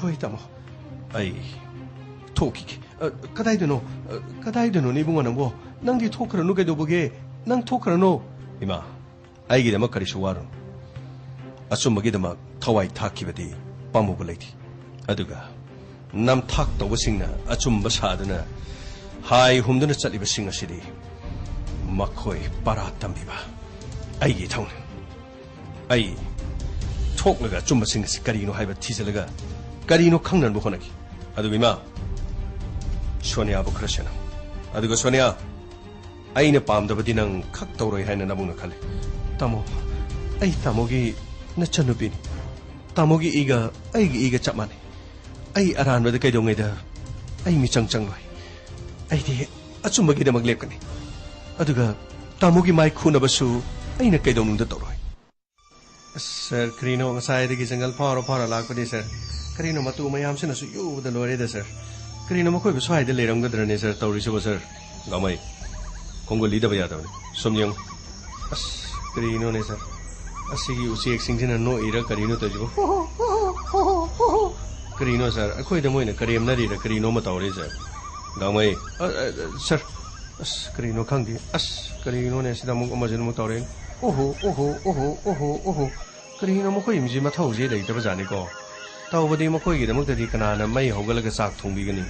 ꯍꯣꯏ, ꯇꯥꯃꯣ꯫ ꯑꯩ ꯄꯣꯛꯈꯤꯒꯦ꯫ ꯑ, ꯀꯗꯥꯏꯗꯅꯣ? ꯑ, ꯀꯗꯥꯏꯗꯅꯣꯅꯦ ꯏꯕꯨꯡꯉꯣ ꯅꯪꯕꯣ? ꯅꯪꯗꯤ ꯊꯣꯛꯈ꯭ꯔꯅꯨ ꯀꯩꯗꯧꯕꯒꯦ? ꯅꯪ ꯊꯣꯛꯈ꯭ꯔꯅꯨ꯫ ꯏꯃꯥ, ꯑꯩꯒꯤꯗꯃꯛ ꯀꯔꯤꯁꯨ ꯋꯥꯔꯨꯅꯨ꯫ ꯑꯆꯨꯝꯕꯒꯤꯗꯃꯛ ꯊꯋꯥꯏ ꯊꯥꯛꯈꯤꯕꯗꯤ ꯄꯥꯝꯃꯨꯕ ꯂꯩꯇꯦ꯫ ꯑꯗꯨꯒ ꯅꯝꯊꯥꯛ ꯇꯧꯕꯁꯤꯡꯅ ꯑꯆꯨꯝꯕ ꯁꯥꯗꯨꯅ ꯍꯥꯏ ꯍꯨꯝꯗꯨꯅ ꯆꯠꯂꯤꯕꯁꯤꯡ ꯑꯁꯤꯗꯤ ꯃꯈꯣꯏ ꯄꯔꯥ ꯇꯝꯕꯤꯕ ꯑꯩꯒꯤ ꯏꯊꯧꯅꯤ꯫ ꯑꯩ ꯊꯣꯛꯂꯒ ꯑꯆꯨꯝꯕꯁꯤꯡ ꯑꯁꯤ ꯀꯔꯤꯅꯣ ꯍꯥꯏꯕ ꯊꯤꯖꯤꯜꯂꯒ ꯀꯔꯤꯅꯣ ꯈꯪꯅꯅꯕ ꯍꯣꯠꯅꯈꯤ꯫ ꯑꯗꯨꯒ ꯏꯃꯥ, ꯁꯣꯅꯤꯌꯥꯕꯨ ꯈꯔ ꯁꯦꯟꯅꯧ꯫ ꯑꯗꯨꯒ ꯁꯣꯅꯤꯌꯥ, ꯑꯩꯅ ꯄꯥꯝꯗꯕꯗꯤ ꯅꯪ ꯈꯛ ꯇꯧꯔꯣꯏ ꯍꯥꯏꯅ ꯅꯕꯨꯡꯅ ꯈꯜꯂꯤ꯫ ꯇꯥꯃꯣ, ꯑꯩ ꯇꯥꯃꯣꯒꯤ ꯅꯆꯟꯅꯨꯄꯤꯅꯤ꯫ ꯇꯥꯃꯣꯒꯤ ꯏꯒ ꯑꯩꯒꯤ ꯏꯒ ꯆꯞ ꯃꯥꯟꯅꯩ꯫ ꯑꯩ ꯑꯔꯥꯟꯕꯗ ꯀꯩꯗꯧꯉꯩꯗ ꯑꯩ ꯃꯤꯆꯪ ꯆꯪꯂꯣꯏ꯫ ꯑꯩꯗꯤ ꯑꯆꯨꯝꯕꯒꯤꯗꯃꯛ ꯂꯦꯞꯀꯅꯤ꯫ ꯑꯗꯨꯒ ꯇꯥꯃꯣꯒꯤ ꯃꯥꯏ ꯈꯨꯅꯕꯁꯨ ꯑꯩꯅ ꯀꯩꯗꯧꯅꯨꯡꯗ ꯇꯧꯔꯣꯏ꯫ ꯑꯁ, ꯁꯥꯔ, ꯀꯔꯤꯅꯣ ꯉꯁꯥꯏꯗꯒꯤ ꯖꯪꯒꯜ ꯐꯥꯎꯔ ꯐꯥꯎꯔ ꯂꯥꯛꯄꯅꯤ, ꯁꯥꯔ꯫ ꯀꯔꯤꯅꯣ ꯃꯇꯨ ꯃꯌꯥꯝꯁꯤꯅꯁꯨ ꯌꯨꯕꯗ ꯂꯣꯏꯔꯦꯗ, ꯁꯥꯔ꯫ ꯀꯔꯤꯅꯣ ꯃꯈꯣꯏꯕꯨ ꯁ꯭ꯋꯥꯏꯗ ꯂꯩꯔꯝꯒꯗ꯭ꯔꯅꯦ, ꯁꯥꯔ, ꯇꯧꯔꯤꯁꯤꯕꯣ, ꯁꯥꯔ? ꯒꯥꯡꯃꯩ, ꯈꯣꯡꯒꯨꯜ ꯂꯤꯗꯕ ꯌꯥꯗꯕꯅꯤ꯫ ꯁꯨꯝ ꯌꯦꯡꯉꯨ꯫ ꯑꯁ, ꯀꯔꯤꯅꯣꯅꯦ, ꯁꯥꯔ? ꯑꯁꯤꯒꯤ ꯎꯆꯦꯛꯁꯤꯡꯁꯤꯅ ꯅꯣꯛꯏꯔ ꯀꯔꯤꯅꯣ ꯇꯧꯔꯤꯁꯤꯕꯣ? ꯀꯔꯤꯅꯣ, ꯁꯥꯔ? ꯑꯩꯈꯣꯏꯗ ꯃꯣꯏꯅ ꯀꯔꯦꯝꯅꯔꯤꯔ ꯀꯔꯤꯅꯣ ꯑꯃ ꯇꯧꯔꯦ, ꯁꯥꯔ꯫ ꯒꯥꯡꯃꯩ, ꯑ, ꯑ, ꯑ, ꯁꯥꯔ, ꯑꯁ, ꯀꯔꯤꯅꯣ ꯈꯪꯗꯦ꯫ ꯑꯁ, ꯀꯔꯤꯅꯣꯅꯦ, ꯁꯤꯗ ꯑꯃꯨꯛ ꯑꯃꯁꯤꯅ ꯑꯃꯨꯛ ꯇꯧꯔꯛꯑꯦ꯫ ꯑꯣꯍꯣ, ꯑꯣꯍꯣ, ꯑꯣꯍꯣ, ꯑꯣꯍꯣ, ꯑꯣꯍꯣ꯫ ꯀꯔꯤꯅꯣ ꯃꯈꯣꯏ ꯃꯤꯁꯤ ꯃꯊꯧꯁꯦ ꯂꯩꯇꯕ ꯖꯥꯠꯅꯤꯀꯣ꯫ ꯇꯧꯕꯗꯤ ꯃꯈꯣꯏꯒꯤꯗꯃꯛꯇꯗꯤ ꯀꯅꯥꯅ ꯃꯩ ꯍꯧꯒꯠꯂꯒ ꯆꯥꯛ ꯊꯣꯡꯕꯤꯒꯅꯤ?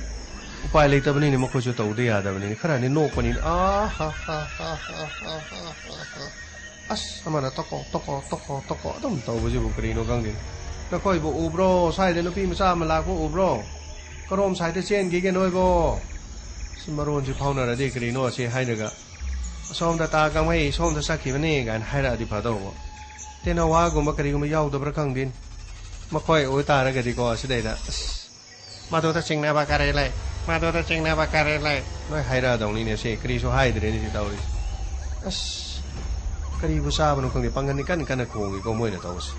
ꯎꯄꯥꯏ ꯂꯩꯇꯕꯅꯤꯅꯦ, ꯃꯈꯣꯏꯁꯨ ꯇꯧꯗ ꯌꯥꯗꯕꯅꯤꯅꯦ꯫ ꯈꯔꯅꯤ ꯅꯣꯛꯄꯅꯤꯅꯦ꯫ ꯑꯥ, ꯍꯥ, ꯍꯥ, ꯍꯥ꯫ ꯑꯁ, ꯑꯃꯅ ꯇꯣꯀꯣ, ꯇꯣꯀꯣ, ꯇꯣꯀꯣ, ꯇꯣꯀꯣ ꯑꯗꯨꯝ ꯇꯧꯕꯁꯤꯕꯨ ꯀꯔꯤꯅꯣ ꯈꯪꯗꯦ꯫ ꯅꯈꯣꯏꯕꯨ ꯎꯕ꯭ꯔꯣ? ꯁ꯭ꯋꯥꯏꯗ ꯅꯨꯄꯤ ꯃꯆꯥ ꯑꯃ ꯂꯥꯛꯄ ꯎꯕ꯭ꯔꯣ? ꯀꯔꯣꯝ ꯁꯥꯏꯗ ꯆꯦꯟꯈꯤꯒꯦ ꯅꯣꯏꯕꯣ? ꯁꯤ ꯃꯔꯣꯟꯁꯤ ꯐꯥꯎꯅꯔꯗꯤ ꯀꯔꯤꯅꯣ ꯑꯁꯤ ꯍꯥꯏꯔꯒ, "ꯑꯁꯣꯝꯗ ꯇꯥ ꯀꯥꯡꯃꯩ ꯁꯣꯝꯗ ꯆꯠꯈꯤꯕꯅꯦ" ꯀꯥꯏꯅ ꯍꯥꯏꯔꯛꯑꯗꯤ ꯐꯗꯧꯕ꯫ ꯇꯦꯅꯋꯥꯒꯨꯝꯕ ꯀꯔꯤꯒꯨꯝꯕ ꯌꯥꯎꯗꯕ꯭ꯔꯥ ꯈꯪꯗꯦ꯫ ꯃꯈꯣꯏ ꯑꯣꯏꯇꯥꯔꯒꯗꯤꯀꯣ, ꯁꯤꯗꯩꯗ, "ꯑꯁ, ꯃꯗꯨꯗ ꯆꯤꯡꯅꯕ ꯀꯔꯤ ꯂꯩ? ꯃꯗꯨꯗ ꯆꯤꯡꯅꯕ ꯀꯔꯤ ꯂꯩ?" ꯂꯣꯏ ꯍꯥꯏꯔꯛꯑꯗꯧꯅꯤꯅꯦ꯫ ꯁꯤ ꯀꯔꯤꯁꯨ ꯍꯥꯏꯗ꯭ꯔꯦꯅꯦ ꯁꯤ ꯇꯧꯔꯤꯁꯦ꯫ ꯑꯁ, ꯀꯔꯤꯕꯨ ꯆꯥꯕꯅꯣ ꯈꯪꯗꯦ, ꯄꯥꯡꯒꯟꯗꯤ ꯀꯟꯅ ꯀꯟꯅ ꯈꯣꯡꯉꯤꯀꯣ ꯃꯣꯏꯅ ꯇꯧꯕꯁꯦ꯫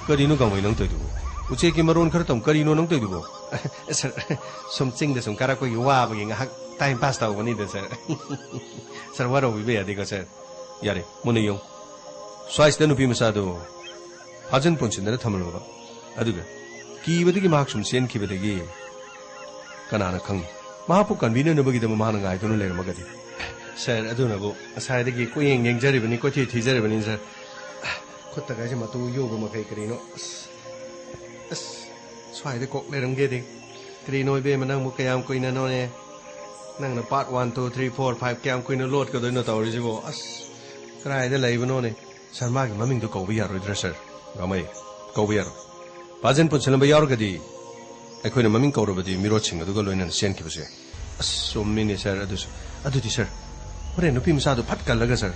ꯀꯔꯤꯅꯣ ꯀꯥꯡꯃꯩ ꯅꯪ ꯇꯧꯔꯤꯗꯨꯕꯣ? ꯎꯆꯦꯛꯀꯤ ꯃꯔꯣꯟ ꯈꯔ ꯇꯝ, ꯀꯔꯤꯅꯣ ꯅꯪ ꯇꯧꯔꯤꯗꯨꯕꯣ? ꯁꯥꯔ, ꯁꯨꯝ ꯆꯤꯡꯗ ꯁꯨꯝ ꯀꯥꯔꯛꯄꯒꯤ ꯋꯥꯕꯒꯤ ꯉꯥꯏꯍꯥꯛ ꯇꯥꯏꯝ ꯄꯥꯁ ꯇꯧꯕꯅꯤꯗ, ꯁꯥꯔ꯫ ꯁꯥꯔ, ꯋꯥꯔꯧꯕꯤꯕ ꯌꯥꯗꯦꯀꯣ, ꯁꯥꯔ꯫ ꯌꯥꯔꯦ, ꯃꯨꯟꯅ ꯌꯦꯡꯉꯨ꯫ ꯁ꯭ꯋꯥꯏꯁꯤꯗ ꯅꯨꯄꯤ ꯃꯆꯥꯗꯣ ꯐꯥꯖꯤꯟ ꯄꯨꯟꯁꯤꯟꯗꯅ ꯊꯝꯂꯝꯃꯕ꯫ ꯑꯗꯨꯒ ꯀꯤꯕꯗꯒꯤ ꯃꯍꯥꯛ ꯁꯨꯝ ꯆꯦꯟꯈꯤꯕꯗꯒꯤ ꯀꯅꯥꯅ ꯈꯪꯏ? ꯃꯍꯥꯛꯄꯨ ꯀꯟꯕꯤꯅꯅꯕꯒꯤꯗꯃꯛ ꯃꯍꯥꯛꯅ ꯉꯥꯏꯗꯨꯅ ꯂꯩꯔꯝꯃꯒꯗꯤ꯫ ꯁꯥꯔ, ꯑꯗꯨꯅꯕꯨ ꯉꯁꯥꯏꯗꯒꯤ ꯀꯣꯏꯌꯦꯡ ꯌꯦꯡꯖꯔꯤꯕꯅꯤ, ꯀꯣꯏꯊꯤ ꯊꯤꯖꯔꯤꯕꯅꯤ, ꯁꯥꯔ꯫ ꯈꯨꯠꯇ ꯀꯥꯏꯁꯦ ꯃꯇꯨ ꯌꯣꯕ ꯃꯈꯩ ꯀꯔꯤꯅꯣ? ꯑꯁ, ꯑꯁ, ꯁ꯭ꯋꯥꯏꯗ ꯀꯣꯛ ꯂꯩꯔꯝꯒꯦꯗꯤ꯫ ꯀꯔꯤꯅꯣ ꯏꯕꯦꯝꯃ, ꯅꯪꯕꯨ ꯀꯌꯥꯝ ꯀꯨꯏꯅꯅꯣꯅꯦ? ꯅꯪꯅ part one, two, three, four, five ꯀꯌꯥꯝ ꯀꯨꯏꯅ ꯂꯣꯠꯀꯗꯣꯏꯅꯣ ꯇꯧꯔꯤꯁꯤꯕꯣ? ꯑꯁ, ꯀꯗꯥꯏꯗ ꯂꯩꯕꯅꯣꯅꯦ? ꯁꯥꯔ, ꯃꯥꯒꯤ ꯃꯃꯤꯡꯗꯨ ꯀꯧꯕ ꯌꯥꯔꯣꯏꯗ꯭ꯔꯥ, ꯁꯥꯔ? ꯒꯥꯡꯃꯩ, ꯀꯧꯕ ꯌꯥꯔꯣꯏ꯫ ꯄꯥꯖꯟ ꯄꯨꯟꯁꯤꯜꯂꯝꯕ ꯌꯥꯎꯔꯒꯗꯤ ꯑꯩꯈꯣꯏꯅ ꯃꯃꯤꯡ ꯀꯧꯔꯕꯗꯤ ꯃꯤꯔꯣꯠꯁꯤꯡ ꯑꯗꯨꯒ ꯂꯣꯏꯅꯅ ꯆꯦꯟꯈꯤꯕꯁꯨ ꯌꯥꯏ꯫ ꯑꯁ, ꯆꯨꯝꯃꯤꯅꯦ, ꯁꯥꯔ꯫ ꯑꯗꯨꯁꯨ, ꯑꯗꯨꯗꯤ, ꯁꯥꯔ, ꯍꯣꯔꯦꯟ ꯅꯨꯄꯤ ꯃꯆꯥꯗꯨ ꯐꯠ ꯀꯜꯂꯒ, ꯁꯥꯔ,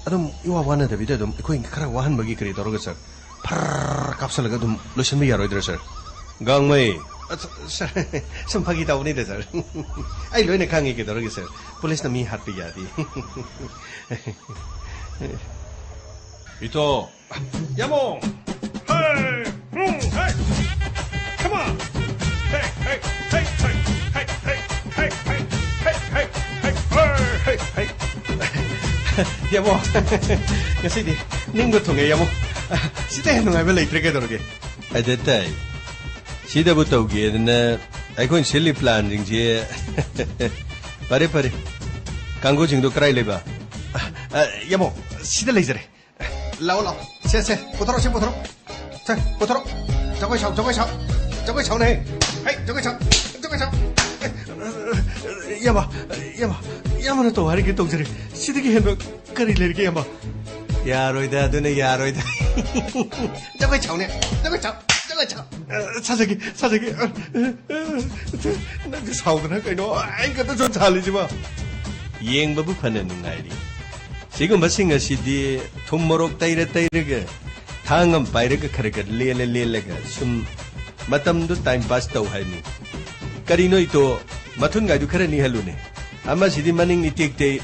ꯑꯗꯨꯝ ꯏꯋꯥ ꯋꯥꯅꯗꯕꯤꯗ ꯑꯗꯨꯝ ꯑꯩꯈꯣꯏ ꯈꯔ ꯋꯥꯍꯟꯕꯒꯤ ꯀꯔꯤ ꯇꯧꯔꯒ, ꯁꯥꯔ, ꯐꯔ ꯀꯥꯞꯁꯜꯂꯒ ꯑꯗꯨꯝ ꯂꯣꯏꯁꯤꯟꯕ ꯌꯥꯔꯣꯏꯗ꯭ꯔꯥ, ꯁꯥꯔ? ꯒꯥꯡꯃꯩ꯫ ꯑ, ꯁꯥꯔ, ꯁꯨꯝ ꯐꯥꯒꯤ ꯇꯧꯕꯅꯤꯗ, ꯁꯥꯔ꯫ ꯑꯩ ꯂꯣꯏꯅ ꯈꯪꯉꯤ, ꯀꯩꯗꯧꯔꯒꯦ, ꯁꯥꯔ? ꯄꯨꯂꯤꯁꯅ ꯃꯤ ꯍꯥꯠꯄ ꯌꯥꯗꯦ꯫ ꯏꯇꯣ꯫ ꯌꯥꯃꯣ! ꯍꯦ! ꯍꯨꯝ! ꯍꯦ! Come on! ꯍꯦ! ꯍꯦ! ꯍꯦ! ꯌꯥꯃꯣ! ꯉꯁꯤꯗꯤ ꯅꯤꯡꯕ ꯊꯨꯡꯉꯦ, ꯌꯥꯃꯣ꯫ ꯁꯤꯗ ꯍꯦꯟꯅ ꯅꯨꯡꯉꯥꯏꯕ ꯂꯩꯇ꯭ꯔꯦ, ꯀꯩꯗꯧꯔꯒꯦ? ꯑꯗ ꯇꯥꯏ꯫ ꯁꯤꯗꯕꯨ ꯇꯧꯒꯦꯗꯅ ꯑꯩꯈꯣꯏꯅ ꯁꯤꯜꯂꯤ ꯄ꯭ꯂꯥꯟꯁꯤꯡꯁꯦ꯫ ꯐꯔꯦ, ꯐꯔꯦ꯫ ꯀꯥꯡꯒꯨꯁꯤꯡꯗꯣ ꯀꯔꯥꯏ ꯂꯩꯕ? ꯑ, ꯌꯥꯃꯣ, ꯁꯤꯗ ꯂꯩꯖꯔꯦ꯫ ꯂꯥꯛꯑꯣ, ꯂꯥꯛꯑꯣ꯫ ꯁꯦ, ꯁꯦ, ꯄꯨꯊꯣꯔꯛꯑꯣ, ꯁꯤ ꯄꯨꯊꯣꯔꯛꯑꯣ꯫ ꯁꯦ, ꯄꯨꯊꯣꯔꯛꯑꯣ꯫ ꯖꯒꯣꯏ ꯁꯥꯎ, ꯖꯒꯣꯏ ꯁꯥꯎ꯫ ꯖꯒꯣꯏ ꯁꯥꯎꯅꯦ꯫ ꯍꯩ, ꯖꯒꯣꯏ ꯁꯥꯎ, ꯖꯒꯣꯏ ꯁꯥꯎ꯫ ꯏꯌꯥꯝꯕ, ꯏꯌꯥꯝꯕ, ꯏꯌꯥꯝꯕꯅ ꯇꯧ ꯍꯥꯏꯔꯤꯒꯩ ꯇꯧꯖꯔꯦ꯫ ꯁꯤꯗꯒꯤ ꯍꯦꯟꯕ ꯀꯔꯤ ꯂꯩꯔꯤꯒꯦ, ꯏꯌꯥꯝꯕ? ꯌꯥꯔꯣꯏꯗ, ꯑꯗꯨꯅ ꯌꯥꯔꯣꯏꯗ꯫ ꯖꯒꯣꯏ ꯁꯥꯎꯅꯦ, ꯖꯒꯣꯏ ꯁꯥꯎ, ꯖꯒꯣꯏ ꯁꯥꯎ꯫ ꯑ, ꯁꯥꯖꯒꯦ, ꯁꯥꯖꯒꯦ꯫ ꯑ, ꯑ, ꯑ, ꯅꯪꯁꯨ ꯁꯥꯎꯗꯅ ꯀꯩꯅꯣ, ꯑꯩ ꯈꯛꯇ ꯁꯨꯝ ꯁꯥꯍꯜꯂꯤꯁꯤꯕꯣ? ꯌꯦꯡꯕꯕꯨ ꯐꯅ ꯅꯨꯡꯉꯥꯏꯔꯤ꯫ ꯁꯤꯒꯨꯝꯕꯁꯤꯡ ꯑꯁꯤꯗꯤ ꯊꯨꯝ ꯃꯣꯔꯣꯛ ꯇꯩꯔ ꯇꯩꯔꯒ, ꯊꯥꯡ ꯑꯃ ꯄꯥꯏꯔꯒ ꯈꯔ ꯈꯔ ꯂꯦꯜꯂ ꯂꯦꯜꯂꯒ ꯁꯨꯝ ꯃꯇꯝꯗꯨ time pass ꯇꯧ ꯍꯥꯏꯕꯅꯤ꯫ ꯀꯔꯤꯅꯣ ꯏꯇꯣ, ꯃꯊꯨꯟꯒꯥꯏꯗꯨ ꯈꯔ ꯅꯤꯛꯍꯜꯂꯨꯅꯦ꯫ ꯑꯃꯁꯤꯗꯤ ꯃꯅꯤꯡ ꯏꯇꯦꯛ ꯇꯦꯛ,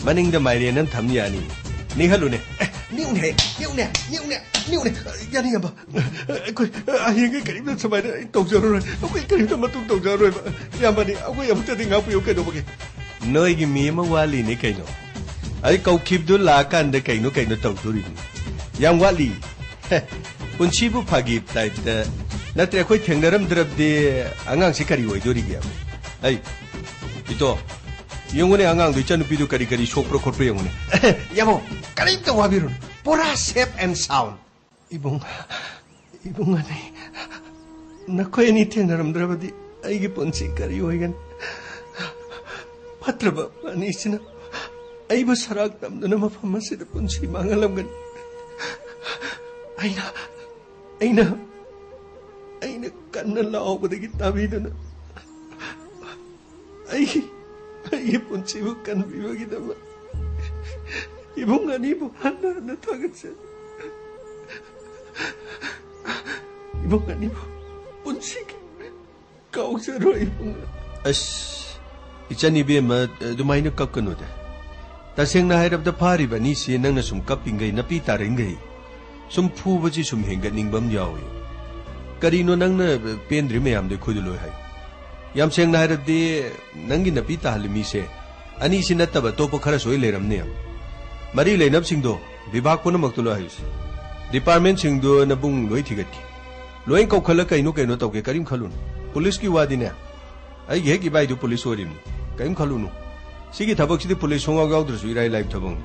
ꯃꯅꯤꯡꯗ ꯃꯥꯏꯔꯦꯟ ꯑꯃ ꯊꯝ ꯌꯥꯅꯤ꯫ ꯅꯤꯛꯍꯜꯂꯨꯅꯦ꯫ ꯑꯦ, ꯅꯤꯛꯎꯅꯦ, ꯅꯤꯛꯎꯅꯦ, ꯅꯤꯛꯎꯅꯦ, ꯅꯤꯛꯎꯅꯦ꯫ ꯌꯥꯅꯤ, ꯏꯌꯥꯝꯕ꯫ ꯑꯩꯈꯣꯏ ꯍꯌꯦꯡꯒꯩ ꯀꯔꯤꯝꯇ ꯁꯨꯃꯥꯏꯅ ꯇꯧꯖꯔꯔꯣꯏ꯫ ꯑꯩꯈꯣꯏ ꯀꯔꯤꯝꯇ ꯃꯇꯨꯡ ꯇꯧꯖꯔꯔꯣꯏꯕ꯫ ꯏꯌꯥꯝꯕꯅꯤ, ꯑꯩꯈꯣꯏ ꯑꯃꯨꯛꯇꯗꯤ ꯉꯥꯛꯄꯤꯌꯨ, ꯀꯩꯗꯧꯕꯒꯦ? ꯅꯣꯏꯒꯤ ꯃꯤ ꯑꯃ ꯋꯥꯠꯂꯤꯅꯦ ꯀꯩꯅꯣ꯫ ꯑꯩ ꯀꯧꯈꯤꯕꯗꯨ ꯂꯥꯛꯑꯀꯥꯟꯗ ꯀꯩꯅꯣ ꯀꯩꯅꯣ ꯇꯧꯗꯣꯔꯤꯕꯅꯤ꯫ ꯌꯥꯝ ꯋꯥꯠꯂꯤ꯫ ꯍꯦ, ꯄꯨꯟꯁꯤꯕꯨ ꯐꯥꯒꯤ type ꯇ ꯅꯠꯇ꯭ꯔꯦ, ꯑꯩꯈꯣꯏ ꯊꯦꯡꯅꯔꯝꯗ꯭ꯔꯕꯗꯤ ꯑꯉꯥꯡꯁꯤ ꯀꯔꯤ ꯑꯣꯏꯗꯣꯔꯤꯒꯦ? ꯑꯩ, ꯏꯇꯣ, ꯌꯦꯡꯉꯨꯅꯦ, ꯑꯉꯥꯡꯗꯣ, ꯏꯆꯟꯅꯨꯄꯤꯗꯣ ꯀꯔꯤ ꯀꯔꯤ ꯁꯣꯛꯄ꯭ꯔꯥ ꯈꯣꯠꯄ꯭ꯔꯥ ꯌꯦꯡꯉꯨꯅꯦ꯫ ꯌꯥꯃꯣ, ꯀꯔꯤꯝꯇ ꯋꯥꯕꯤꯔꯨꯅꯨ, ꯄꯨꯔꯥ safe and sound꯫ ꯏꯕꯨꯡ, ꯏꯕꯨꯡ ꯑꯅꯤ, ꯅꯈꯣꯏ ꯑꯅꯤ ꯊꯦꯡꯅꯔꯝꯗ꯭ꯔꯕꯗꯤ ꯑꯩꯒꯤ ꯄꯨꯟꯁꯤ ꯀꯔꯤ ꯑꯣꯏꯒꯅꯤ? ꯐꯠꯇ꯭ꯔꯕ ꯑꯅꯤꯁꯤꯅ ꯑꯩꯕꯨ ꯁꯔꯥꯛ ꯇꯝꯗꯨꯅ ꯃꯐꯝ ꯑꯁꯤꯗ ꯄꯨꯟꯁꯤ ꯃꯥꯡꯍꯜꯂꯝꯒꯅꯤ꯫ ꯑꯩꯅ, ꯑꯩꯅ, ꯑꯩꯅ ꯀꯟꯅ ꯂꯥꯎꯕꯗꯒꯤ ꯇꯥꯕꯤꯗꯨꯅ ꯑꯩꯒꯤ, ꯑꯩꯒꯤ ꯄꯨꯟꯁꯤꯕꯨ ꯀꯟꯕꯤꯕꯒꯤꯗꯃꯛ ꯏꯕꯨꯡ ꯑꯅꯤꯕꯨ ꯍꯟꯅ ꯍꯟꯅ ꯊꯥꯒꯠꯆꯔꯤ꯫ ꯏꯕꯨꯡ ꯑꯅꯤꯕꯨ ꯄꯨꯟꯁꯤꯒꯤ ꯀꯥꯎꯖꯔꯣꯏ, ꯏꯕꯨꯡ꯫ ꯑꯁ, ꯏꯆꯟ ꯏꯕꯦꯝꯃ, ꯑꯗꯨꯃꯥꯏꯅ ꯀꯞꯀꯅꯨꯗ꯫ ꯇꯁꯦꯡꯅ ꯍꯥꯏꯔꯕꯗ, ꯐꯥꯔꯤꯕ ꯑꯅꯤꯁꯤ ꯅꯪꯅ ꯁꯨꯝ ꯀꯞꯄꯤꯈꯩ, ꯅꯄꯤ ꯇꯥꯔꯤꯈꯩ, ꯁꯨꯝ ꯐꯨꯕꯁꯤ ꯁꯨꯝ ꯍꯦꯟꯒꯠꯅꯤꯡꯕ ꯑꯃ ꯌꯥꯎꯏ꯫ ꯀꯔꯤꯅꯣ ꯅꯪꯅ ꯄꯦꯟꯗ꯭ꯔꯤ ꯃꯌꯥꯝꯗꯣ ꯑꯩꯈꯣꯏꯗ ꯂꯣꯏ ꯍꯥꯏ꯫ ꯌꯥꯝ ꯁꯦꯡꯅ ꯍꯥꯏꯔꯕꯗꯤ, ꯅꯪꯒꯤ ꯅꯄꯤ ꯇꯥꯍꯜꯂꯤ ꯃꯤꯁꯦ ꯑꯅꯤꯁꯤ ꯅꯠꯇꯕ ꯑꯇꯣꯞꯄ ꯈꯔꯁꯨ ꯑꯣꯏ ꯂꯩꯔꯝꯅꯤ꯫ ꯃꯔꯤ ꯂꯩꯅꯕꯁꯤꯡꯗꯣ, ꯕꯤꯚꯥꯒ ꯄꯨꯝꯅꯃꯛꯇ ꯂꯣꯏ ꯍꯥꯏꯌꯨꯁꯦ꯫ ꯗꯤꯄꯥꯔꯠꯃꯦꯟꯁꯤꯡꯗꯣ ꯅꯕꯨꯡ ꯂꯣꯏ ꯊꯤꯒꯠꯀꯦ꯫ ꯂꯣꯏ ꯀꯧꯈꯠꯂ ꯀꯩꯅꯣ ꯀꯩꯅꯣ ꯇꯧꯒꯦ, ꯀꯔꯤꯝ ꯈꯜꯂꯨꯅꯨ꯫ ꯄꯨꯂꯤꯁꯀꯤ ꯋꯥꯗꯤꯅꯦ, ꯑꯩꯒꯤ ꯍꯦꯛ ꯏꯕꯥꯏꯗꯨ ꯄꯨꯂꯤꯁ ꯑꯣꯏꯔꯤꯕꯅꯤ, ꯀꯔꯤꯝ ꯈꯜꯂꯨꯅꯨ꯫ ꯁꯤꯒꯤ ꯊꯕꯛꯁꯤꯗꯤ ꯄꯨꯂꯤꯁ ꯁꯨꯡꯌꯥꯎ ꯌꯥꯎꯗ꯭ꯔꯁꯨ ꯏꯔꯥꯏ ꯂꯥꯏꯕ ꯊꯕꯛꯅꯤ꯫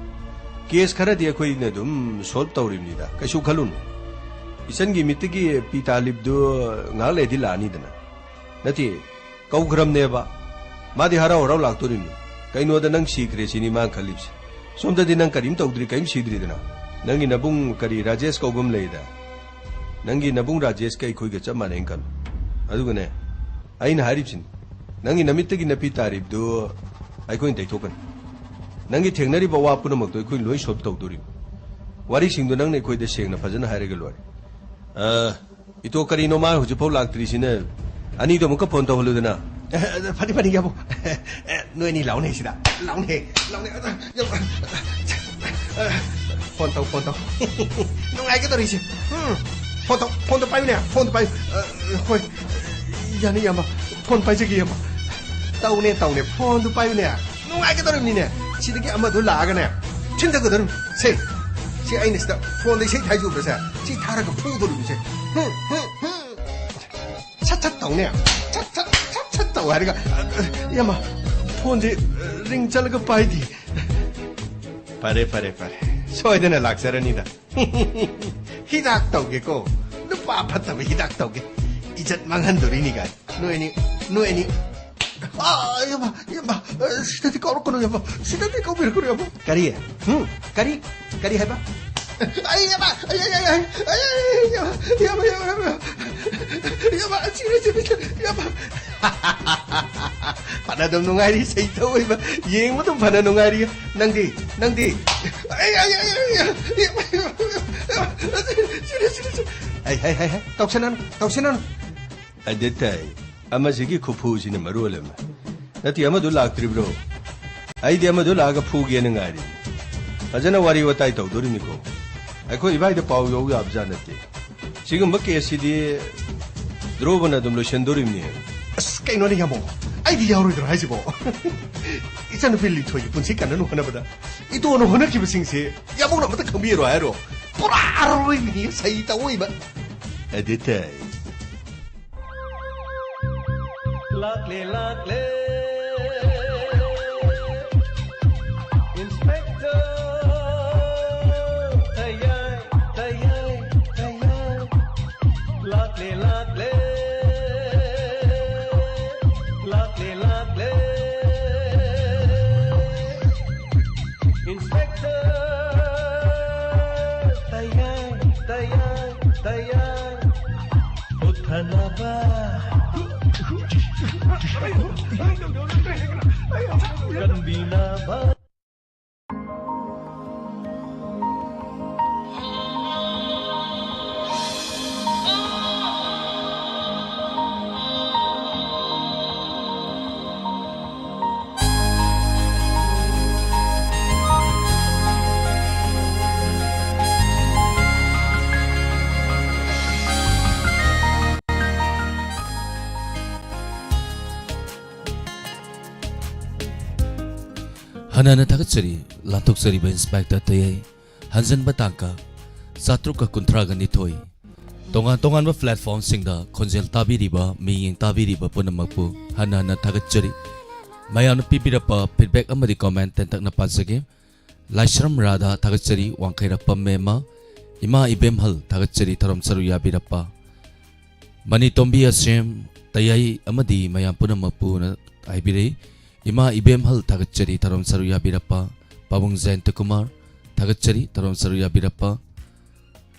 ꯀꯦꯁ ꯈꯔꯗꯤ ꯑꯩꯈꯣꯏꯅ ꯑꯗꯨꯝ ꯁꯣꯜꯕ ꯇꯧꯔꯤꯕꯅꯤꯗ, ꯀꯩꯁꯨ ꯈꯜꯂꯨꯅꯨ꯫ ꯏꯆꯟꯒꯤ ꯃꯤꯠꯇꯒꯤ ꯄꯤ ꯇꯥꯍꯜꯂꯤꯕꯗꯨ ꯉꯥꯏꯍꯥꯛ ꯂꯩꯔꯗꯤ ꯂꯥꯛꯑꯅꯤꯗꯅ꯫ ꯅꯠꯇꯦ, ꯀꯧꯈ꯭ꯔꯕꯅꯦꯕ꯫ ꯃꯥꯗꯤ ꯍꯔꯥꯎ ꯍꯔꯥꯎ ꯂꯥꯛꯇꯣꯔꯤꯕꯅꯤ꯫ ꯀꯩꯅꯣꯗ ꯅꯪ ꯁꯤꯈ꯭ꯔꯦ ꯁꯤꯅꯤ ꯃꯥꯅ ꯈꯜꯂꯤꯕꯁꯦ꯫ ꯁꯣꯝꯗꯗꯤ ꯅꯪ ꯀꯔꯤꯝ ꯇꯧꯗ꯭ꯔꯤ, ꯀꯔꯤꯝ ꯁꯤꯗ꯭ꯔꯤꯗꯅ꯫ ꯅꯪꯒꯤ ꯅꯕꯨꯡ ꯀꯔꯤ ꯔꯥꯖꯦꯁ ꯀꯧꯕ ꯑꯃ ꯂꯩꯗ꯫ ꯅꯪꯒꯤ ꯅꯕꯨꯡ ꯔꯥꯖꯦꯁꯀ ꯑꯩꯈꯣꯏꯒ ꯆꯞ ꯃꯥꯟꯅꯩꯅ ꯈꯜꯂꯨ꯫ ꯑꯗꯨꯒꯅꯦ, ꯑꯩꯅ ꯍꯥꯏꯔꯤꯕꯁꯤꯅꯤ, ꯅꯪꯒꯤ ꯅꯃꯤꯠꯇꯒꯤ ꯅꯄꯤ ꯇꯥꯔꯤꯕꯗꯨ ꯑꯩꯈꯣꯏꯅ ꯇꯩꯊꯣꯛꯀꯅꯤ꯫ ꯅꯪꯒꯤ ꯊꯦꯡꯅꯔꯤꯕ ꯑꯋꯥ ꯄꯨꯝꯅꯃꯛꯇꯣ ꯑꯩꯈꯣꯏꯅ ꯂꯣꯏ ꯁꯣꯜꯕ ꯇꯧꯗꯣꯔꯤꯕꯅꯤ꯫ ꯋꯥꯔꯤꯁꯤꯡꯗꯣ ꯅꯪꯅ ꯑꯩꯈꯣꯏꯗ ꯁꯦꯡꯅ ꯐꯖꯅ ꯍꯥꯏꯔꯒ ꯂꯣꯏꯔꯦ꯫ ꯑ, ꯏꯇꯣ, ꯀꯔꯤꯅꯣ ꯃꯥ ꯍꯧꯖꯤꯛꯐꯥꯎ ꯂꯥꯛꯇ꯭ꯔꯤꯁꯤꯅ? ꯑꯅꯤꯗꯣ ꯑꯃꯨꯛꯀ ꯐꯣꯟ ꯇꯧꯍꯜꯂꯨꯗꯅ꯫ ꯑꯦ, ꯑꯦ, ꯐꯅꯤ, ꯐꯅꯤ, ꯌꯥꯕꯣ꯫ ꯑꯦ, ꯅꯣꯏ ꯑꯅꯤ ꯂꯥꯎꯅꯦ ꯁꯤꯗ꯫ ꯂꯥꯎꯅꯦ, ꯂꯥꯎꯅꯦ꯫ ꯑ, ꯌꯥꯕꯣ꯫ ꯑ, ꯐꯣꯟ ꯇꯧ, ꯐꯣꯟ ꯇꯧ꯫ ꯅꯨꯡꯉꯥꯏꯒꯗꯧꯔꯤꯁꯦ꯫ ꯎꯝ꯫ ꯐꯣꯟ ꯇꯧ, ꯐꯣꯟꯗꯣ ꯄꯥꯏꯌꯨꯅꯦ, ꯐꯣꯟꯗꯣ ꯄꯥꯏꯌꯨ꯫ ꯑ, ꯍꯣꯏ꯫ ꯌꯥꯅꯤ, ꯏꯌꯥꯝꯕ꯫ ꯐꯣꯟ ꯄꯥꯏꯖꯒꯦ, ꯏꯌꯥꯝꯕ꯫ ꯇꯧꯅꯦ, ꯇꯧꯅꯦ꯫ ꯐꯣꯟꯗꯨ ꯄꯥꯏꯌꯨꯅꯦ꯫ ꯅꯨꯡꯉꯥꯏꯒꯗꯧꯔꯤꯕꯅꯤꯅꯦ꯫ ꯁꯤꯗꯒꯤ ꯑꯃꯗꯨ ꯂꯥꯛꯑꯒꯅꯦ, ꯊꯤꯟꯊꯒꯗꯧꯔꯤꯕꯅꯤ꯫ ꯁꯦ, ꯁꯤ ꯑꯩꯅ ꯁꯤꯗ ꯐꯣꯟꯗ ꯏꯁꯩ ꯊꯥꯏꯖꯨꯕ꯭ꯔꯁꯦ, ꯁꯤ ꯊꯥꯔꯒ ꯐꯨꯗꯧꯔꯤꯕꯅꯤꯁꯦ꯫ ꯍꯨꯝ, ꯍꯨꯝ, ꯍꯨꯝ꯫ ꯇꯧꯅꯦ꯫ ꯁꯠ, ꯁꯠ, ꯁꯠ, ꯁꯠ ꯇꯧ ꯍꯥꯏꯔꯒ, ꯏꯌꯥꯝꯕ, ꯐꯣꯟꯁꯦ ꯔꯤꯡ ꯆꯠꯂꯒ ꯄꯥꯏꯗꯦ꯫ ꯐꯔꯦ, ꯐꯔꯦ, ꯐꯔꯦ꯫ ꯁꯣꯏꯗꯅ ꯂꯥꯛꯆꯔꯅꯤꯗ꯫ ꯍꯤꯗꯥꯛ ꯇꯧꯒꯦꯀꯣ꯫ ꯅꯨꯄꯥ ꯐꯠꯇꯕ ꯍꯤꯗꯥꯛ ꯇꯧꯒꯦ꯫ ꯏꯖꯠ ꯃꯥꯡꯍꯟꯗꯣꯔꯤꯅꯤ ꯀꯥꯏ꯫ ꯅꯣꯏ ꯑꯅꯤ, ꯅꯣꯏ ꯑꯅꯤ꯫ ꯑꯥ, ꯏꯌꯥꯝꯕ, ꯏꯌꯥꯝꯕ, ꯑ, ꯁꯤꯗꯗꯤ ꯀꯥꯎꯔꯛꯀꯅꯨ, ꯏꯌꯥꯝꯕ꯫ ꯁꯤꯗꯗꯤ ꯀꯥꯎꯕꯤꯔꯛꯀꯅꯨ, ꯏꯌꯥꯝꯕ꯫ ꯀꯔꯤ? ꯍꯨꯝ? ꯀꯔꯤ? ꯀꯔꯤ ꯍꯥꯏꯕ? ꯑꯩ, ꯏꯌꯥꯝꯕ, ꯑꯩ, ꯑꯩ, ꯑꯩ, ꯑꯩ, ꯑꯩ, ꯏꯌꯥꯝꯕ, ꯏꯌꯥꯝꯕ, ꯏꯌꯥꯝꯕ, ꯏꯌꯥꯝꯕ꯫ ꯏꯌꯥꯝꯕ, ꯁꯤꯔꯦ, ꯁꯤꯔꯦ, ꯁꯤꯔꯦ, ꯏꯌꯥꯝꯕ꯫ ꯐꯅ ꯑꯗꯨꯝ ꯅꯨꯡꯉꯥꯏꯔꯤ, ꯁꯩꯇꯧ ꯑꯣꯏꯕ꯫ ꯌꯦꯡꯕ ꯑꯗꯨꯝ ꯐꯅ ꯅꯨꯡꯉꯥꯏꯔꯤ꯫ ꯅꯪꯗꯤ, ꯅꯪꯗꯤ? ꯑꯩ, ꯑꯩ, ꯑꯩ, ꯑꯩ, ꯑꯩ, ꯏꯌꯥꯝꯕ, ꯏꯌꯥꯝꯕ, ꯏꯌꯥꯝꯕ, ꯁꯤꯔꯦ, ꯁꯤꯔꯦ, ꯁꯤꯔꯦ꯫ ꯍꯩ, ꯍꯩ, ꯍꯩ, ꯍꯩ, ꯇꯧꯁꯟꯅꯅꯨ, ꯇꯧꯁꯟꯅꯅꯨ꯫ ꯑꯗꯦ ꯇꯥꯏ꯫ ꯑꯃꯁꯤꯒꯤ ꯈꯨꯐꯨꯁꯤꯅ ꯃꯔꯣꯜ ꯑꯃ꯫ ꯅꯠꯇꯦ, ꯑꯃꯗꯨ ꯂꯥꯛꯇ꯭ꯔꯤꯕ꯭ꯔꯣ? ꯑꯩꯗꯤ ꯑꯃꯗꯨ ꯂꯥꯛꯑꯒ ꯐꯨꯒꯦꯅ ꯉꯥꯏꯔꯤ꯫ ꯐꯖꯅ ꯋꯥꯔꯤ ꯋꯥꯇꯥꯏ ꯇꯧꯗꯣꯔꯤꯃꯤꯀꯣ꯫ ꯑꯩꯈꯣꯏ ꯏꯕꯥꯏꯗ ꯄꯥꯎ ꯌꯧ ꯌꯥꯕꯖꯥꯠ ꯅꯠꯇꯦ꯫ ꯁꯤꯒꯨꯝꯕ ꯀꯦꯁꯁꯤꯗꯤ ꯗ꯭ꯔꯣꯕꯅ ꯑꯗꯨꯝ ꯂꯣꯏꯁꯤꯟꯗꯣꯔꯤꯕꯅꯤ꯫ ꯑꯁ, ꯀꯩꯅꯣꯅꯦ ꯌꯥꯝꯕꯧ? ꯑꯩꯗꯤ ꯌꯥꯎꯔꯣꯏꯗ꯭ꯔꯣ ꯍꯥꯏꯁꯤꯕꯣ? ꯏꯆꯟꯅꯨꯄꯤ ꯂꯤꯟꯊꯣꯏꯒꯤ ꯄꯨꯟꯁꯤ ꯀꯟꯅꯅꯕ ꯍꯣꯠꯅꯕꯗ ꯏꯇꯣꯟꯅ ꯍꯣꯠꯅꯈꯤꯕꯁꯤꯡꯁꯦ ꯌꯥꯝꯕꯧꯅ ꯑꯃꯠꯇ ꯈꯪꯕꯤꯔꯣ ꯍꯥꯏꯔꯣ? ꯄꯨꯔꯥ ꯑꯔꯣꯏꯕꯤꯅꯤ ꯁꯩꯇꯧ ꯑꯣꯏꯕ꯫ ꯑꯗꯦ ꯇꯥꯏ꯫ ꯂꯥꯛꯂꯦ, ꯂꯥꯛꯂꯦ꯫ Inspector ꯇꯌꯥꯏ, ꯇꯌꯥꯏ, ꯇꯌꯥꯏ꯫ ꯂꯥꯛꯂꯦ, ꯂꯥꯛꯂꯦ꯫ ꯂꯥꯛꯂꯦ, ꯂꯥꯛꯂꯦ꯫ Inspector ꯇꯌꯥꯏ, ꯇꯌꯥꯏ, ꯇꯌꯥꯏ꯫ ꯎꯠꯊꯅꯕ꯫ ꯀꯟꯕꯤꯅꯕ꯫ ꯍꯟꯅ ꯍꯟꯅ ꯊꯥꯒꯠꯆꯔꯤ, ꯂꯥꯟꯊꯣꯛꯆꯔꯤꯕ ꯏꯟꯁꯄꯦꯛꯇꯔ ꯇꯌꯥꯏ꯫ ꯍꯟꯖꯟꯕ ꯇꯥꯡꯀꯛ ꯆꯥꯇ꯭ꯔꯨꯛꯀ ꯀꯨꯟꯊ꯭ꯔꯥꯒ ꯅꯤꯊꯣꯏ꯫ ꯇꯣꯉꯥꯟ ꯇꯣꯉꯥꯟꯕ platformꯁꯤꯡꯗ ꯈꯣꯟꯖꯦꯜ ꯇꯥꯕꯤꯔꯤꯕ, ꯃꯤꯠꯌꯦꯡ ꯇꯥꯕꯤꯔꯤꯕ ꯄꯨꯝꯅꯃꯛꯄꯨ ꯍꯟꯅ ꯍꯟꯅ ꯊꯥꯒꯠꯆꯔꯤ꯫ ꯃꯌꯥꯝꯅ ꯄꯤꯕꯤꯔꯛꯄ feedback ꯑꯃꯗꯤ comment ꯇꯦꯟꯇꯛꯅ ꯄꯥꯖꯒꯦ꯫ ꯂꯥꯏꯁ꯭ꯔꯝ ꯔꯥꯙꯥ ꯊꯥꯒꯠꯆꯔꯤ, ꯋꯥꯡꯈꯩꯔꯥꯛꯄꯝ ꯃꯦꯝꯃ, ꯏꯃꯥ ꯏꯕꯦꯝꯍꯜ ꯊꯥꯒꯠꯆꯔꯤ, ꯊꯧꯔꯝ ꯁꯔꯨꯛ ꯌꯥꯕꯤꯔꯛꯄ꯫ ꯃꯅꯤꯇꯣꯝꯕꯤ ꯑꯁꯦꯝ, ꯇꯌꯥꯏ ꯑꯃꯗꯤ ꯃꯌꯥꯝ ꯄꯨꯝꯅꯃꯛꯄꯨꯅ ꯍꯥꯏꯕꯤꯔꯛꯏ꯫ ꯏꯃꯥ ꯏꯕꯦꯝꯍꯜ ꯊꯥꯒꯠꯆꯔꯤ, ꯊꯧꯔꯝ ꯁꯔꯨꯛ ꯌꯥꯕꯤꯔꯛꯄ꯫ ꯄꯥꯕꯨꯡ ꯖꯌꯟꯇ ꯀꯨꯃꯥꯔ ꯊꯥꯒꯠꯆꯔꯤ, ꯊꯧꯔꯝ ꯁꯔꯨꯛ ꯌꯥꯕꯤꯔꯛꯄ꯫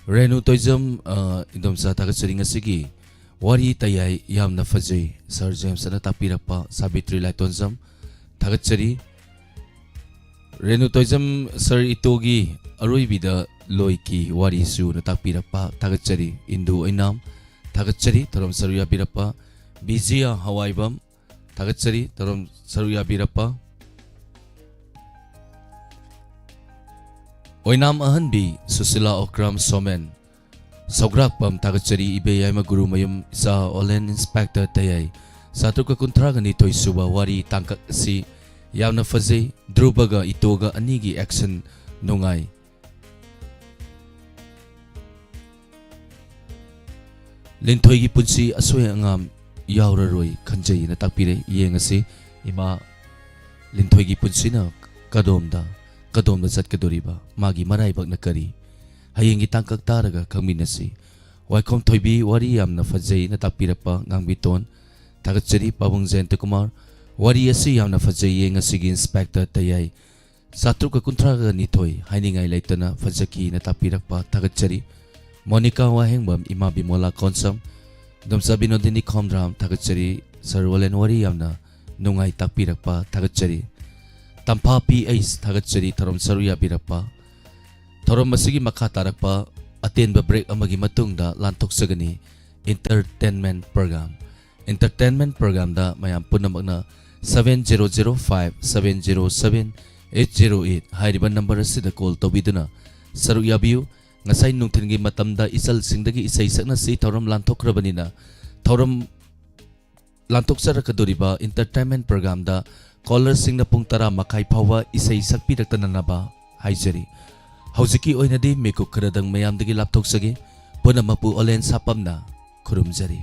ꯔꯦꯅꯨ ꯇꯣꯏꯖꯝ, ꯑ, ꯏꯟꯗꯣꯝꯆꯥ ꯊꯥꯒꯠꯆꯔꯤ꯫ ꯉꯁꯤꯒꯤ ꯋꯥꯔꯤ ꯇꯌꯥꯏ ꯌꯥꯝꯅ ꯐꯖꯩ, ꯁꯥꯔ ꯖꯦꯝꯁꯅ ꯇꯥꯛꯄꯤꯔꯛꯄ꯫ ꯁꯥꯕꯤꯇ꯭ꯔꯤ ꯂꯥꯏꯇꯣꯟꯖꯝ ꯊꯥꯒꯠꯆꯔꯤ꯫ ꯔꯦꯅꯨ ꯇꯣꯏꯖꯝ, ꯁꯥꯔ ꯏꯇꯣꯒꯤ ꯑꯔꯣꯏꯕꯤꯗ ꯂꯣꯏꯈꯤ ꯋꯥꯔꯤꯁꯨꯅ ꯇꯥꯛꯄꯤꯔꯛꯄ ꯊꯥꯒꯠꯆꯔꯤ꯫ ꯏꯟꯗꯨ ꯑꯣꯏꯅꯥꯝ ꯊꯥꯒꯠꯆꯔꯤ, ꯊꯧꯔꯝ ꯁꯔꯨꯛ ꯌꯥꯕꯤꯔꯛꯄ꯫ ꯕꯤꯖꯤꯌꯥ ꯍꯋꯥꯏꯕꯝ ꯊꯥꯒꯠꯆꯔꯤ, ꯊꯧꯔꯝ ꯁꯔꯨꯛ ꯌꯥꯕꯤꯔꯛꯄ꯫ ꯑꯣꯏꯅꯥꯝ ꯑꯍꯟꯕꯤ ꯁꯨꯁꯤꯂꯥ ꯑꯣꯀ꯭ꯔꯥꯝ ꯁꯣꯃꯦꯟ ꯁꯧꯒ꯭ꯔꯥꯛꯄꯝ ꯊꯥꯒꯠꯆꯔꯤ꯫ ꯏꯕꯦ ꯌꯥꯏꯃ ꯒꯨꯔꯨꯃꯌꯨꯝ ꯏꯆꯥ ꯑꯣꯂꯦꯟ ꯏꯟꯁꯄꯦꯛꯇꯔ ꯇꯌꯥꯏ꯫ ꯆꯥꯇ꯭ꯔꯨꯛꯀ ꯀꯨꯟꯊ꯭ꯔꯥꯒ ꯅꯤꯊꯣꯏ ꯁꯨꯕ ꯋꯥꯔꯤ ꯇꯥꯡꯀꯛ ꯑꯁꯤ ꯌꯥꯝꯅ ꯐꯖꯩ꯫ ꯙ꯭ꯔꯨꯕꯒ ꯏꯇꯣꯒ ꯑꯅꯤꯒꯤ action ꯅꯨꯡꯉꯥꯏ꯫ ꯂꯤꯟꯊꯣꯏꯒꯤ ꯄꯨꯟꯁꯤ ꯑꯁꯣꯏ ꯑꯉꯥꯝ ꯌꯥꯎꯔꯔꯣꯏ ꯈꯟꯖꯩꯅ ꯇꯥꯛꯄꯤꯔꯦ꯫ ꯌꯦꯡꯉꯁꯤ ꯏꯃꯥ ꯂꯤꯟꯊꯣꯏꯒꯤ ꯄꯨꯟꯁꯤꯅ ꯀꯗꯣꯝꯗ, ꯀꯗꯣꯝꯗ ꯆꯠꯀꯗꯣꯔꯤꯕ, ꯃꯥꯒꯤ ꯃꯔꯥꯏꯕꯛꯅ ꯀꯔꯤ? ꯍꯌꯦꯡꯒꯤ ꯇꯥꯡꯀꯛ ꯇꯥꯔꯒ ꯈꯪꯃꯤꯟꯅꯁꯤ꯫ ꯋꯥꯏꯈꯣꯝ ꯊꯣꯏꯕꯤ, ꯋꯥꯔꯤ ꯌꯥꯝꯅ ꯐꯖꯩꯅ ꯇꯥꯛꯄꯤꯔꯛꯄ ꯉꯥꯡꯕꯤꯇꯣꯟ ꯊꯥꯒꯠꯆꯔꯤ꯫ ꯄꯥꯕꯨꯡ ꯖꯌꯟꯇ ꯀꯨꯃꯥꯔ, ꯋꯥꯔꯤ ꯑꯁꯤ ꯌꯥꯝꯅ ꯐꯖꯩꯌꯦ, ꯉꯁꯤꯒꯤ ꯏꯟꯁꯄꯦꯛꯇꯔ ꯇꯌꯥꯏ꯫ ꯆꯥꯇ꯭ꯔꯨꯛꯀ ꯀꯨꯟꯊ꯭ꯔꯥꯒ ꯅꯤꯊꯣꯏ ꯍꯥꯏꯅꯤꯡꯉꯥꯏ ꯂꯩꯇꯅ ꯐꯖꯈꯤꯅ ꯇꯥꯛꯄꯤꯔꯛꯄ ꯊꯥꯒꯠꯆꯔꯤ꯫ ꯃꯣꯅꯤꯀꯥ ꯋꯥꯍꯦꯡꯕꯝ, ꯏꯃꯥ ꯕꯤꯃꯣꯂꯥ ꯀꯣꯟꯁꯝ, ꯏꯗꯣꯝꯆꯥ ꯕꯤꯅꯣꯗꯤꯅꯤ ꯈꯣꯝꯗ꯭ꯔꯥꯝ ꯊꯥꯒꯠꯆꯔꯤ꯫ ꯁꯥꯔ ꯋꯥꯂꯦꯟ, ꯋꯥꯔꯤ ꯌꯥꯝꯅ ꯅꯨꯡꯉꯥꯏ ꯇꯥꯛꯄꯤꯔꯛꯄ ꯊꯥꯒꯠꯆꯔꯤ꯫ ꯇꯝꯐꯥ ꯄꯤ ꯑꯩꯆ ꯊꯥꯒꯠꯆꯔꯤ, ꯊꯧꯔꯝ ꯁꯔꯨꯛ ꯌꯥꯕꯤꯔꯛꯄ꯫ ꯊꯧꯔꯝ ꯑꯁꯤꯒꯤ ꯃꯈꯥ ꯇꯥꯔꯛꯄ ꯑꯇꯦꯟꯕ break ꯑꯃꯒꯤ ꯃꯇꯨꯡꯗ ꯂꯥꯟꯊꯣꯛꯆꯒꯅꯤ꯫ Entertainment program꯫ Entertainment programꯗ ꯃꯌꯥꯝ ꯄꯨꯝꯅꯃꯛꯅ seven zero zero five seven zero seven eight zero eight ꯍꯥꯏꯔꯤꯕ number ꯑꯁꯤꯗ call ꯇꯧꯕꯤꯗꯨꯅ ꯁꯔꯨꯛ ꯌꯥꯕꯤꯌꯨ꯫ ꯉꯁꯥꯏ ꯅꯨꯡꯊꯤꯜꯒꯤ ꯃꯇꯝꯗ ꯏꯆꯜꯁꯤꯡꯗꯒꯤ ꯏꯁꯩ ꯁꯛꯅꯁꯤ ꯊꯧꯔꯝ ꯂꯥꯟꯊꯣꯛꯈ꯭ꯔꯕꯅꯤꯅ, ꯊꯧꯔꯝ ꯂꯥꯟꯊꯣꯛꯆꯔꯛꯀꯗꯣꯔꯤꯕ entertainment programꯗ callerꯁꯤꯡꯅ ꯄꯨꯡ ꯇꯔꯥ ꯃꯈꯥꯏ ꯐꯥꯎꯕ ꯏꯁꯩ ꯁꯛꯄꯤꯔꯛꯇꯅꯅꯕ ꯍꯥꯏꯖꯔꯤ꯫ ꯍꯧꯖꯤꯛꯀꯤ ꯑꯣꯏꯅꯗꯤ ꯃꯤꯀꯨꯞ ꯈꯔꯗꯪ ꯃꯌꯥꯝꯗꯒꯤ ꯂꯥꯞꯊꯣꯛꯆꯒꯦ꯫ ꯄꯨꯝꯅꯃꯛꯄꯨ ꯑꯣꯂꯦꯟ ꯁꯥꯄꯝꯅ ꯈꯨꯔꯨꯝꯖꯔꯤ꯫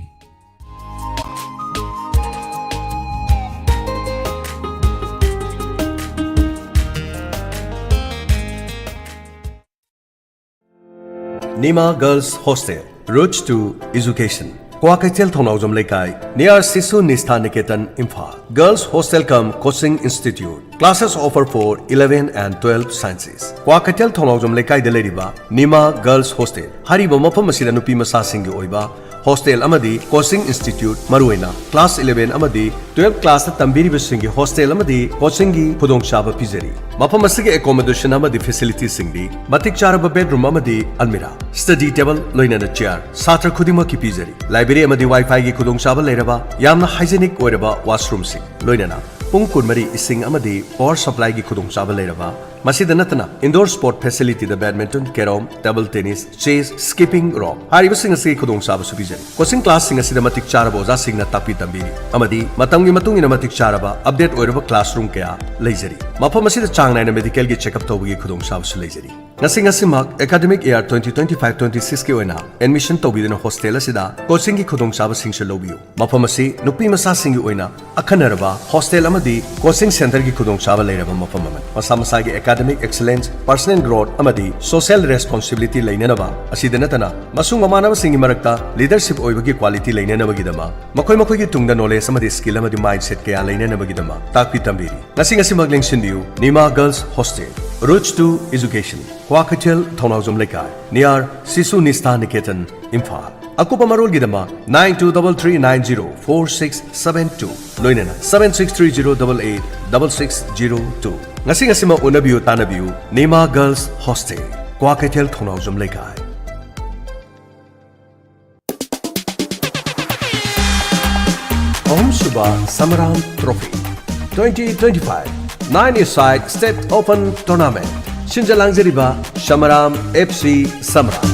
Nima Girls Hostel, Roots to Education, Kwakeithel ꯊꯧꯅꯥꯎꯖꯝ ꯂꯩꯀꯥꯏ, near ꯁꯤꯁꯨ ꯅꯤꯁꯊꯥ Niketan, Imphal. Girls Hostel cum Coaching Institute. Classes offer for eleven and twelve sciences. Kwakeithel ꯊꯧꯅꯥꯎꯖꯝ ꯂꯩꯀꯥꯏꯗ ꯂꯩꯔꯤꯕ Nima Girls Hostel ꯍꯥꯏꯔꯤꯕ ꯃꯐꯝ ꯑꯁꯤꯗ ꯅꯨꯄꯤ ꯃꯆꯥꯁꯤꯡꯒꯤ ꯑꯣꯏꯕ hostel ꯑꯃꯗꯤ coaching institute, ꯃꯔꯨꯑꯣꯏꯅ class eleven ꯑꯃꯗꯤ twelve classꯇ ꯇꯝꯕꯤꯔꯤꯕꯁꯤꯡꯒꯤ hostel ꯑꯃꯗꯤ coachingꯒꯤ ꯈꯨꯗꯣꯡꯆꯥꯕ ꯄꯤꯖꯔꯤ꯫ ꯃꯐꯝ ꯑꯁꯤꯒꯤ accommodation ꯑꯃꯗꯤ facilitiesꯁꯤꯡꯗꯤ ꯃꯇꯤꯛ ꯆꯥꯔꯕ bedroom ꯑꯃꯗꯤ almirah, study table, ꯂꯣꯏꯅꯅ chair, ꯁꯥꯇ꯭ꯔ ꯈꯨꯗꯤꯡꯃꯛꯀꯤ ꯄꯤꯖꯔꯤ꯫ Library ꯑꯃꯗꯤ Wi-Fiꯒꯤ ꯈꯨꯗꯣꯡꯆꯥꯕ ꯂꯩꯔꯕ, ꯌꯥꯝꯅ hygienic ꯑꯣꯏꯔꯕ washroomꯁꯤꯡ, ꯂꯣꯏꯅꯅ ꯄꯨꯡ ꯀꯨꯟꯃꯔꯤ ꯏꯁꯤꯡ ꯑꯃꯗꯤ power supplyꯒꯤ ꯈꯨꯗꯣꯡꯆꯥꯕ ꯂꯩꯔꯕ, ꯃꯁꯤꯗ ꯅꯠꯇꯅ indoor sport facilityꯗ badminton, carrom, table tennis, chess, skipping rope ꯍꯥꯏꯔꯤꯕꯁꯤꯡ ꯑꯁꯤꯒꯤ ꯈꯨꯗꯣꯡꯆꯥꯕꯁꯨ ꯄꯤꯖꯔꯤ꯫ Coaching classꯁꯤꯡ ꯑꯁꯤꯗ ꯃꯇꯤꯛ ꯆꯥꯔꯕ ꯑꯣꯖꯥꯁꯤꯡꯅ ꯇꯥꯛꯄꯤ ꯇꯝꯕꯤꯔꯤ ꯑꯃꯗꯤ ꯃꯇꯝꯒꯤ ꯃꯇꯨꯡ ꯏꯟꯅ ꯃꯇꯤꯛ ꯆꯥꯔꯕ update ꯑꯣꯏꯔꯕ classroom ꯀꯌꯥ ꯂꯩꯖꯔꯤ꯫ ꯃꯐꯝ ꯑꯁꯤꯗ ꯆꯥꯡ ꯅꯥꯏꯅ medicalꯒꯤ checkup ꯇꯧꯕꯒꯤ ꯈꯨꯗꯣꯡꯆꯥꯕꯁꯨ ꯂꯩꯖꯔꯤ꯫ ꯉꯁꯤ ꯉꯁꯤꯃꯛ academic year twenty twenty-five twenty-sixꯀꯤ ꯑꯣꯏꯅ admission ꯇꯧꯕꯤꯗꯨꯅ hostel ꯑꯁꯤꯗ coachingꯒꯤ ꯈꯨꯗꯣꯡꯆꯥꯕꯁꯤꯡꯁꯨ ꯂꯧꯕꯤꯌꯨ꯫ ꯃꯐꯝ ꯑꯁꯤ ꯅꯨꯄꯤ ꯃꯆꯥꯁꯤꯡꯒꯤ ꯑꯣꯏꯅ ꯑꯈꯟꯅꯔꯕ hostel ꯑꯃꯗꯤ coaching centreꯒꯤ ꯈꯨꯗꯣꯡꯆꯥꯕ ꯂꯩꯔꯕ ꯃꯐꯝ ꯑꯃꯅꯤ꯫ ꯃꯁꯥ ꯃꯁꯥꯒꯤ academic excellence, personal growth ꯑꯃꯗꯤ social responsibility ꯂꯩꯅꯅꯕ, ꯑꯁꯤꯗ ꯅꯠꯇꯅ ꯃꯁꯨꯡ ꯃꯃꯥꯟꯅꯕꯁꯤꯡꯒꯤ ꯃꯔꯛꯇ leadership ꯑꯣꯏꯕꯒꯤ quality ꯂꯩꯅꯅꯕꯒꯤꯗꯃꯛ, ꯃꯈꯣꯏ ꯃꯈꯣꯏꯒꯤ ꯇꯨꯡꯗ knowledge ꯑꯃꯗꯤ skill ꯑꯃꯗꯤ mindset ꯀꯌꯥ ꯂꯩꯅꯅꯕꯒꯤꯗꯃꯛ ꯇꯥꯛꯄꯤ ꯇꯝꯕꯤꯔꯤ꯫ ꯉꯁꯤ ꯉꯁꯤꯃꯛ ꯂꯦꯡꯁꯤꯟꯕꯤꯌꯨ Nima Girls Hostel, Roots to Education, Kwakeithel ꯊꯧꯅꯥꯎꯖꯝ ꯂꯩꯀꯥꯏ, near ꯁꯤꯁꯨ ꯅꯤꯁꯊꯥ ꯅꯤꯀꯦꯇꯟ, ꯏꯝꯐꯥꯜ꯫ ꯑꯀꯨꯞꯄ ꯃꯔꯣꯜꯒꯤꯗꯃꯛ nine two double three nine zero four six seven two, ꯂꯣꯏꯅꯅ seven six three zero double eight double six zero two꯫ ꯉꯁꯤ ꯉꯁꯤꯃꯛ ꯎꯅꯕꯤꯌꯨ, ꯇꯥꯟꯅꯕꯤꯌꯨ, Nima Girls Hostel, ꯀ꯭ꯋꯥꯀꯩꯊꯦꯜ ꯊꯧꯅꯥꯎꯖꯝ ꯂꯩꯀꯥꯏ꯫ ꯑꯍꯨꯝꯁꯨꯕ ꯁꯃꯔꯥꯝ Trophy twenty twenty-five nine-a-side State Open Tournament, ꯁꯤꯟꯖ ꯂꯥꯡꯖꯔꯤꯕ ꯁꯃꯔꯥꯝ F C ꯁꯃꯔꯥꯝ꯫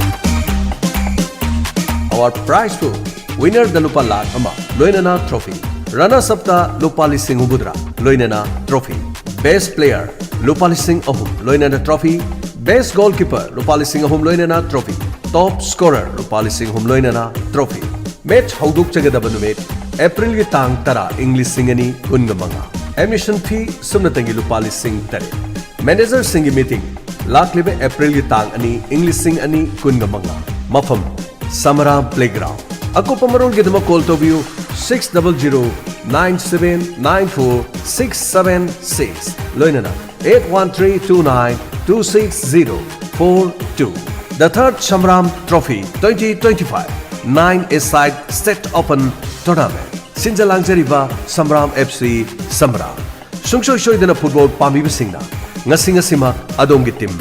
Our prize pool: winnerꯗ ꯂꯨꯄꯥ ꯂꯥꯈ ꯑꯃ, ꯂꯣꯏꯅꯅ trophy, runners upꯇ ꯂꯨꯄꯥ ꯂꯤꯁꯤꯡ ꯍꯨꯝꯐꯨꯇꯔꯥ, ꯂꯣꯏꯅꯅ trophy, best player ꯂꯨꯄꯥ ꯂꯤꯁꯤꯡ ꯑꯍꯨꯝ, ꯂꯣꯏꯅꯅ trophy, best goalkeeper ꯂꯨꯄꯥ ꯂꯤꯁꯤꯡ ꯑꯍꯨꯝ, ꯂꯣꯏꯅꯅ trophy꯫ Top scorer ꯂꯨꯄꯥ ꯂꯤꯁꯤꯡ ꯑꯍꯨꯝ ꯂꯣꯏꯅꯅ trophy꯫ Match ꯍꯧꯗꯣꯛꯆꯒꯗꯕ ꯅꯨꯃꯤꯠ Aprilꯒꯤ ꯇꯥꯡ ꯇꯔꯥ, ꯏꯪ ꯂꯤꯁꯤꯡ ꯑꯅꯤ ꯀꯨꯟꯒ ꯃꯉꯥ꯫ Admission fee ꯁꯨꯞꯅꯇꯪꯒꯤ ꯂꯨꯄꯥ ꯂꯤꯁꯤꯡ ꯇꯔꯦꯠ꯫ Managerꯁꯤꯡꯒꯤ meeting ꯂꯥꯛꯂꯤꯕ Aprilꯒꯤ ꯇꯥꯡ ꯑꯅꯤ, ꯏꯪ ꯂꯤꯁꯤꯡ ꯑꯅꯤ ꯀꯨꯟꯒ ꯃꯉꯥ꯫ ꯃꯐꯝ: ꯁꯃꯔꯥꯝ Playground꯫ ꯑꯀꯨꯞꯄ ꯃꯔꯣꯜꯒꯤꯗꯃꯛ call ꯇꯧꯕꯤꯌꯨ six double zero nine seven nine four six seven six, ꯂꯣꯏꯅꯅ eight one three two nine two six zero four two꯫ The Third Samram Trophy twenty twenty-five nine-a-side State Open Tournament꯫ ꯁꯤꯟꯖ ꯂꯥꯡꯖꯔꯤꯕ ꯁꯝꯔꯥꯝ F C ꯁꯝꯔꯥꯝ꯫ ꯁꯨꯡꯁꯣꯏ ꯁꯣꯏꯗꯅ football ꯄꯥꯝꯕꯤꯕꯁꯤꯡꯅ ꯉꯁꯤ ꯉꯁꯤꯃꯛ ꯑꯗꯣꯝꯒꯤ team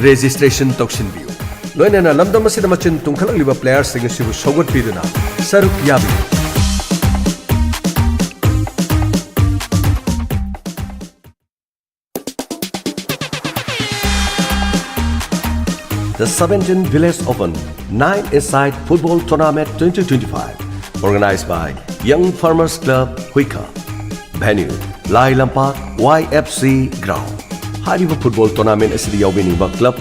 registration ꯇꯧꯁꯤꯟꯕꯤꯌꯨ꯫ ꯂꯣꯏꯅꯅ ꯂꯝꯗꯝ ꯑꯁꯤꯗ ꯃꯆꯤꯟ ꯇꯨꯝꯈꯠꯂꯛꯂꯤꯕ playerꯁꯤꯡ ꯑꯁꯤꯕꯨ ꯁꯧꯒꯠꯄꯤꯗꯨꯅ ꯁꯔꯨꯛ ꯌꯥꯕꯤꯌꯨ꯫ The seventeenth Village Open nine-a-side Football Tournament twenty twenty-five, organized by Young Farmers Club, Huikha. Venue: Lai Lampak Y F C Ground꯫ ꯍꯥꯏꯔꯤꯕ football tournament ꯑꯁꯤꯗ ꯌꯥꯎꯕꯤꯅꯤꯡꯕ club